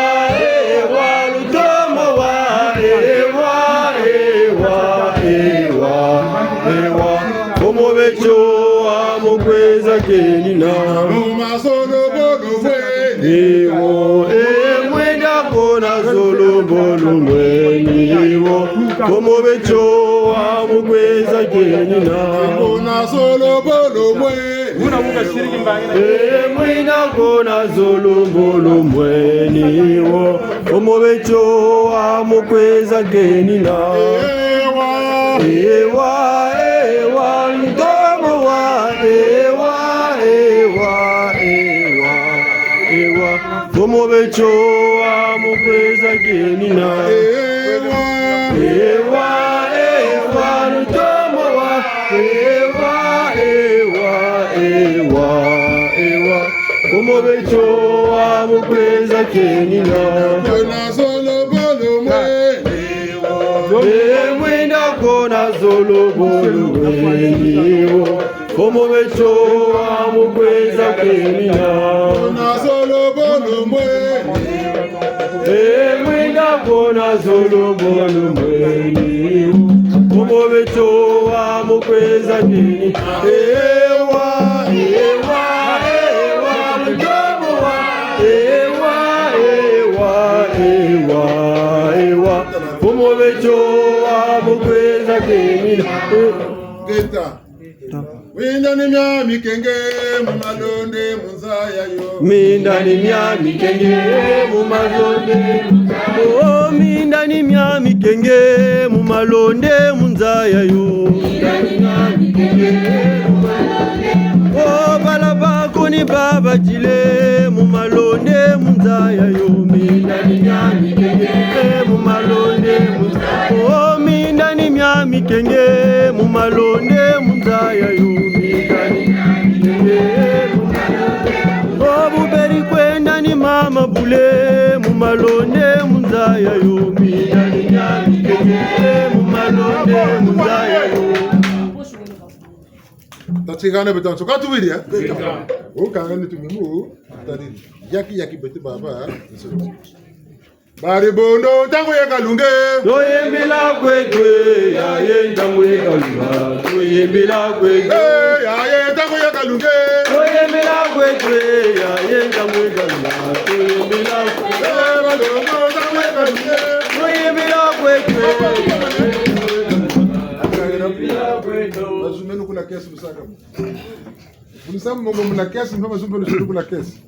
ewa, lutomo wa. Ewa, ewa, ewa, ewa. Komo beto wa mu kweza kenina. Mazolo bolo mweni wo. E mwinda kuna zolo bolo mweni wo. Komo beto wa mu kweza kenina. Kuna zolo bolo mweni. E mwinda kuna zolo bolo mweni wo. Komo beto wa mu kweza kenina. Ewa, ewa, ntomo wa. Ewa, ewa, ewa, ewa. Komo beto wa mu kweza kenina. Ewa, ewa, ntomo wa. Ewa, ewa, ewa, ewa. Komo beto wa mu kweza kenina. Kuna zolo bolo mweni wo. E mwinda kuna zolo bolo mweni wo. Omo beto wa mu kwiza kemina. Kona zolo bolo mbwe. E mwinda kona zolo bolo mbwe. Omo beto wa mu kwiza kemina. Ewa, ewa, ewa, mtomo wa. Ewa, ewa, ewa, ewa. Omo beto wa mu kwiza kemina. Ngeta. Minda ni mia mikenge mu malonde mu nza yayo. Minda ni mia mikenge mu malonde. Oh, minda ni mia mikenge mu malonde mu nza yayo. Minda ni mia mikenge mu malonde. Oh, bala bakoni babadile mu malonde mu nza yayo. Minda ni mia mikenge mu malonde mu nza. Oh, minda ni mia mikenge mu malonde mu nza yayo. Minda ni mia mikenge mu malonde. Oh, bu beri kwenda ni mama bule mu malonde mu nza yayo. Minda ni mia mikenge mu malonde mu nza yayo. Tatikana beto nso. Ka tuwiri, eh? Beto. O kanga ni tumimu, tadiri. Yaki, yaki beto baba, eh? Nso. Bari bondo, ntangu ya kalunge. Toyembela kweto, eh, ya ye ntangu ya kalunga. Toyembela kweto. Eh, ya ye ntangu ya kalunge. Toyembela kweto, eh, ya ye ntangu ya kalunga. Toyembela kweto. Eh, balondo, ntangu ya kalunge. Toyembela kweto, eh. Bazumenu kuna kesi lusaka. Bunisamu mongo muna kesi, mpe mazumbe lusuru kuna kesi.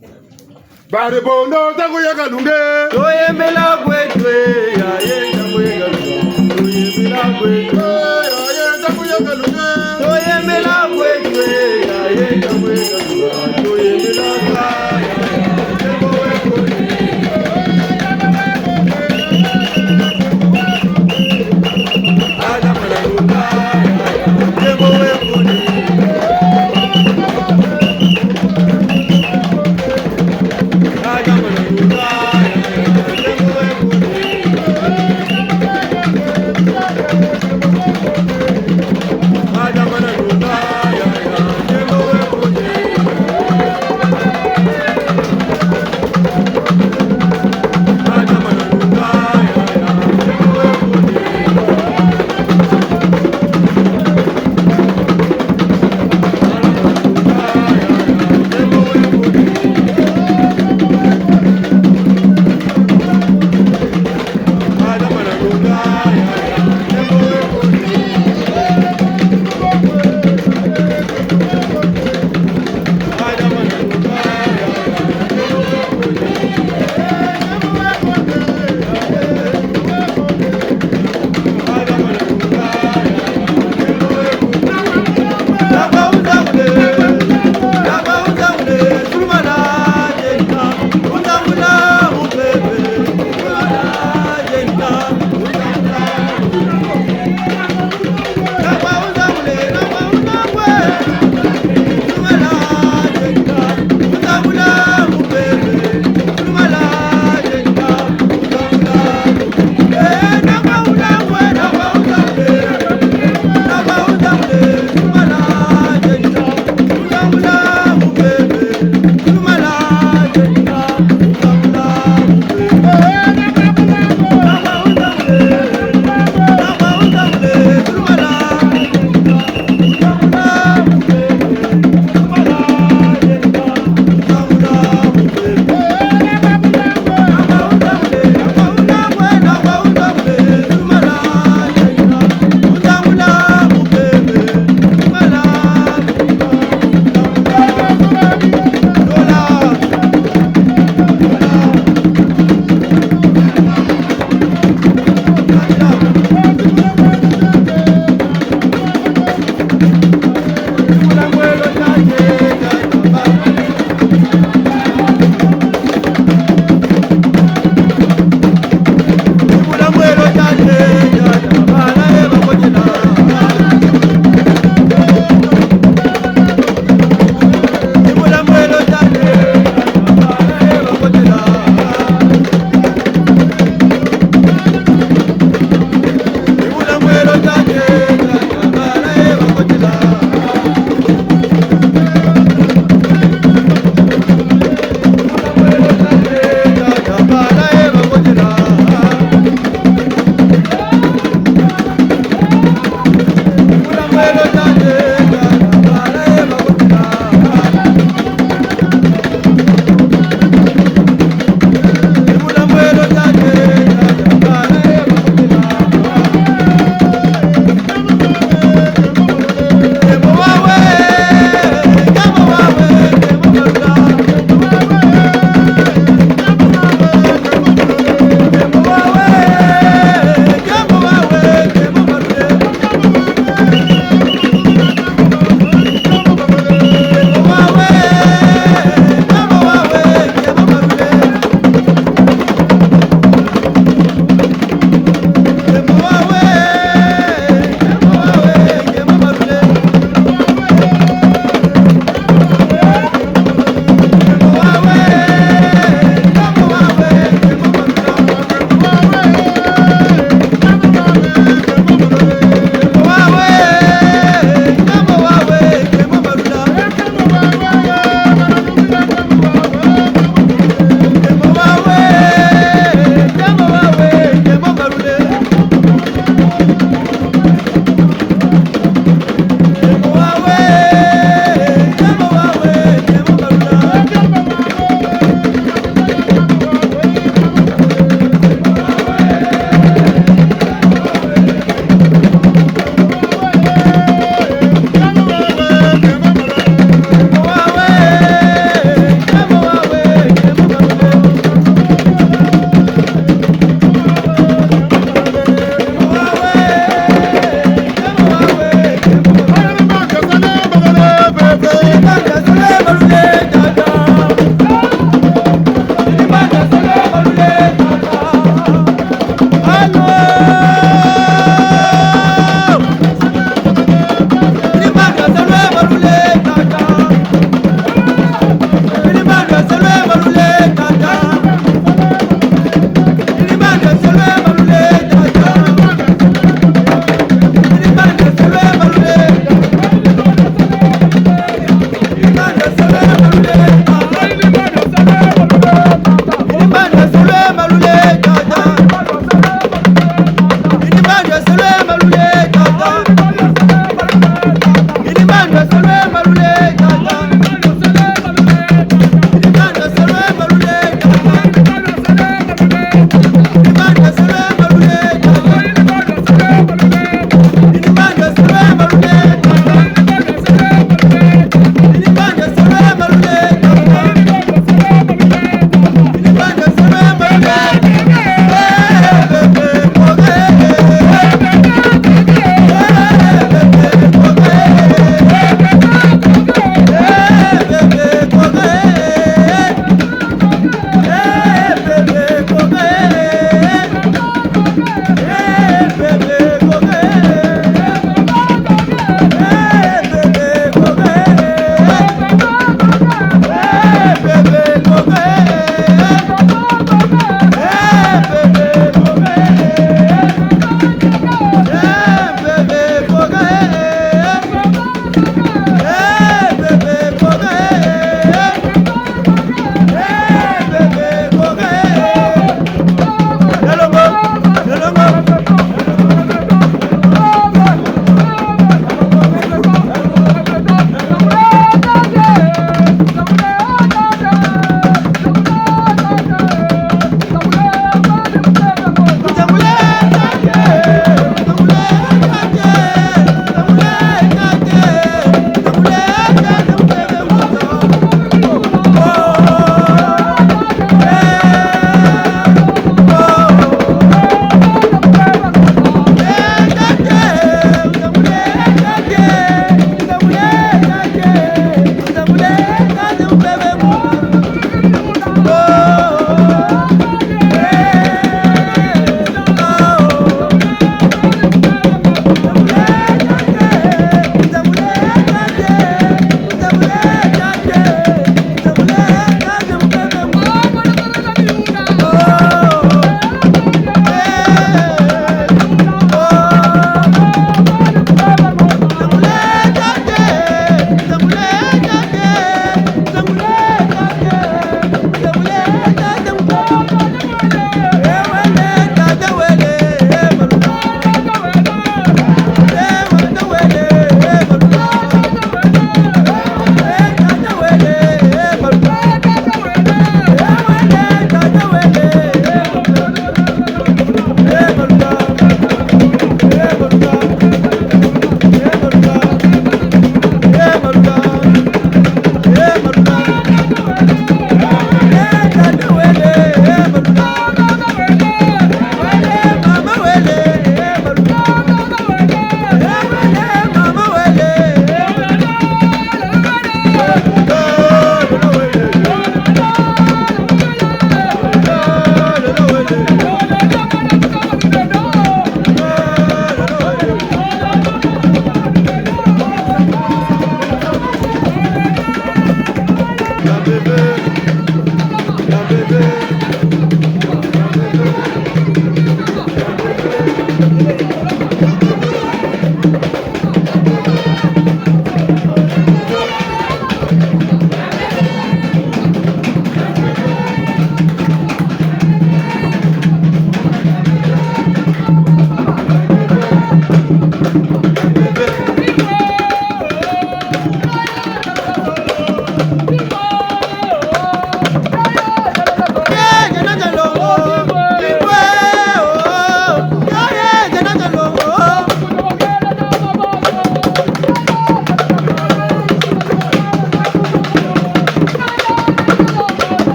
Bari bondo, ntangu ya kalunge. Toyembela kweto, eh, ya ye ntangu ya kalunga. Toyembela kweto. Eh, ya ye ntangu ya kalunge. Toyembela kweto, eh, ya ye ntangu ya kalunga. Toyembela kweto.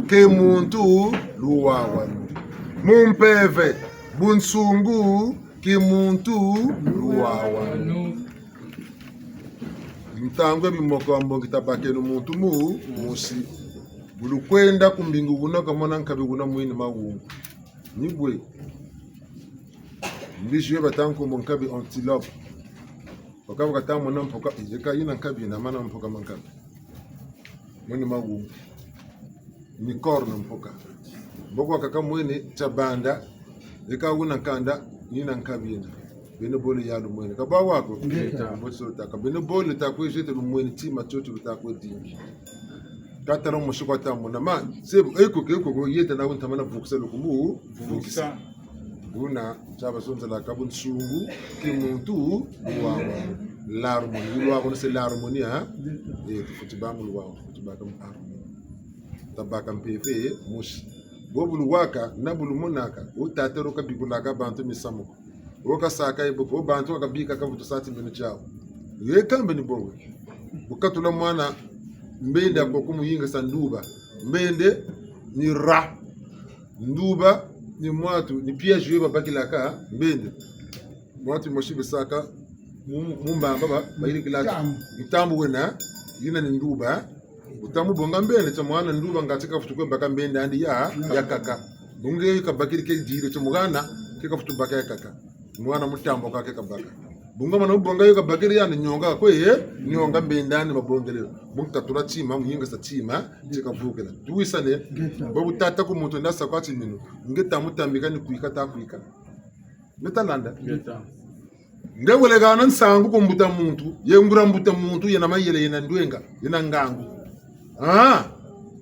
Kimuntu luwawanu. Mu mpeve, bunsungu, kimuntu luwawanu. Ntangu ya bimoko ya mbongi tabakeno muntu mu, mosi. Bu lukwenda ku mbingu kuna kamona nkabi kuna mwini mawungu. Ni bwe. Mbizi yo bata nkumbu nkabi antilope. Waka bu kata mona mpoka, yeka yina nkabi yina mana mpoka ma nkabi. Mwini mawungu. Ni corne mpoka. Mboko wakaka mwini tia banda, yeka wuna nkanda, yina nkabi yina. Beno bole ya lumwene. Ka bwa wako? Ngeta. Mbo ti so taka. Beno bole ta kwe zete lumwene tima tiotio luta kwe dingi. Ka tala mosi kwa ta mona. Ma, sebo, eko ke, eko ko, yeta na wunta mana vukisa lukumu, vukisa. Vukisa. Buna, tia bazonzelaka bunsungu, kimuntu, luwawanu. L'harmonie. Luwawanu, c'est l'harmonie, hein? Eh, tufweti bâ mu luwawanu, tufweti bâka mu harmonie. Tabaka mpeve mosi. Bo bu luwaka, na bu lumonaka, wo tata wo kabikulaka bantu misamu ko. Wo kasaka ye bo ko, wo bantu bakabika ka vutu sa ti mbeni tiawu. Yeka mbeni bo we. Bu katula mwana mbende ako kumuyingisa nduba. Mbende ni rat. Nduba ni mwatu, ni piège yo babakilaka mbende. Mwatu mosi besaka mu, mu mbamba ba, bayirikila. Ntambu. Ntambu wena, yina ni nduba. Wuta mu bonga mbende, tia mwana nduba ngatu kavutu kwe baka mbende andi ya, yakaka. Bungu kabakiri ke diri, tia mwana, ke kavutu baka yakaka. Mwana mutambo kake kabaka. Bungu mana mu bonga yo kabakiri yandi nionga kwe, eh? Nionga mbendani mabongele. Bungu katula tima, muyinga sa tima, ti kavukila. Tuwisane, babu tata ku muntu nasa kwa timinu. Nge ta mutambika ni kwika ta kwika. Nge ta landa. Nge ta. Nge wele hana nsangu ku mbuta muntu, ye nguria mbuta muntu, yena mayele, yena ndwenga, yena ngangu. Ah,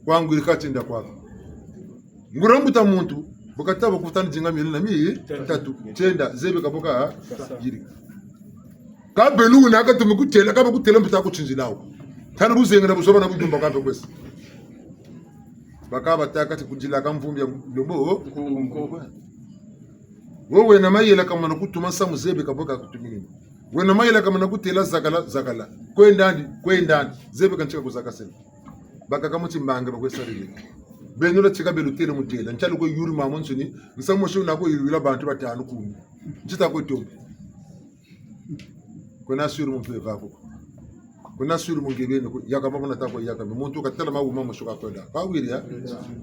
kwa ngwiri ka tienda kwako. Nguria mbuta muntu, bu kata ba kufutana dinga miele na mi, tatu, tienda, zebi ka bu ka, yiri. Ka benu na ka tumi kutêla, ka ba kutêla mbuta kutinzila wo. Tana buzenga na buzoba na budumba ka mpe kwesi. Baka batâka ti kudila ka mvumbi ya lombo. Wo wena mayela kamana kutuma nsamu zebi ka bu ka kutumini. Wena mayela kamana kutêla zakala, zakala. Kwendandi, kwendandi. Zebi ka ntika kuzakasela. Bakaka mu timbangi bakwe sarili. Beno lwa tika belu têle mu têla. Ntalu kwe yuri mamansoni. Nsamu mosi wuna kwe yurila bantu batanu kumi. Nti ta kwe tombe. Kuna suri mu mpeve ko. Kuna suri mu nge beni ko. Yaka mabuna ta kwe yaka. Muntu katala mawuma mosi ka kwenda. Ka wiri ya?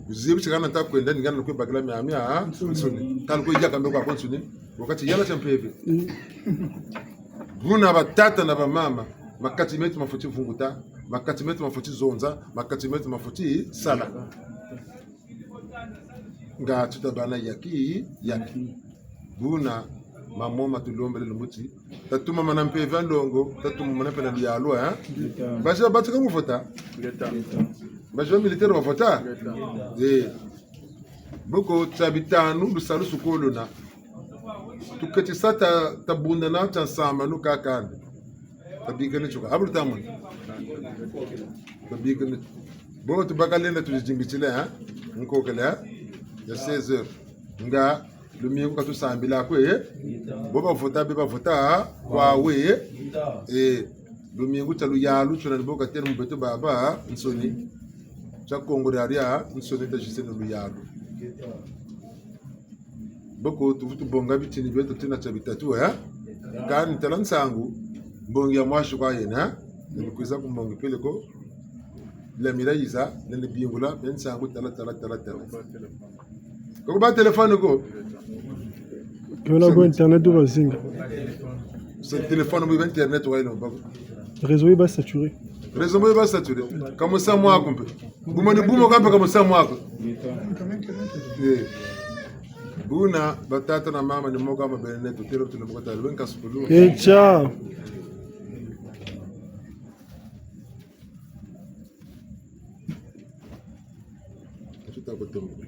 Wuzebi ti hana ta kwenda, ni hana kwe bakila mia mia, ha? Nsoni. Tala kwe yaka mbe kwakwansoni. Wakati yala tia mpeve. Buna batata na bamama, makati meto mafweti vunguta, makati meto mafweti zonza, makati meto mafweti sala. Nga tuta bâ na yaki, yaki. Buna, mamo matulombele lumbu ti. Tatumamana mpeve ya nlongo, tatumamana mpe na luyalu, eh? Bazi babatika mu vota? Bazi ba militaire bavota? Eh. Boko tia bitanu, lusalusu ko luna. Tuketi sa ta, tabundana tia nsambanu kakandi. Tabikene tioka. Abulu tamoni. Tabikene. Bo tubakalenda tuzimbitile, eh? Nkokele, eh? Ya seize heures. Nga lumingu ka tusambila kwe, eh? Bo bavota, be bavota, kwa we, eh? Eh, lumingu tia luyalu, tiona ni bo katêle mu beto babansoni. Tia Kongo diadia, nsoni taziseno luyalu. Boko tuvutu bonga bitini bieto tina tia bitatu, eh? Kani tala nsangu, mbongi ya mwasi kwa yena, eh? Ni kwiza ku mbongi peleko, lamira yiza, nene bingula, be nsangu tala, tala, tala, tala. Koko ba téléphone ko? Kela ko internet bazinga. Sa téléphone mu internet wa yino bako. Réseau yi ba saturé. Réseau mu ba saturé. Ka musamu waku mpe. Buma ni buma kampe ka musamu waku. Eh. Buna batata na mama ni mo ka mabele neto têle tuna mo ka tala ben kasukulu. Eh, ciao. Tuta kutomba.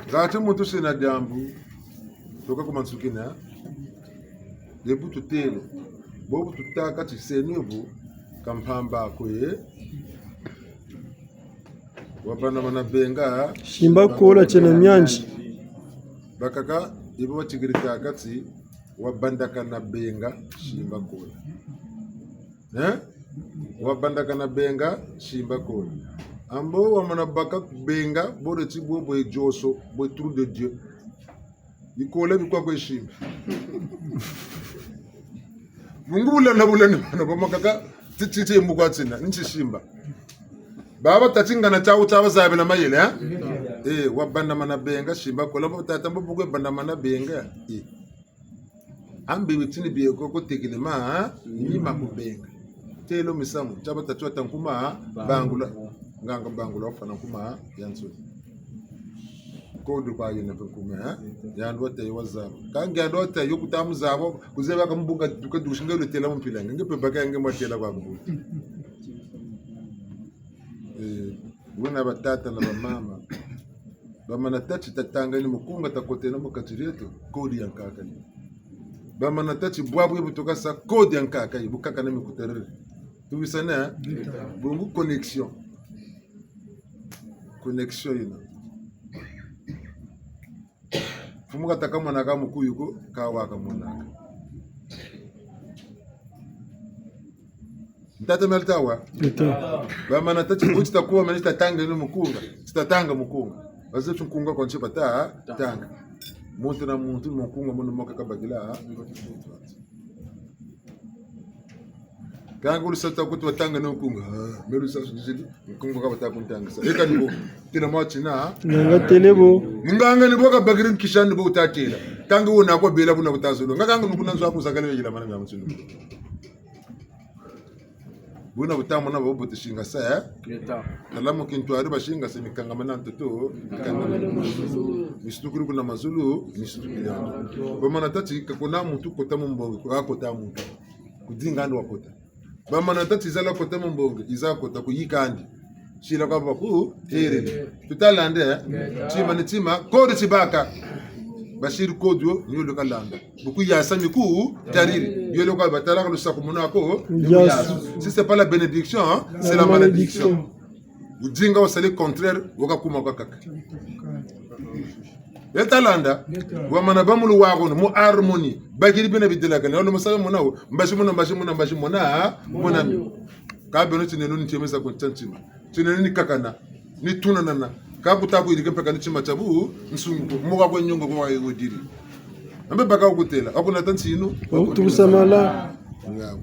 Ngati muntu sina diambu, toka ku mansukina, debu tutêle, bobu tutâka ti seno bu, ka mpamba kwe, wabandamana benga, simba kola tiena mianzi. Bakaka, ibo batikiri tâka ti, wabandakana benga, simba kola. Eh? Wabandakana benga, simba kola. Ambo wamana baka benga, bole ti bo bwe dioso, bwe trou de Dieu. Bikola bikwa kwe simba. Bungu bulanda bulanda bana bamakaka, ti, ti, ti, mukwa tina, nti simba. Baba tati ngana tiawu tia bazabila mayele, eh? Eh, wabandamana benga, simba kola, bo tata mbo bukwe bandamana benga. Eh. Ambe bitini bie ko, ko tekele ma, ni ma kubenga. Têlo misamu, tia batatu wata nkuma, bangula. Nganga bangula wafwana nkuma, ya nsoni. Kodo kwa yena mpe nkuma, eh? Yandi wata yo wazaba. Ka nge yandi wata yo kuta muzaba, kuzeba ka mbunga duka dushi nge lutêla mu mpila, nge mpe baka nge mwatêla kwa mbunga. Eh, wena batata na bamama. Bamana tâ ti tatangani mukunga, takoteno mu kati dieto, kodi ya nkaka yi. Bamana tâ ti bwabu ye bu tukasa, kodi ya nkaka yi, bu kaka na mikutariri. Tuwisane, eh? Bungu connexion. Connexion yina. Mfumu kata kamonaka mukuyu ko, ka wa kamonaka. Ntata mia lita wa? Lita. Bamana tâ ti bu ti takuwa mene ti tatangeni mukunga, ti tatanga mukunga. Bazebi ti nkunga kwa nsi bata tanga. Muntu na muntu mukunga munu mo ka kabakila. Kanga lusatu kuti batanga no nkunga. Ah, me lusa sudizili, nkunga ka bata kuntangisa. Eka ni bo, tela mwa tina. Nganga tele bo. Munganga ni bo kabakiri nkisani bo wuta tela. Kanga wuna kwa bela buna butazolo. Nga kanga nukuna nzo aku zakale yila mana mia mutinu. Buna buta mona bo bote singasa, eh? Ngeta. Tala mu kintwari basingasa mikangama na ntoto, mikangama na mazulu. Misitukiri kuna mazulu, misitukiri ya. Bamana tâ ti, ka kuna muntu kota mu mbongi, ka kota muntu. Kudinga andi wakota. Bamana tâ ti yiza la kota mu mbongi, yiza kota kuyika andi. Sila kwa baku, terele. Tutalande, eh? Tima ni tima, kodi tibaka. Basiri kodi yo, ni yo leka landa. Bu kuyasa miku, tariri. Ni yo leka batala ka lusakumunu ko, ni luyasu. Si c'est pas la bénédiction, hein, c'est la malédiction. Wudinga wasali contraire, waka kuma kwa kaka. Beno talanda, wamana bâ mu luwagono, mu harmonie. Bakiri bina bidelakane, walo musala mona wo, mbasi mona, mbasi mona, mbasi mona, mona mi. Ka beno tineno ni tiemesa ku ntia ntima. Tineno ni kakana, ni tunanana. Ka kuta kuyirika mpe ka ni tima tia bunsungu ko, moka kwe nyongo kwa wediri. Ambe baka wukutela, wakunata ntinu. Wutusamala. Ngabo.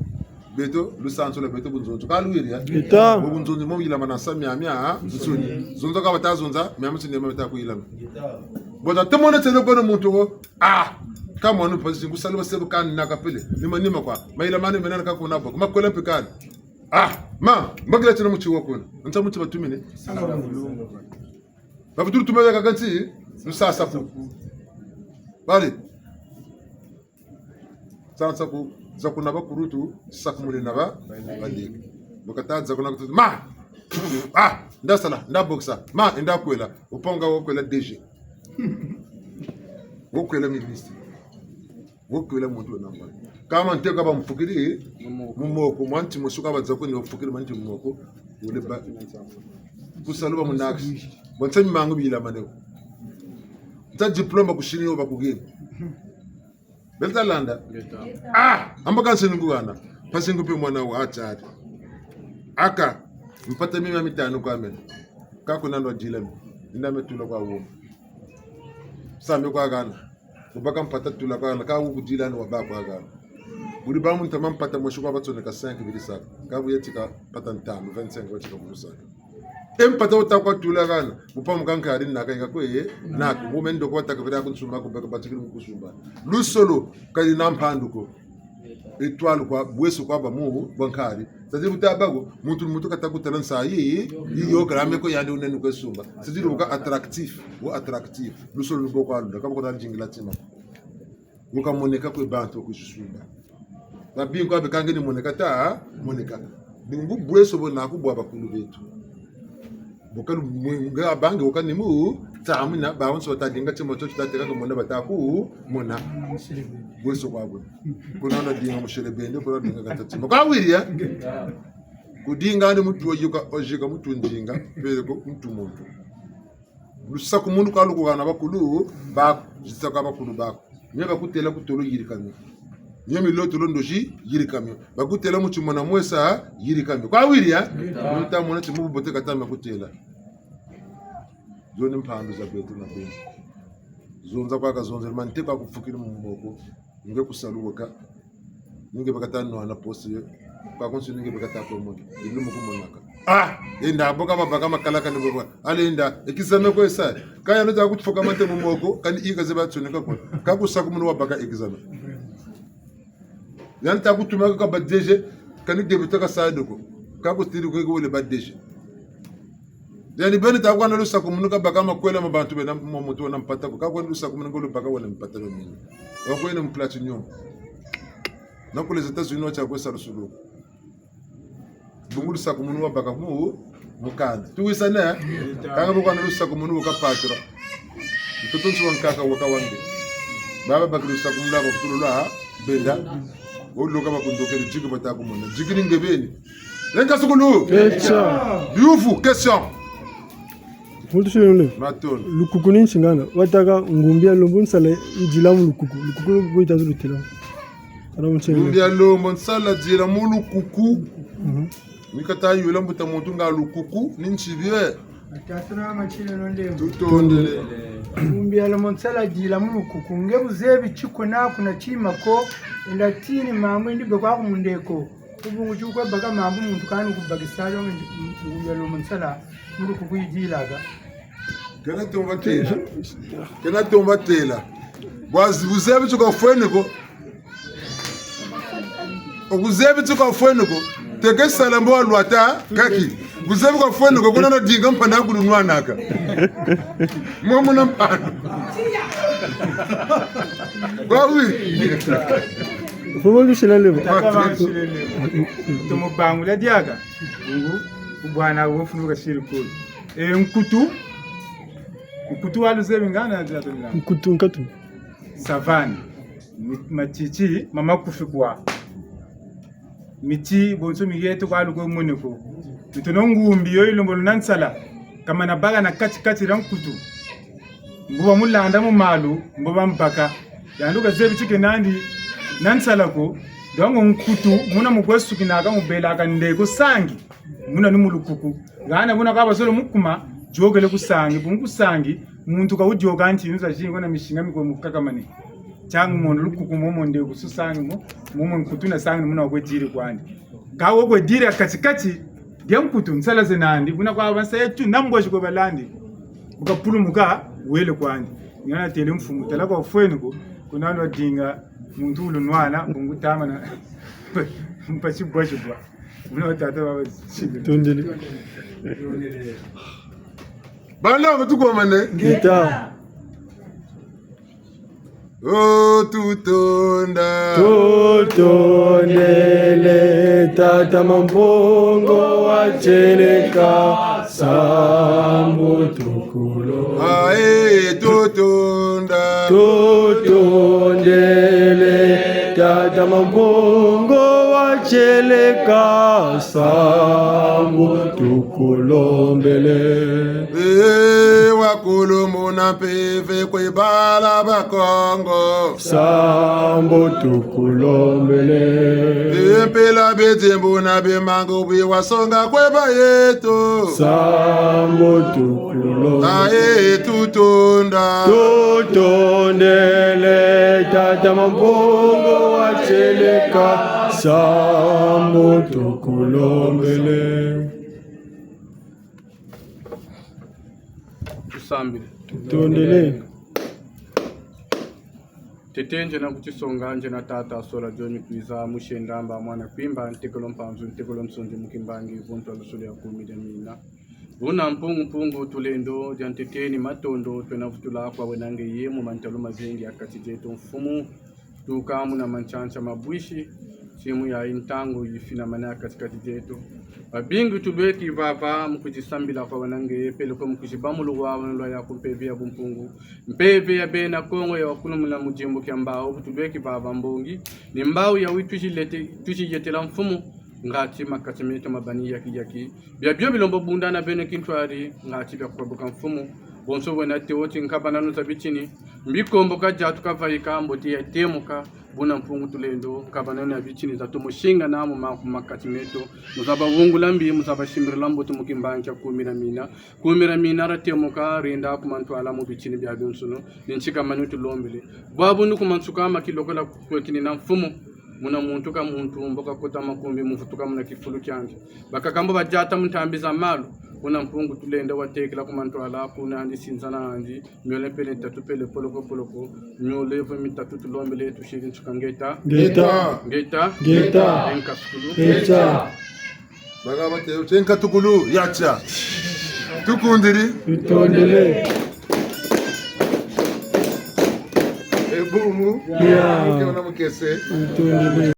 Beto, lusansu lwa beto bunzonzi. Ka luwiri, eh? Beta. Bo bunzonzi mo yila mana sa miamia, ha? Nsoni. Zonza ka bata zonza, miamia nsoni ma beta kuyilama. Bota, te mona tele kono muntu ko. Ah! Ka mwana mpasi, ngu salu ba sebu kani na kapele. Nima, nima kwa. Mayila mani mena ka kuna bo. Makwela mpe kani. Ah! Ma, mbakila tina muti wa kuna. Nta muti batumine. Bavutulu tumele kaka nti, lusasa ku. Bari. Sansa ku, za kuna bakulutu, sakumune na ba, baleke. Bu kata za kuna kutu, ma! Ah, nda sala, nda bokisa, ma, nda kwela, wuponga wo kwela D G. Wo kwela ministre. Wo kwela muntu wena mbala. Kâ ma nteko bamufukiri, mu moko, mwa nti mosi ka baza kuni wufukiri mwa nti mu moko, wule ba. Ku salu bamunakisi. Bo nsa mimangu biyilamane ko. Nsa diplôme ku Chine yo bakugeni. Beno talanda? Ngeta. Ah, amba kansi nungu hana. Mpasi ngu mpe mwana wa atari. Aka, mpata mia mitanu kwa mena. Ka kuna ndo dila mi. Nda me tula kwa wo. Sa me kwa hana. Wubaka mpata tula kwa hana. Ka wukudila ni wabâ kwa hana. Buri bâ mu ntama mpata mosi kwa batsoneka cinq biri saka. Ka bu yetika mpata ntanu, vingt-cinq batika bulu saka. E mpata wuta kwa tula hana, mu pamuka nkari naka yika kwe, naka, mu mendo kwa taka vira kunsumba, kubaka batikiri mu kusumba. Lusolo, kari na mpandu ko. Étoile kwa, bweso kwa bâ mu, bwa nkari. Tadi buta bako, muntu, muntu kata kutala nsayi, yi yo kala me ko yandi wunene kwe sumba. C'est-à-dire, wuka attractif, wo attractif. Lusolo lubo kwa lunda, ka bu kota dingila tima. Wuka moneka kwe bantu kwe sumba. Babingi kwa beka nge ni moneka ta, moneka. Bungu bweso bo naku bwa bakulu beto. Buka lu-, mu-, nga bange wuka ni mu, tamuna, bawonso bata dinga tima tio tata teka kumona bata kumona. Bweso kwa bwe. Kuna na dinga muselebende, kuna dinga kata tima. Ka wiri, eh? Kudinga ni muntu wayika, wayika muntu ndinga, peleko muntu muntu. Lusakumunu ka lukuhana bakulu baku, zisa ka bakulu baku. Mio bakutêla ku tolo yirika mio. Mio milotolo ndozi yirika mio. Bakutêla mu timona mwesa yirika mio. Ka wiri, eh? Ngeta. Mio ta mona ti mu bubote kata mia kutêla. Zo ni mpandu za beto na beno. Zonza kwa kazonzele, ma nteko akufukiri mu moko. Nge ku salu weka. Ni nge bakata nwana poste yo. Kwa konso ni nge bakata kwe mona. Ilu mu kumonaka. Ah! Enda, bo ka babaka makalaka ni bo kwa. Allez enda, examen kwe sa. Ka yandi ta kutufoka mate mu moko, kani yika ze batsoneka kwa. Ka ku sakumunu wabaka examen. Yandi ta kutuma ka ba D G, kani député ka sa do ko. Ka kutiri kwe ko wele ba D G. Yandi beni ta kwenda lusakumunu ka baka makwela ma bantu bena mo muntu wena mpata ko. Ka kwenda lusakumunu ko lubaka wena mpata lo mini. Wakwenda mu platinium. Na ku les États-Unis watia kwe sa lusulu. Bungu lusakumunu wabaka mu, mu kanda. Tuwisane? Kanga bu kwenda lusakumunu wuka patron. Ntoto nsi wa nkaka waka wange. Baba bakiri lusakumunu lwa bakutulula, benda. Woloka bakundokele, diki bata kumona. Diki ni nge beni. Lenga sukulu. Echa. Biyuvu, question. Muntu sile nule. Matondo. Lukuku ni nsi ngana. Watâka ngumbi ya lombo nsala yidila mu lukuku. Lukuku, lukuku yita zulu tela. Kana mu nsi ngana. Ngumbi ya lombo nsala yidila mu lukuku. Mhm. Ni kata yula mbuta muntu nga lukuku, ni nsi bie. Atatu na mama tile nonde. Tutondele. Ngumbi ya lombo nsala yidila mu lukuku. Nge bu zebi ti kuna kuna tima ko, enda tini mambu ndi be kwa ku mundeko. Ku bungu ti wukwe baka mambu muntu kani wukubakisa yo nge, nge, nge, yalo mu nsala, muntu kukwidilaka. Kena tomba tela. Kena tomba tela. Bwazi, wuzebi ti kafweni ko. Wuzebi ti kafweni ko. Teke sala mbo walwata kaki. Wuzebi kafweni ko, kuna nadinga mpana kulunwanaka. Mo muna mpana. Bwawi. Fumo lusila lebo. Tata bamusilele. Tomo bangula diaka. Bungu, ku bwana wo funu kasiri kulu. E, nkutu. Nkutu waluzebi ngana ya tata mina. Nkutu, nkatu. Savane. Mi-, matiti, mamakufi kwa. Miti, bonso mi yeto kwa lukwe mone ko. Mitono ngumbi yo yilembolo na nsala. Kamana baka na kati-kati dia nkutu. Mbo bamulanda mu malu, mbo bamubaka. Yandi kazebi ti ke nandi na nsala ko. Donc nkutu, muna mu kwe sukinaka, mu belaka ndeko sangi. Muna ni mu lukuku. Hana buna ka bazolo mu kuma, yôkele ku sangi. Bungu ku sangi, muntu ka wuyôka ntinu zazingi ko na misinga mikwe mukakamane. Tiangu mono lukuku momo ndeko su sangi mo, momo nkutu na sangi muna wakwe diri kwandi. Ka wakwe diri ha kati-kati dia nkutu, nsala ze nandi, buna kwa bansa yetu na mbwazi kwe balandi. Bu kapulumuka, wele kwandi. Ni hana têle mfumu, tala kafweni ko, kuna lwadinga, muntu wulunwana, bungu tamana, mpasi bwa tibwa. Muna wa tata baba. Tondele. Bana, batukwamane. Ngeta. Oh, tutonda. Tutondele tata Mampungu wa tieleka, sambu tukulo. Ae, tutonda. Tutondele tata Mampungu wa tieleka, sambu tukulombele. E, wakulu muna mpeve kwe bala ba Kongo. Sambu tukulombele. E, mpila bidimbu na bimangu bi wasonga kwe bayeto. Sambu tukulombele. Ae, tutonda. Tutondele tata Mampungu wa tieleka, sambu tukulombele. Tusambile. Tutondele. Tete, ngiena kutisonga, ngiena tata, sola dio ni kwiza, musi e ndamba, mwana kwimba, ntekolo mpanzu, ntekolo nsonzi, mu kimbangi, vuntu a lusulu ya kumi dia mina. Buna Mpungu, Mpungu, tulendo, dia ntete ni matondo, twena vutula kwa wena ngeye, mu mantalu mazengi ya kati dieto mfumu, tuka muna mantsantsa ma bwisi, simu yayi ntangu yifinamana ha kati-kati dieto. Babingi tulweki vava mu kudisambila kwa wena ngeye, peleko mu kudibamulula lwa ya ku mpeve ya bumpungu, mpeve ya bena Kongo ya wakulumuna mu dimbu kia mbawu, bu tulweki vava mbongi, ni mbawu yayi tudilete-, tudiyetela mfumu, ngati makati meto mabani yaki-yaki. Biabio bilembo bundana beno kintwari, ngati bia kwebuka mfumu. Bonso wena tê wo ti nkabananu za bitini, mbi komboka diatu kavaika, mbote ya temuka, buna Mpungu tulendo, nkabananu ya bitini za tomo singana mu ma-, mu makati meto, mu zaba wungula mbi, mu zaba simbirila mbote mu kimbangi kia kumi dia mina. Kumi dia mina dia temuka, dienda ku mantwala mu bitini biabionsono, ni ntika mani tulombele. Bwabu ni ku mansuka ma kilokola kwe kinina mfumu, muna muntu ka muntu, mbo kakota makumbi, mu vutuka muna kifulu kiandi. Bakaka mbo badiata mu ntambi za malu, buna Mpungu tulendo watekela ku mantwala, kuna andi sinzana andi, miole pele tatu pele poloko poloko, miole vo mitatu tulombele, tusiri nsuka ngeta. Ngeta. Ngeta. Ngeta. Enka tukulu. Ngeta. Baka bate, enka tukulu, yatia. Tukundiri. Tutondele. E bumu. Ya. Mukeba na mukese. Tutondele.